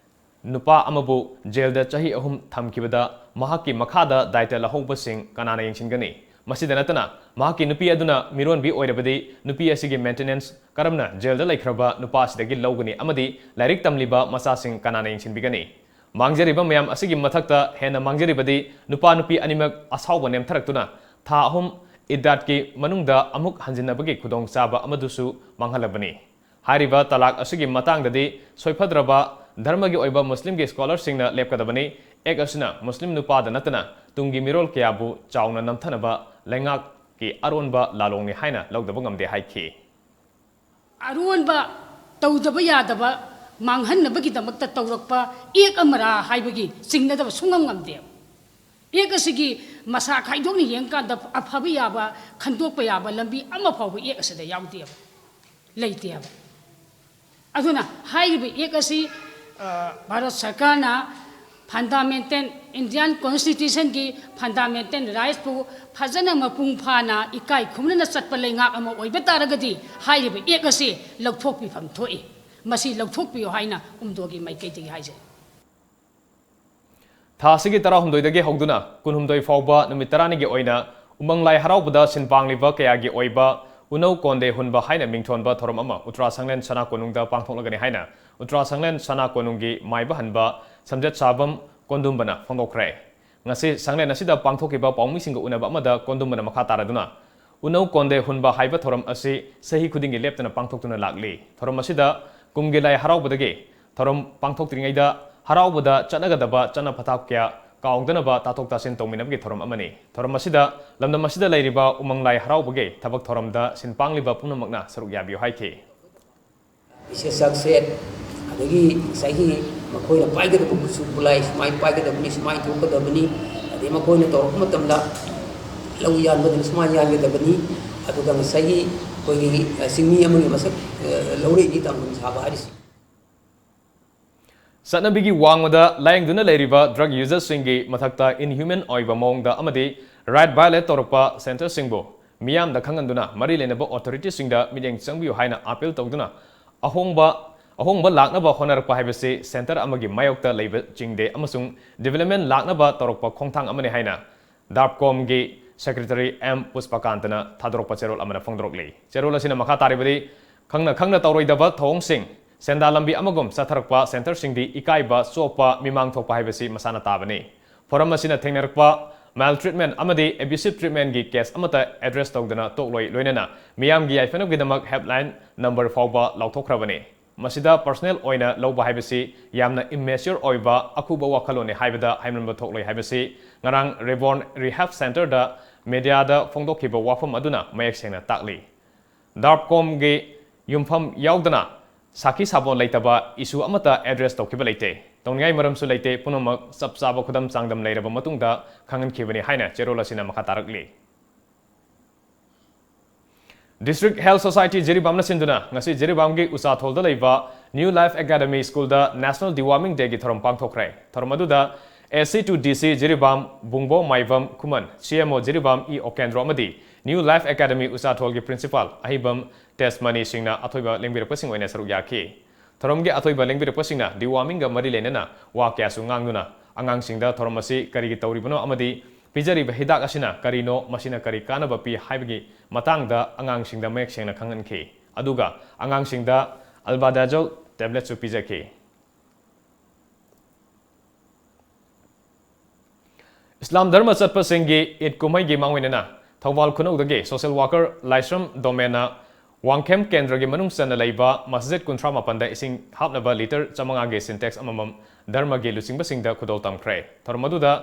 ꯅꯨꯄꯥ ꯑꯃꯕꯨ ꯖꯦꯜꯗ ꯆꯍꯤ ꯑꯍꯨꯝ ꯊꯝꯈꯤꯕꯗ ꯃꯍꯥꯛꯀꯤ ꯃꯈꯥꯗ ꯗꯥꯏꯇ ꯂꯧꯍꯧꯕꯁꯤꯡ ꯀꯅꯥꯅ ꯌꯦꯡꯁꯤꯟꯒꯅꯤ? ꯃꯁꯤꯗ ꯅꯠꯇꯅ ꯃꯍꯥꯛꯀꯤ ꯅꯨꯄꯤ ꯑꯗꯨꯅ ꯃꯤꯔꯣꯟꯕꯤ ꯑꯣꯏꯔꯕꯗꯤ ꯅꯨꯄꯤ ꯑꯁꯤꯒꯤ ꯃꯦꯟꯇꯦꯅꯦꯟꯁ ꯀꯔꯝꯅ ꯖꯦꯜꯗ ꯂꯩꯈ꯭ꯔꯕ ꯅꯨꯄꯥ ꯑꯁꯤꯗꯒꯤ ꯂꯧꯒꯅꯤ ꯑꯃꯗꯤ ꯂꯥꯏꯔꯤꯛ ꯇꯝꯂꯤꯕ ꯃꯆꯥꯁꯤꯡ ꯀꯅꯥꯅ ꯌꯦꯡꯁꯤꯟꯕꯤꯒꯅꯤ? ꯃꯥꯡꯖꯔꯤꯕ ꯃꯌꯥꯝ ꯑꯁꯤꯒꯤ ꯃꯊꯛꯇ ꯍꯦꯟꯅ ꯃꯥꯡꯖꯔꯤꯕꯗꯤ ꯅꯨꯄꯥ ꯅꯨꯄꯤ ꯑꯅꯤꯃꯛ ꯑꯁꯥꯎꯕ ꯅꯦꯝꯊꯔꯛꯇꯨꯅ ꯊꯥ ꯑꯍꯨꯝ ꯏꯗꯥꯠꯀꯤ ꯃꯅꯨꯡꯗ ꯑꯃꯨꯛ ꯍꯟꯖꯤꯟꯅꯕꯒꯤ ꯈꯨꯗꯣꯡꯆꯥꯕ ꯑꯃꯗꯨꯁꯨ ꯃꯥꯡꯍꯜꯂꯕꯅꯤ꯫ ꯍꯥꯏꯔꯤꯕ ꯇꯂꯥꯛ ꯑꯁꯤꯒꯤ ꯃꯇꯥꯡꯗꯗꯤ ꯁꯣꯏꯐꯗ꯭ꯔꯕ ꯙꯔꯃꯒꯤ ꯑꯣꯏꯕ ꯃꯨꯁꯂꯤꯝꯒꯤ ꯁ꯭ꯀꯣꯂꯔꯁꯤꯡꯅ ꯂꯦꯞꯀꯗꯕꯅꯤ꯫ ꯑꯦꯛ ꯑꯁꯤꯅ ꯃꯨꯁꯂꯤꯝ ꯅꯨꯄꯥꯗ ꯅꯠꯇꯅ ꯇꯨꯡꯒꯤ ꯃꯤꯔꯣꯜ ꯀꯌꯥꯕꯨ ꯆꯥꯎꯅ ꯅꯝꯊꯅꯕ ꯂꯩꯉꯥꯛꯀꯤ ꯑꯔꯣꯟꯕ ꯂꯥꯂꯣꯡꯅꯤ ꯍꯥꯏꯅ ꯂꯧꯗꯕ ꯉꯝꯗꯦ ꯍꯥꯏꯈꯤ꯫ ꯑꯔꯣꯟꯕ ꯇꯧꯗꯕ ꯌꯥꯗꯕ ꯃꯥꯡꯍꯟꯅꯕꯒꯤꯗꯃꯛꯇ ꯇꯧꯔꯛꯄ ꯑꯦꯛ ꯑꯃꯔꯥ ꯍꯥꯏꯕꯒꯤ ꯆꯤꯡꯅꯗꯕ ꯁꯨꯡꯉꯝ ꯉꯝꯗꯦꯕ꯫ ꯑꯦꯛ ꯑꯁꯤꯒꯤ ꯃꯁꯥ ꯈꯥꯏꯗꯣꯛꯅ ꯌꯦꯡꯀꯥꯟꯗ ꯑꯐꯕ ꯌꯥꯕ, ꯈꯟꯗꯣꯛꯄ ꯌꯥꯕ ꯂꯝꯕꯤ ꯑꯃ ꯐꯥꯎꯕ ꯑꯦꯛ ꯑꯁꯤꯗ ꯌꯥꯎꯗꯦꯕ, ꯂꯩꯇꯦꯕ꯫ ꯑꯗꯨꯅ ꯍꯥꯏꯔꯤꯕ ꯑꯦꯛ ꯑꯁꯤ, ꯑ, ꯚꯥꯔꯠ ꯁꯔꯀꯥꯔꯅ ꯐꯟꯗꯥꯃꯦꯟꯇꯦꯜ, ꯏꯟꯗꯤꯌꯥꯟ ꯀꯣꯟꯁꯇꯤꯇ꯭ꯌꯨꯁꯟꯒꯤ ꯐꯟꯗꯥꯃꯦꯟꯇꯦꯜ ꯔꯥꯏꯠꯁꯄꯨ ꯐꯖꯅ ꯃꯄꯨꯡ ꯐꯥꯅ ꯏꯀꯥꯏ ꯈꯨꯝꯅꯅ ꯆꯠꯄ ꯂꯩꯉꯥꯛ ꯑꯃ ꯑꯣꯏꯕ ꯇꯥꯔꯒꯗꯤ ꯍꯥꯏꯔꯤꯕ ꯑꯦꯛ ꯑꯁꯤ ꯂꯧꯊꯣꯛꯄꯤꯐꯝ ꯊꯣꯛꯏ꯫ ꯃꯁꯤ ꯂꯧꯊꯣꯛꯄꯤꯌꯨ ꯍꯥꯏꯅ ꯎꯝꯗꯣꯒꯤ ꯃꯥꯏꯀꯩꯗꯒꯤ ꯍꯥꯏꯖꯔꯤ꯫ ꯊꯥ ꯑꯁꯤꯒꯤ ꯇꯔꯥꯍꯨꯝꯗꯣꯏꯗꯒꯤ ꯍꯧꯗꯨꯅ ꯀꯨꯟꯍꯨꯝꯗꯣꯏ ꯐꯥꯎꯕ ꯅꯨꯃꯤꯠ ꯇꯔꯥꯅꯤꯒꯤ ꯑꯣꯏꯅ ꯎꯃꯪ ꯂꯥꯏ ꯍꯔꯥꯎꯕꯗ ꯁꯤꯟ ꯄꯥꯡꯂꯤꯕ ꯀꯌꯥꯒꯤ ꯑꯣꯏꯕ ꯎꯅꯧ ꯀꯣꯟꯗꯦ ꯍꯨꯟꯕ ꯍꯥꯏꯅ ꯃꯤꯡꯊꯣꯟꯕ ꯊꯧꯔꯝ ꯑꯃ ꯎꯇ꯭ꯔꯥ ꯁꯪꯂꯦꯟ ꯁꯅꯥ ꯀꯣꯅꯨꯡꯗ ꯄꯥꯡꯊꯣꯛꯂꯒꯅꯤ ꯍꯥꯏꯅ ꯎꯇ꯭ꯔꯥ ꯁꯪꯂꯦꯟ ꯁꯅꯥ ꯀꯣꯅꯨꯡꯒꯤ ꯃꯥꯏꯕ ꯍꯟꯕ ꯁꯝꯖꯦꯠ ꯁꯥꯕꯝ ꯀꯣꯟꯗꯨꯝꯕꯅ ꯐꯣꯡꯗꯣꯛꯈ꯭ꯔꯦ꯫ ꯉꯁꯤ ꯁꯪꯂꯦꯟ ꯑꯁꯤꯗ ꯄꯥꯡꯊꯣꯛꯈꯤꯕ ꯄꯥꯎꯃꯤꯁꯤꯡꯒ ꯎꯅꯕ ꯑꯃꯗ ꯀꯣꯟꯗꯨꯝꯕꯅ ꯃꯈꯥ ꯇꯥꯔꯗꯨꯅ, ꯎꯅꯧ ꯀꯣꯟꯗꯦ ꯍꯨꯟꯕ ꯍꯥꯏꯕ ꯊꯧꯔꯝ ꯑꯁꯤ ꯆꯍꯤ ꯈꯨꯗꯤꯡꯒꯤ ꯂꯦꯞꯇꯅ ꯄꯥꯡꯊꯣꯛꯇꯨꯅ ꯂꯥꯛꯂꯤ꯫ ꯊꯧꯔꯝ ꯑꯁꯤꯗ ꯀꯨꯝꯒꯤ ꯂꯥꯏ ꯍꯔꯥꯎꯕꯗꯒꯤ ꯊꯧꯔꯝ ꯄꯥꯡꯊꯣꯛꯇ꯭ꯔꯤꯉꯩꯗ ꯍꯔꯥꯎꯕꯗ ꯆꯠꯅꯒꯗꯕ ꯆꯠꯅ ꯄꯊꯥꯞ ꯀꯌꯥ ꯀꯥꯎꯗꯅꯕ ꯇꯥꯊꯣꯛ ꯇꯥꯁꯤꯟ ꯇꯧꯃꯤꯟꯅꯕꯒꯤ ꯊꯧꯔꯝ ꯑꯃꯅꯤ꯫ ꯊꯧꯔꯝ ꯑꯁꯤꯗ ꯂꯝꯗꯝ ꯑꯁꯤꯗ ꯂꯩꯔꯤꯕ ꯎꯃꯪ ꯂꯥꯏ ꯍꯔꯥꯎꯕꯒꯤ ꯊꯕꯛ ꯊꯧꯔꯝꯗ ꯁꯤꯟ ꯄꯥꯡꯂꯤꯕ ꯄꯨꯝꯅꯃꯛꯅ ꯁꯔꯨꯛ ꯌꯥꯕꯤꯌꯨ ꯍꯥꯏꯈꯤ꯫ ꯏꯁꯦ ꯁꯛꯁꯦꯠ ꯑꯗꯒꯤ ꯉꯁꯥꯏꯒꯤ ꯃꯈꯣꯏꯅ ꯄꯥꯏꯒꯗꯕ ꯈꯨꯠꯁꯨ ꯈꯨꯠꯂꯥꯏ ꯁꯨꯃꯥꯏꯅ ꯄꯥꯏꯒꯗꯕꯅꯤ, ꯁꯨꯃꯥꯏꯅ ꯊꯣꯛꯀꯗꯕꯅꯤ, ꯑꯗꯩ ꯃꯈꯣꯏꯅ ꯇꯧꯔꯛꯄ ꯃꯇꯝꯗ ꯂꯧ ꯌꯥꯟꯕꯗꯅ ꯁꯨꯃꯥꯏꯅ ꯌꯥꯟꯒꯗꯕꯅꯤ꯫ ꯑꯗꯨꯒ ꯉꯁꯥꯏꯒꯤ ꯑꯩꯈꯣꯏꯒꯤ ꯆꯤꯡꯃꯤ ꯑꯃꯒꯤ ꯃꯁꯛ ꯂꯧꯔꯛꯏꯅꯤ ꯇꯥꯡꯈꯨꯜ ꯁꯥꯕ ꯍꯥꯏꯔꯤꯁꯤ꯫ ꯆꯠꯅꯕꯤꯒꯤ ꯋꯥꯡꯃꯗ ꯂꯥꯌꯦꯡꯗꯨꯅ ꯂꯩꯔꯤꯕ ꯗ꯭ꯔꯒ ꯌꯨꯖꯔꯁꯤꯡꯒꯤ ꯃꯊꯛꯇ ꯏꯟꯍ꯭ꯌꯨꯃꯦꯟ ꯑꯣꯏꯕ ꯃꯑꯣꯡꯗ ꯑꯃꯗꯤ ꯔꯥꯏꯠ ꯚꯥꯏꯑꯣꯂꯦꯠ ꯇꯧꯔꯛꯄ ꯁꯦꯟꯇꯔꯁꯤꯡꯕꯨ ꯃꯤꯌꯥꯝꯗ ꯈꯪꯍꯟꯗꯨꯅ ꯃꯔꯤ ꯂꯩꯅꯕ ꯑꯣꯊꯣꯔꯤꯇꯤꯁꯤꯡꯗ ꯃꯤꯠꯌꯦꯡ ꯆꯪꯕꯤꯌꯨ ꯍꯥꯏꯅ ꯑꯥꯄꯤꯜ ꯇꯧꯗꯨꯅ ꯑꯍꯣꯡꯕ ꯑꯍꯣꯡꯕ ꯂꯥꯛꯅꯕ ꯍꯣꯠꯅꯔꯛꯄ ꯍꯥꯏꯕꯁꯤ centre ꯑꯃꯒꯤ ꯃꯥꯌꯣꯛꯇ ꯂꯩꯕ ꯆꯤꯡꯗꯦ ꯑꯃꯁꯨꯡ development ꯂꯥꯛꯅꯕ ꯇꯧꯔꯛꯄ ꯈꯣꯡꯊꯥꯡ ꯑꯃꯅꯤ ꯍꯥꯏꯅ DARPCOMꯒꯤ secretary M ꯄꯨꯁꯄꯀꯥꯟꯇꯅ ꯊꯥꯗꯣꯔꯛꯄ ꯆꯦꯔꯣꯜ ꯑꯃꯅ ꯐꯣꯡꯗꯣꯔꯛꯂꯤ꯫ ꯆꯦꯔꯣꯜ ꯑꯁꯤꯅ ꯃꯈꯥ ꯇꯥꯔꯤꯕꯗꯤ, ꯈꯪꯅ ꯈꯪꯅ ꯇꯧꯔꯣꯏꯗꯕ ꯊꯧꯑꯣꯡꯁꯤꯡ, ꯁꯦꯟꯗꯥꯟ ꯂꯝꯕꯤ ꯑꯃꯒꯨꯝ ꯆꯠꯊꯔꯛꯄ centreꯁꯤꯡꯗꯤ ꯏꯀꯥꯏꯕ, ꯆꯣꯞꯄ, ꯃꯤꯃꯥꯡ ꯊꯣꯛꯄ ꯍꯥꯏꯕꯁꯤ ꯃꯁꯥꯅ ꯇꯥꯕꯅꯤ꯫ Forum ꯑꯁꯤꯅ ꯊꯦꯡꯅꯔꯛꯄ maltreatment ꯑꯃꯗꯤ abusive treatmentꯀꯤ case ꯑꯃꯠꯇ address ꯇꯧꯗꯅ ꯇꯣꯛꯂꯣꯏ, ꯂꯣꯏꯅꯅ ꯃꯤꯌꯥꯝꯒꯤ ꯌꯥꯏꯐꯅꯕꯒꯤꯗꯃꯛ helpline number ꯐꯥꯎꯕ ꯂꯥꯎꯊꯣꯛꯈ꯭ꯔꯕꯅꯤ꯫ ꯃꯁꯤꯗ personal ꯑꯣꯏꯅ ꯂꯧꯕ ꯍꯥꯏꯕꯁꯤ ꯌꯥꯝꯅ immature ꯑꯣꯏꯕ ꯑꯈꯨꯕ ꯋꯥꯈꯜꯂꯣꯟꯅꯤ ꯍꯥꯏꯕꯗ ꯍꯥꯏꯃꯟꯕ ꯊꯣꯛꯂꯣꯏ ꯍꯥꯏꯕꯁꯤ ꯉꯔꯥꯡ Reborn Rehab Centreꯗ mediaꯗ ꯐꯣꯡꯗꯣꯛꯈꯤꯕ ꯋꯥꯐꯝ ꯑꯗꯨꯅ ꯃꯌꯦꯛ ꯁꯦꯡꯅ ꯇꯥꯛꯂꯤ꯫ DARPCOMꯒꯤ ꯌꯨꯝꯐꯝ ꯌꯥꯎꯗꯅ ꯁꯥꯈꯤ ꯁꯥꯕꯣꯟ ꯂꯩꯇꯕ issue ꯑꯃꯠꯇ address ꯇꯧꯈꯤꯕ ꯂꯩꯇꯦ꯫ ꯇꯧꯅꯤꯡꯉꯥꯏ ꯃꯔꯝꯁꯨ ꯂꯩꯇꯦ꯫ ꯄꯨꯝꯅꯃꯛ ꯆꯞ ꯆꯥꯕ ꯈꯨꯗꯝ ꯆꯥꯡꯗꯝ ꯂꯩꯔꯕ ꯃꯇꯨꯡꯗ ꯈꯪꯍꯟꯈꯤꯕꯅꯤ ꯍꯥꯏꯅ ꯆꯦꯔꯣꯜ ꯑꯁꯤꯅ ꯃꯈꯥ ꯇꯥꯔꯛꯂꯤ꯫ District Health Society ꯖꯤꯔꯤꯕꯥꯝꯅ ꯁꯤꯟꯗꯨꯅ ꯉꯁꯤ ꯖꯤꯔꯤꯕꯥꯝꯒꯤ ꯎꯆꯥꯊꯣꯜꯗ ꯂꯩꯕ New Life Academy Schoolꯗ National Deworming Dayꯒꯤ ꯊꯧꯔꯝ ꯄꯥꯡꯊꯣꯛꯈ꯭ꯔꯦ꯫ ꯊꯧꯔꯝ ꯑꯗꯨꯗ AC to DC Jiribam Bungbo Maibam Khuman, CMO Jiribam E Okendro ꯑꯃꯗꯤ New Life Academy ꯎꯆꯥꯊꯣꯜꯒꯤ principal ꯑꯍꯩꯕꯝ ꯇꯦꯖꯃꯅꯤ ꯁꯤꯡꯅ ꯑꯊꯣꯏꯕ ꯂꯦꯡꯕꯤꯔꯛꯄꯁꯤꯡ ꯑꯣꯏꯅ ꯁꯔꯨꯛ ꯌꯥꯈꯤ꯫ ꯊꯧꯔꯝꯒꯤ ꯑꯊꯣꯏꯕ ꯂꯦꯡꯕꯤꯔꯛꯄꯁꯤꯡꯅ dewormingꯒ ꯃꯔꯤ ꯂꯩꯅꯅ ꯋꯥ ꯀꯌꯥꯁꯨ ꯉꯥꯡꯗꯨꯅ ꯑꯉꯥꯡꯁꯤꯡꯗ ꯊꯧꯔꯝ ꯑꯁꯤ ꯀꯔꯤꯒꯤ ꯇꯧꯔꯤꯕꯅꯣ ꯑꯃꯗꯤ ꯄꯤꯖꯔꯤꯕ ꯍꯤꯗꯥꯛ ꯑꯁꯤꯅ ꯀꯔꯤꯅꯣ, ꯃꯁꯤꯅ ꯀꯔꯤ ꯀꯥꯟꯅꯕ ꯄꯤ ꯍꯥꯏꯕꯒꯤ ꯃꯇꯥꯡꯗ ꯑꯉꯥꯡꯁꯤꯡꯗ ꯃꯌꯦꯛ ꯁꯦꯡꯅ ꯈꯪꯍꯟꯈꯤ꯫ ꯑꯗꯨꯒ ꯑꯉꯥꯡꯁꯤꯡꯗ albendazole tabletꯁꯨ ꯄꯤꯖꯈꯤ꯫ ꯏꯁꯂꯥꯝ ꯙꯔꯃ ꯆꯠꯄꯁꯤꯡꯒꯤ ꯏꯗ ꯀꯨꯝꯍꯩꯒꯤ ꯃꯥꯡꯑꯣꯏꯅꯅ ꯊꯧꯕꯥꯜ ꯈꯨꯅꯧꯗꯒꯤ social worker ꯂꯥꯏꯁ꯭ꯔꯝ ꯗꯣꯃꯦꯟꯅ ꯋꯥꯡꯈꯦꯝ ꯀꯦꯟꯗ꯭ꯔꯒꯤ ꯃꯅꯨꯡ ꯆꯟꯅ ꯂꯩꯕ ꯃꯁꯖꯤꯗ ꯀꯨꯟꯊ꯭ꯔꯥ ꯃꯥꯄꯟꯗ ꯏꯁꯤꯡ ꯍꯥꯞꯅꯕ litre ꯆꯥꯃꯉꯥꯒꯤ Sintex ꯑꯃꯃꯝ ꯙꯔꯃꯒꯤ ꯂꯨꯆꯤꯡꯕꯁꯤꯡꯗ ꯈꯨꯗꯣꯜ ꯇꯝꯈ꯭ꯔꯦ꯫ ꯊꯧꯔꯝ ꯑꯗꯨꯗ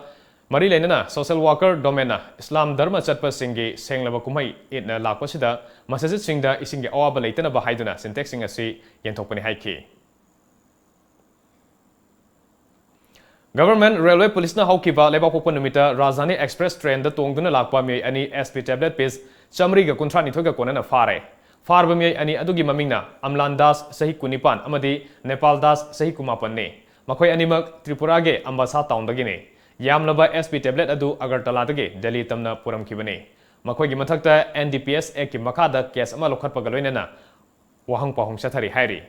ꯃꯔꯤ ꯂꯩꯅꯅ social worker ꯗꯣꯃꯦꯟꯅ ꯏꯁꯂꯥꯝ ꯙꯔꯃ ꯆꯠꯄꯁꯤꯡꯒꯤ ꯁꯦꯡꯂꯕ ꯀꯨꯝꯍꯩ ꯏꯗꯅ ꯂꯥꯛꯄꯁꯤꯗ ꯃꯁꯖꯤꯗꯁꯤꯡꯗ ꯏꯁꯤꯡꯒꯤ ꯑꯋꯥꯕ ꯂꯩꯇꯅꯕ ꯍꯥꯏꯗꯨꯅ Sintexꯁꯤꯡ ꯑꯁꯤ ꯌꯦꯟꯊꯣꯛꯄꯅꯤ ꯍꯥꯏꯈꯤ꯫ Government Railway Policeꯅ ꯍꯧꯈꯤꯕ ꯂꯩꯕꯥꯛꯄꯣꯛꯄ ꯅꯨꯃꯤꯠꯇ ꯔꯥꯖꯙꯥꯅꯤ Express trainꯗ ꯇꯣꯡꯗꯨꯅ ꯂꯥꯛꯄ ꯃꯤꯑꯣꯏ ꯑꯅꯤ SP tablet piece ꯆꯥꯃꯔꯤꯒ ꯀꯨꯟꯊ꯭ꯔꯥ ꯅꯤꯊꯣꯏꯒ ꯀꯣꯟꯅꯅ ꯐꯥꯔꯦ꯫ ꯐꯥꯔꯕ ꯃꯤꯑꯣꯏ ꯑꯅꯤ ꯑꯗꯨꯒꯤ ꯃꯃꯤꯡꯅ ꯑꯝꯂꯥꯟ ꯗꯥꯁ, ꯆꯍꯤ ꯀꯨꯟꯅꯤꯄꯥꯟ, ꯑꯃꯗꯤ ꯅꯦꯄꯥꯜ ꯗꯥꯁ, ꯆꯍꯤ ꯀꯨꯟꯃꯥꯄꯟꯅꯤ꯫ ꯃꯈꯣꯏ ꯑꯅꯤꯃꯛ ꯇ꯭ꯔꯤꯄꯨꯔꯥꯒꯤ ꯑꯝꯕꯥꯁꯥ townꯗꯒꯤꯅꯤ꯫ ꯌꯥꯝꯂꯕ SP tablet ꯑꯗꯨ ꯑꯒꯔꯇꯂꯥꯗꯒꯤ ꯗꯦꯜꯂꯤ ꯇꯝꯅ ꯄꯨꯔꯝꯈꯤꯕꯅꯤ꯫ ꯃꯈꯣꯏꯒꯤ ꯃꯊꯛꯇ NDPS Actꯀꯤ ꯃꯈꯥꯗ case ꯑꯃ ꯂꯧꯈꯠꯄꯒ ꯂꯣꯏꯅꯅ ꯋꯥꯍꯪ ꯄꯥꯎꯍꯪ ꯆꯠꯊꯔꯤ ꯍꯥꯏꯔꯤ꯫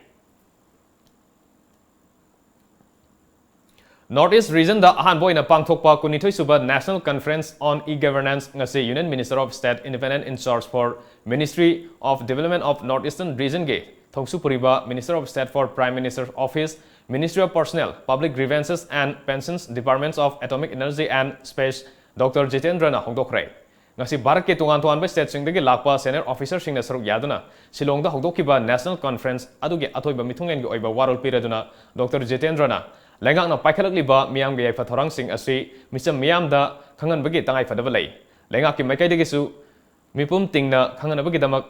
North East Region ꯗ ꯑꯍꯥꯟꯕ ꯑꯣꯏꯅ ꯄꯥꯡꯊꯣꯛꯄ ꯀꯨꯟꯅꯤꯊꯣꯏ ꯁꯨꯕ National Conference on E-Governance ꯉꯁꯤ Union Minister of State Independent in Charge for Ministry of Development of North Eastern Region ꯒꯤ ꯊꯧꯁꯨ ꯄꯨꯔꯤꯕ Minister of State for Prime Minister's Office, Ministry of Personnel, Public Grievances and Pensions, Departments of Atomic Energy and Space, Doctor ꯖꯤꯇꯦꯟꯗ꯭ꯔꯅ ꯍꯧꯗꯣꯛꯈ꯭ꯔꯦ꯫ ꯉꯁꯤ ꯚꯥꯔꯠꯀꯤ ꯇꯣꯉꯥꯟ ꯇꯣꯉꯥꯟꯕ state ꯁꯤꯡꯗꯒꯤ ꯂꯥꯛꯄ senior officer ꯁꯤꯡꯅ ꯁꯔꯨꯛ ꯌꯥꯗꯨꯅ ꯁꯤꯂꯣꯡꯗ ꯍꯧꯗꯣꯛꯈꯤꯕ National Conference ꯑꯗꯨꯒꯤ ꯑꯊꯣꯏꯕ ꯃꯤꯊꯨꯡꯂꯦꯟꯒꯤ ꯑꯣꯏꯕ ꯋꯥꯔꯣꯜ ꯄꯤꯔꯗꯨꯅ Doctor ꯖꯤꯇꯦꯟꯗ꯭ꯔꯅ ꯂꯩꯉꯥꯛꯅ ꯄꯥꯏꯈꯠꯂꯛꯂꯤꯕ ꯃꯤꯌꯥꯝꯒꯤ ꯌꯥꯏꯐ ꯊꯧꯔꯥꯡꯁꯤꯡ ꯑꯁꯤ ꯃꯤꯆꯝ ꯃꯤꯌꯥꯝꯗ ꯈꯪꯍꯟꯕꯒꯤ ꯇꯉꯥꯏꯐꯗꯕ ꯂꯩ꯫ ꯂꯩꯉꯥꯛꯀꯤ ꯃꯥꯏꯀꯩꯗꯒꯤꯁꯨ ꯃꯤꯄꯨꯝ ꯇꯤꯡꯅ ꯈꯪꯍꯟꯅꯕꯒꯤꯗꯃꯛ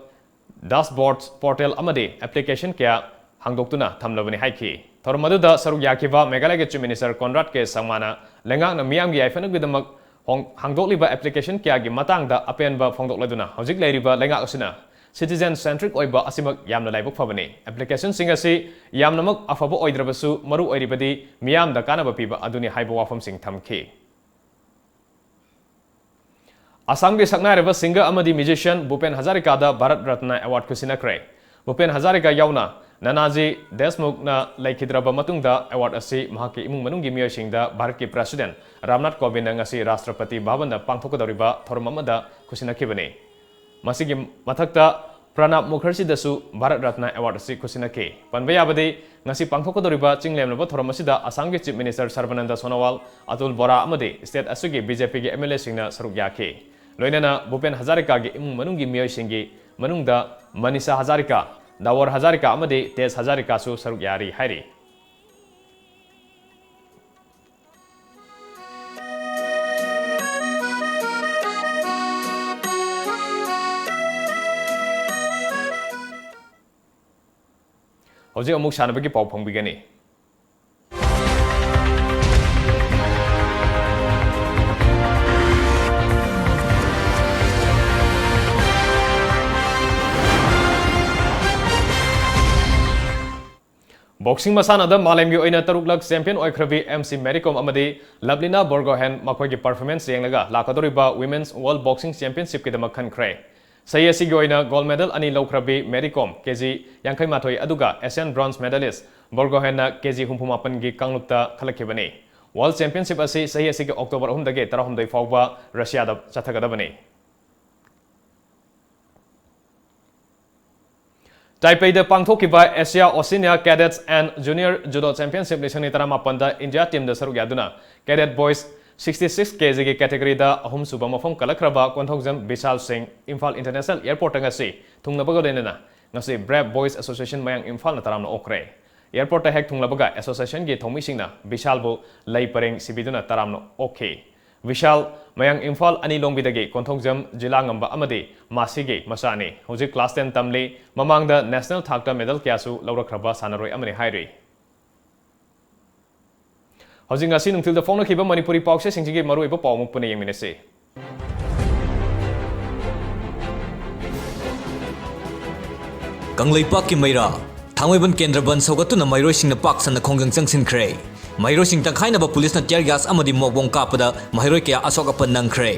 dashboards, portal ꯑꯃꯗꯤ application ꯀꯌꯥ ꯍꯥꯡꯗꯣꯛꯇꯨꯅ ꯊꯝꯂꯕꯅꯤ ꯍꯥꯏꯈꯤ꯫ ꯊꯧꯔꯝ ꯑꯗꯨꯗ ꯁꯔꯨꯛ ꯌꯥꯈꯤꯕ ꯃꯦꯘꯥꯂꯌꯒꯤ Chief Minister ꯀꯣꯟꯔꯥꯗ ꯀꯦ ꯁꯪꯃꯥꯅ ꯂꯩꯉꯥꯛꯅ ꯃꯤꯌꯥꯝꯒꯤ ꯌꯥꯏꯐꯅꯕꯒꯤꯗꯃꯛ ꯍꯣꯡ-, ꯍꯥꯡꯗꯣꯛꯂꯤꯕ application ꯀꯌꯥꯒꯤ ꯃꯇꯥꯡꯗ ꯑꯄꯦꯟꯕ ꯐꯣꯡꯗꯣꯛꯂꯗꯨꯅ ꯍꯧꯖꯤꯛ ꯂꯩꯔꯤꯕ ꯂꯩꯉꯥꯛ ꯑꯁꯤꯅ citizen centric ꯑꯣꯏꯕ ꯑꯁꯤꯃꯛ ꯌꯥꯝꯅ ꯂꯥꯏꯕꯛ ꯐꯕꯅꯤ꯫ Application ꯁꯤꯡ ꯑꯁꯤ ꯌꯥꯝꯅꯃꯛ ꯑꯐꯕ ꯑꯣꯏꯗ꯭ꯔꯕꯁꯨ ꯃꯔꯨ ꯑꯣꯏꯔꯤꯕꯗꯤ ꯃꯤꯌꯥꯝꯗ ꯀꯥꯟꯅꯕ ꯄꯤꯕ ꯑꯗꯨꯅꯤ ꯍꯥꯏꯕ ꯋꯥꯐꯝꯁꯤꯡ ꯊꯝꯈꯤ꯫ ꯑꯁꯥꯝꯒꯤ ꯁꯛꯅꯥꯏꯔꯕ singer ꯑꯃꯗꯤ musician ꯚꯨꯄꯦꯟ ꯍꯖꯥꯔꯤꯀꯥꯗ ꯚꯥꯔꯠ ꯔꯠꯅ award ꯈꯨꯁꯤꯟꯅꯈ꯭ꯔꯦ꯫ ꯚꯨꯄꯦꯟ ꯍꯖꯥꯔꯤꯀꯥ ꯌꯥꯎꯅ ꯅꯥꯅꯥꯖꯤ ꯗꯦꯁꯃꯨꯈꯅ ꯂꯩꯈꯤꯗ꯭ꯔꯕ ꯃꯇꯨꯡꯗ award ꯑꯁꯤ ꯃꯍꯥꯛꯀꯤ ꯏꯃꯨꯡ ꯃꯅꯨꯡꯒꯤ ꯃꯤꯑꯣꯏꯁꯤꯡꯗ ꯚꯥꯔꯠꯀꯤ President ꯔꯥꯝꯅꯥꯊ ꯀꯣꯕꯤꯟꯗꯅ ꯉꯁꯤ ꯔꯥꯁꯇ꯭ꯔꯄꯇꯤ ꯚꯕꯟꯗ ꯄꯥꯡꯊꯣꯛꯀꯗꯧꯔꯤꯕ ꯊꯧꯔꯝ ꯑꯃꯗ ꯈꯨꯁꯤꯟꯅꯈꯤꯕꯅꯤ꯫ ꯃꯁꯤꯒꯤ ꯃꯊꯛꯇ ꯄ꯭ꯔꯅꯥꯕ ꯃꯨꯈꯔꯖꯤꯗꯁꯨ ꯚꯥꯔꯠ ꯔꯠꯅ award ꯑꯁꯤ ꯈꯨꯁꯤꯟꯅꯈꯤ꯫ ꯄꯟꯕ ꯌꯥꯕꯗꯤ, ꯉꯁꯤ ꯄꯥꯡꯊꯣꯛꯀꯗꯧꯔꯤꯕ ꯆꯤꯡꯂꯦꯝꯂꯕ ꯊꯧꯔꯝ ꯑꯁꯤꯗ ꯑꯁꯥꯝꯒꯤ Chief Minister ꯁꯔꯕꯥꯅꯟꯗ ꯁꯣꯅꯣꯋꯥꯜ, ꯑꯇꯨꯜ ꯕꯣꯔꯥ ꯑꯃꯗꯤ state ꯑꯁꯤꯒꯤ BJPꯒꯤ MLAꯁꯤꯡꯅ ꯁꯔꯨꯛ ꯌꯥꯈꯤ꯫ ꯂꯣꯏꯅꯅ ꯚꯨꯄꯦꯟ ꯍꯖꯥꯔꯤꯀꯥꯒꯤ ꯏꯃꯨꯡ ꯃꯅꯨꯡꯒꯤ ꯃꯤꯑꯣꯏꯁꯤꯡꯒꯤ ꯃꯅꯨꯡꯗ ꯃꯅꯤꯁꯥ ꯍꯖꯥꯔꯤꯀꯥ, ꯗꯥꯋꯔ ꯍꯖꯥꯔꯤꯀꯥ ꯑꯃꯗꯤ ꯇꯦꯖ ꯍꯖꯥꯔꯤꯀꯥꯁꯨ ꯁꯔꯨꯛ ꯌꯥꯔꯤ ꯍꯥꯏꯔꯤ꯫ ꯍꯧꯖꯤꯛ ꯑꯃꯨꯛ ꯁꯥꯟꯅꯕꯒꯤ ꯄꯥꯎ ꯐꯪꯕꯤꯒꯅꯤ꯫ Boxing ꯃꯁꯥꯟꯅꯗ ꯃꯥꯂꯦꯝꯒꯤ ꯑꯣꯏꯅ ꯇꯔꯨꯛꯂꯛ champion ꯑꯣꯏꯈ꯭ꯔꯕꯤ ꯑꯦꯝ ꯁꯤ ꯃꯦꯔꯤ ꯀꯣꯝ ꯑꯃꯗꯤ ꯂꯚꯂꯤꯅꯥ ꯕꯣꯔꯒꯣꯍꯦꯟ ꯃꯈꯣꯏꯒꯤ performance ꯌꯦꯡꯂꯒ ꯂꯥꯛꯀꯗꯧꯔꯤꯕ Women's World Boxing Championshipꯀꯤꯗꯃꯛ ꯈꯟꯈ꯭ꯔꯦ꯫ ꯆꯍꯤ ꯑꯁꯤꯒꯤ ꯑꯣꯏꯅ gold medal ꯑꯅꯤ ꯂꯧꯈ꯭ꯔꯕꯤ ꯃꯦꯔꯤ ꯀꯣꯝ, ꯀꯦ ꯖꯤ ꯌꯥꯡꯈꯩ ꯃꯥꯊꯣꯏ, ꯑꯗꯨꯒ Asian bronze medalist ꯕꯣꯔꯒꯣꯍꯦꯟꯅ ꯀꯦ ꯖꯤ ꯍꯨꯝꯐꯨ ꯃꯥꯄꯟꯒꯤ ꯀꯥꯡꯂꯨꯞꯇ ꯈꯜꯂꯛꯈꯤꯕꯅꯤ꯫ World Championship ꯑꯁꯤ ꯆꯍꯤ ꯑꯁꯤꯒꯤ October ꯑꯍꯨꯝꯗꯒꯤ ꯇꯔꯥꯍꯨꯝꯗꯣꯏ ꯐꯥꯎꯕ ꯔꯁꯤꯌꯥꯗ ꯆꯠꯊꯒꯗꯕꯅꯤ꯫ ꯇꯥꯏꯄꯦꯏꯗ ꯄꯥꯡꯊꯣꯛꯈꯤꯕ Asia Oceania Cadets and Junior Judo Championship ꯂꯤꯁꯤꯡ ꯑꯅꯤ ꯇꯔꯥꯃꯥꯄꯟꯗ ꯏꯟꯗꯤꯌꯥ ꯇꯤꯝꯗ ꯁꯔꯨꯛ ꯌꯥꯗꯨꯅ Cadet Boys sixty six K G ꯒꯤ category ꯗ ꯑꯍꯨꯝꯁꯨꯕ ꯃꯐꯝ ꯀꯜꯂꯛꯈ꯭ꯔꯕ ꯀꯣꯟꯊꯧꯖꯝ ꯕꯤꯁꯥꯜ ꯁꯤꯡ ꯏꯝꯐꯥꯜ International Airport ꯇ ꯉꯁꯤ ꯊꯨꯡꯂꯕꯒ ꯂꯣꯏꯅꯅ ꯉꯁꯤ Brave Boys Association ꯃꯌꯥꯡ ꯏꯝꯐꯥꯜꯅ ꯇꯔꯥꯝꯅ ꯑꯣꯛꯈ꯭ꯔꯦ꯫ Airport ꯇ ꯍꯦꯛ ꯊꯨꯡꯂꯕꯒ association ꯒꯤ ꯊꯧꯃꯤꯁꯤꯡꯅ ꯕꯤꯁꯥꯜꯕꯨ ꯂꯩ ꯄꯔꯦꯡ ꯁꯤꯕꯤꯗꯨꯅ ꯇꯔꯥꯝꯅ ꯑꯣꯛꯈꯤ꯫ ꯕꯤꯁꯥꯜ ꯃꯌꯥꯡ ꯏꯝꯐꯥꯜ ꯑꯅꯤ ꯂꯣꯡꯕꯤꯗꯒꯤ ꯀꯣꯟꯊꯧꯖꯝ ꯖꯤꯂꯥ ꯉꯝꯕ ꯑꯃꯗꯤ ꯃꯥꯁꯤꯒꯤ ꯃꯆꯥꯅꯤ꯫ ꯍꯧꯖꯤꯛ class ten ꯇꯝꯂꯤ꯫ ꯃꯃꯥꯡꯗ national ꯊꯥꯛꯇ medal ꯀꯌꯥꯁꯨ ꯂꯧꯔꯛꯈ꯭ꯔꯕ ꯁꯥꯟꯅꯔꯣꯏ ꯑꯃꯅꯤ ꯍꯥꯏꯔꯤ꯫ ꯍꯧꯖꯤꯛ ꯉꯁꯤ ꯅꯨꯡꯊꯤꯜꯗ ꯐꯣꯡꯅꯈꯤꯕ ꯃꯅꯤꯄꯨꯔꯤ ꯄꯥꯎꯆꯦꯁꯤꯡꯁꯤꯒꯤ ꯃꯔꯨꯑꯣꯏꯕ ꯄꯥꯎ ꯑꯃꯨꯛ ꯄꯨꯟꯅ ꯌꯦꯡꯃꯤꯟꯅꯁꯤ꯫ ꯀꯪꯂꯩꯄꯥꯛꯀꯤ ꯃꯩꯔꯥ, ꯊꯥꯡꯃꯩꯕꯟ ꯀꯦꯟꯗ꯭ꯔ ꯕꯟ ꯁꯧꯒꯠꯇꯨꯅ ꯃꯍꯩꯔꯣꯏꯁꯤꯡꯅ ꯄꯥꯛ ꯁꯟꯅ ꯈꯣꯡꯖꯪ ꯆꯪꯁꯤꯟꯈ꯭ꯔꯦ꯫ ꯃꯍꯩꯔꯣꯏꯁꯤꯡ ꯇꯪꯈꯥꯏꯅꯕ ꯄꯨꯂꯤꯁꯅ tear gas ꯑꯃꯗꯤ ꯃꯣꯛ ꯕꯣꯝ ꯀꯥꯞꯄꯗ ꯃꯍꯩꯔꯣꯏ ꯀꯌꯥ ꯑꯁꯣꯛ ꯑꯄꯟ ꯅꯪꯈ꯭ꯔꯦ꯫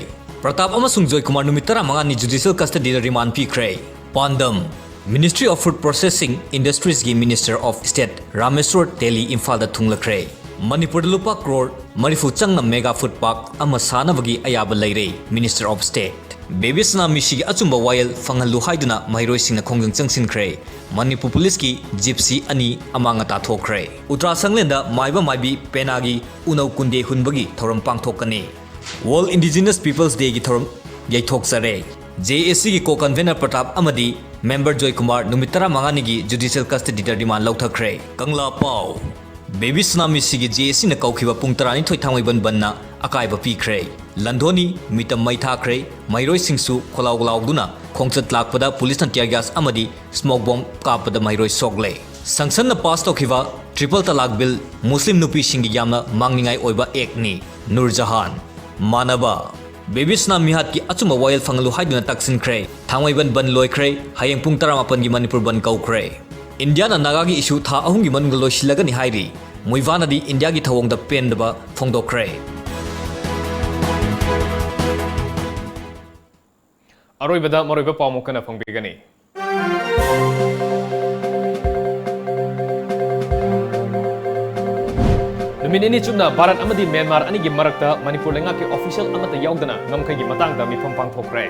ꯄ꯭ꯔꯇꯥꯞ ꯑꯃꯁꯨꯡ ꯖꯣꯏꯀꯨꯃꯥꯔ ꯅꯨꯃꯤꯠ ꯇꯔꯥꯃꯉꯥꯅꯤ judicial custody ꯗ remand ꯄꯤꯈ꯭ꯔꯦ꯫ ꯄꯥꯟꯗꯝ, Ministry of Food Processing Industries ꯒꯤ Minister of State ꯔꯥꯃꯦꯁ꯭ꯋꯔ ꯇꯦꯂꯤ ꯏꯝꯐꯥꯜꯗ ꯊꯨꯡꯂꯈ꯭ꯔꯦ꯫ ꯃꯅꯤꯄꯨꯔꯗ ꯂꯨꯄꯥ ꯀ꯭ꯔꯣꯔ ꯃꯔꯤꯐꯨ ꯆꯪꯅ mega food park ꯑꯃ ꯁꯥꯅꯕꯒꯤ ꯑꯌꯥꯕ ꯂꯩꯔꯦ, Minister of State꯫ ꯕꯦꯕꯤ ꯁꯅꯥ ꯃꯤꯁꯤꯒꯤ ꯑꯆꯨꯝꯕ ꯋꯥꯌꯦꯜ ꯐꯪꯍꯜꯂꯨ ꯍꯥꯏꯗꯨꯅ ꯃꯍꯩꯔꯣꯏꯁꯤꯡꯅ ꯈꯣꯡꯖꯪ ꯆꯪꯁꯤꯟꯈ꯭ꯔꯦ꯫ ꯃꯅꯤꯄꯨꯔ ꯄꯨꯂꯤꯁꯀꯤ ꯖꯤꯞꯁꯤ ꯑꯅꯤ ꯑꯃꯥꯡ ꯑꯇꯥ ꯊꯣꯛꯈ꯭ꯔꯦ꯫ ꯎꯇ꯭ꯔꯥ ꯁꯪꯂꯦꯟꯗ ꯃꯥꯏꯕ ꯃꯥꯏꯕꯤ ꯄꯦꯅꯥꯒꯤ ꯎꯅꯧ ꯀꯨꯟꯗꯦ ꯍꯨꯟꯕꯒꯤ ꯊꯧꯔꯝ ꯄꯥꯡꯊꯣꯛꯀꯅꯤ꯫ World Indigenous Peoples Day ꯒꯤ ꯊꯧꯔꯝ ꯌꯩꯊꯣꯛꯆꯔꯦ꯫ J A C ꯒꯤ co-convener ꯄ꯭ꯔꯇꯥꯞ ꯑꯃꯗꯤ member ꯖꯣꯏꯀꯨꯃꯥꯔ ꯅꯨꯃꯤꯠ ꯇꯔꯥꯃꯉꯥꯅꯤꯒꯤ judicial custody ꯗ remand ꯂꯧꯊꯈ꯭ꯔꯦ꯫ ꯀꯪꯂꯥ ꯄꯥꯎ꯫ ꯕꯦꯕꯤ ꯁꯅꯥ ꯃꯤꯁꯤꯒꯤ J A C ꯅ ꯀꯧꯈꯤꯕ ꯄꯨꯡ ꯇꯔꯥꯅꯤꯊꯣꯏ ꯊꯥꯡꯃꯩꯕꯟ ꯕꯟꯅ ꯑꯀꯥꯏꯕ ꯄꯤꯈ꯭ꯔꯦ꯫ ꯂꯟꯗꯣꯅꯤ, ꯃꯤꯇꯝ ꯃꯩ ꯊꯥꯈ꯭ꯔꯦ꯫ ꯃꯍꯩꯔꯣꯏꯁꯤꯡꯁꯨ ꯈꯣꯂꯥꯎ ꯂꯥꯎꯗꯨꯅ ꯈꯣꯡꯆꯠ ꯂꯥꯛꯄꯗ ꯄꯨꯂꯤꯁꯅ tear gas ꯑꯃꯗꯤ smoke bomb ꯀꯥꯞꯄꯗ ꯃꯍꯩꯔꯣꯏ ꯁꯣꯛꯂꯦ꯫ ꯁꯪꯁꯟꯅ pass ꯇꯧꯈꯤꯕ triple talaq bill ꯃꯨꯁꯂꯤꯝ ꯅꯨꯄꯤꯁꯤꯡꯒꯤ ꯌꯥꯝꯅ ꯃꯥꯡꯅꯤꯡꯉꯥꯏ ꯑꯣꯏꯕ act ꯅꯤ꯫ ꯅꯨꯔꯖꯍꯥꯟ꯫ ꯃꯥꯟꯅꯕ꯫ ꯕꯦꯕꯤ ꯁꯅꯥ ꯃꯤꯍꯥꯠꯀꯤ ꯑꯆꯨꯝꯕ ꯋꯥꯌꯦꯜ ꯐꯪꯍꯜꯂꯨ ꯍꯥꯏꯗꯨꯅ ꯇꯛꯁꯤꯟꯈ꯭ꯔꯦ꯫ ꯊꯥꯡꯃꯩꯕꯟ ꯕꯟ ꯂꯣꯏꯈ꯭ꯔꯦ꯫ ꯍꯌꯦꯡ ꯄꯨꯡ ꯇꯔꯥꯃꯥꯄꯟꯒꯤ ꯃꯅꯤꯄꯨꯔ ꯕꯟ ꯀꯧꯈ꯭ꯔꯦ꯫ ꯏꯟꯗꯤꯌꯥꯅ ꯅꯥꯒꯥꯒꯤ issue ꯊꯥ ꯑꯍꯨꯝꯒꯤ ꯃꯅꯨꯡꯗ ꯂꯣꯏꯁꯤꯜꯂꯒꯅꯤ ꯍꯥꯏꯔꯤ꯫ ꯃꯨꯏꯚꯥꯅꯗꯤ ꯏꯟꯗꯤꯌꯥꯒꯤ ꯊꯧꯑꯣꯡꯗ ꯄꯦꯟꯗꯕ ꯐꯣꯡꯗꯣꯛꯈ꯭ꯔꯦ꯫ ꯑꯔꯣꯏꯕꯗ ꯃꯔꯨꯑꯣꯏꯕ ꯄꯥꯎ ꯑꯃꯨꯛ ꯍꯟꯅ ꯐꯣꯡꯕꯤꯒꯅꯤ꯫ ꯅꯨꯃꯤꯠ ꯅꯤꯅꯤ ꯆꯨꯞꯅ ꯚꯥꯔꯠ ꯑꯃꯗꯤ ꯃ꯭ꯌꯥꯟꯃꯥꯔ ꯑꯅꯤꯒꯤ ꯃꯔꯛꯇ ꯃꯅꯤꯄꯨꯔ ꯂꯩꯉꯥꯛꯀꯤ ꯑꯣꯐꯤꯁꯤꯌꯦꯜ ꯑꯃꯠꯇ ꯌꯥꯎꯗꯅ ꯉꯝꯈꯩꯒꯤ ꯃꯇꯥꯡꯗ ꯃꯤꯐꯝ ꯄꯥꯡꯊꯣꯛꯈ꯭ꯔꯦ꯫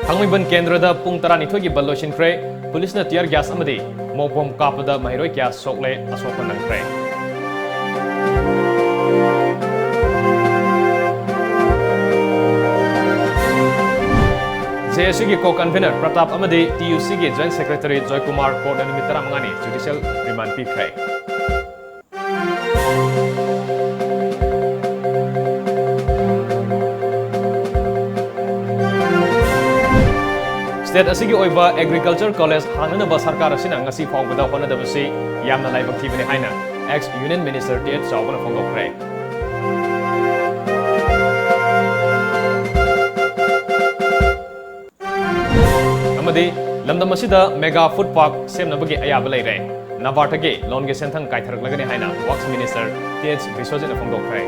ꯊꯥꯡꯃꯩꯕꯟ ꯀꯦꯟꯗ꯭ꯔꯗ ꯄꯨꯡ ꯇꯔꯥꯅꯤꯊꯣꯏꯒꯤ ꯕꯟ ꯂꯣꯏꯁꯤꯟꯈ꯭ꯔꯦ꯫ ꯄꯨꯂꯤꯁꯅ tear gas ꯑꯃꯗꯤ ꯃꯣꯞ ꯕꯣꯝ ꯀꯥꯞꯄꯗ ꯃꯍꯩꯔꯣꯏ ꯀꯌꯥ ꯁꯣꯛꯂꯦ, ꯑꯁꯣꯛꯄ ꯅꯪꯈ꯭ꯔꯦ꯫ JAC ꯒꯤ co-convener ꯄ꯭ꯔꯇꯥꯞ ꯑꯃꯗꯤ TUC ꯒꯤ joint secretary ꯖꯣꯏꯀꯨꯃꯥꯔ court ꯅ ꯅꯨꯃꯤꯠ ꯇꯔꯥꯃꯉꯥꯅꯤ judicial remand ꯄꯤꯈ꯭ꯔꯦ꯫ State ꯑꯁꯤꯒꯤ ꯑꯣꯏꯕ agriculture college ꯍꯥꯡꯅꯅꯕ ꯁꯔꯀꯥꯔ ꯑꯁꯤꯅ ꯉꯁꯤ ꯐꯥꯎꯕꯗ ꯍꯣꯠꯅꯗꯕꯁꯤ ꯌꯥꯝꯅ ꯂꯥꯏꯕꯛ ꯊꯤꯕꯅꯤ ꯍꯥꯏꯅ ex Union Minister T H ꯆꯥꯎꯕꯅ ꯐꯣꯡꯗꯣꯛꯈ꯭ꯔꯦ꯫ ꯑꯃꯗꯤ ꯂꯝꯗꯝ ꯑꯁꯤꯗ mega food park ꯁꯦꯝꯅꯕꯒꯤ ꯑꯌꯥꯕ ꯂꯩꯔꯦ꯫ NABARD ꯇꯒꯤ loan ꯒꯤ ꯁꯦꯟꯊꯪ ꯀꯥꯏꯊꯔꯛꯂꯒꯅꯤ ꯍꯥꯏꯅ Works Minister ꯇꯤ ꯑꯩꯆ ꯕꯤꯁ꯭ꯋꯖꯤꯠꯅ ꯐꯣꯡꯗꯣꯛꯈ꯭ꯔꯦ꯫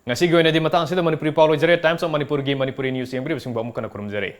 ꯉꯁꯤꯒꯤ ꯑꯣꯏꯅꯗꯤ ꯃꯇꯥꯡ ꯑꯁꯤꯗ ꯃꯅꯤꯄꯨꯔꯤ ꯄꯥꯎ ꯂꯣꯏꯖꯔꯦ꯫ Times of Manipur ꯒꯤ ꯃꯅꯤꯄꯨꯔꯤ news ꯌꯦꯡꯕꯤꯔꯤꯕꯁꯤꯡꯕꯨ ꯑꯃꯨꯛ ꯍꯟꯅ ꯈꯨꯔꯨꯝꯖꯔꯤ꯫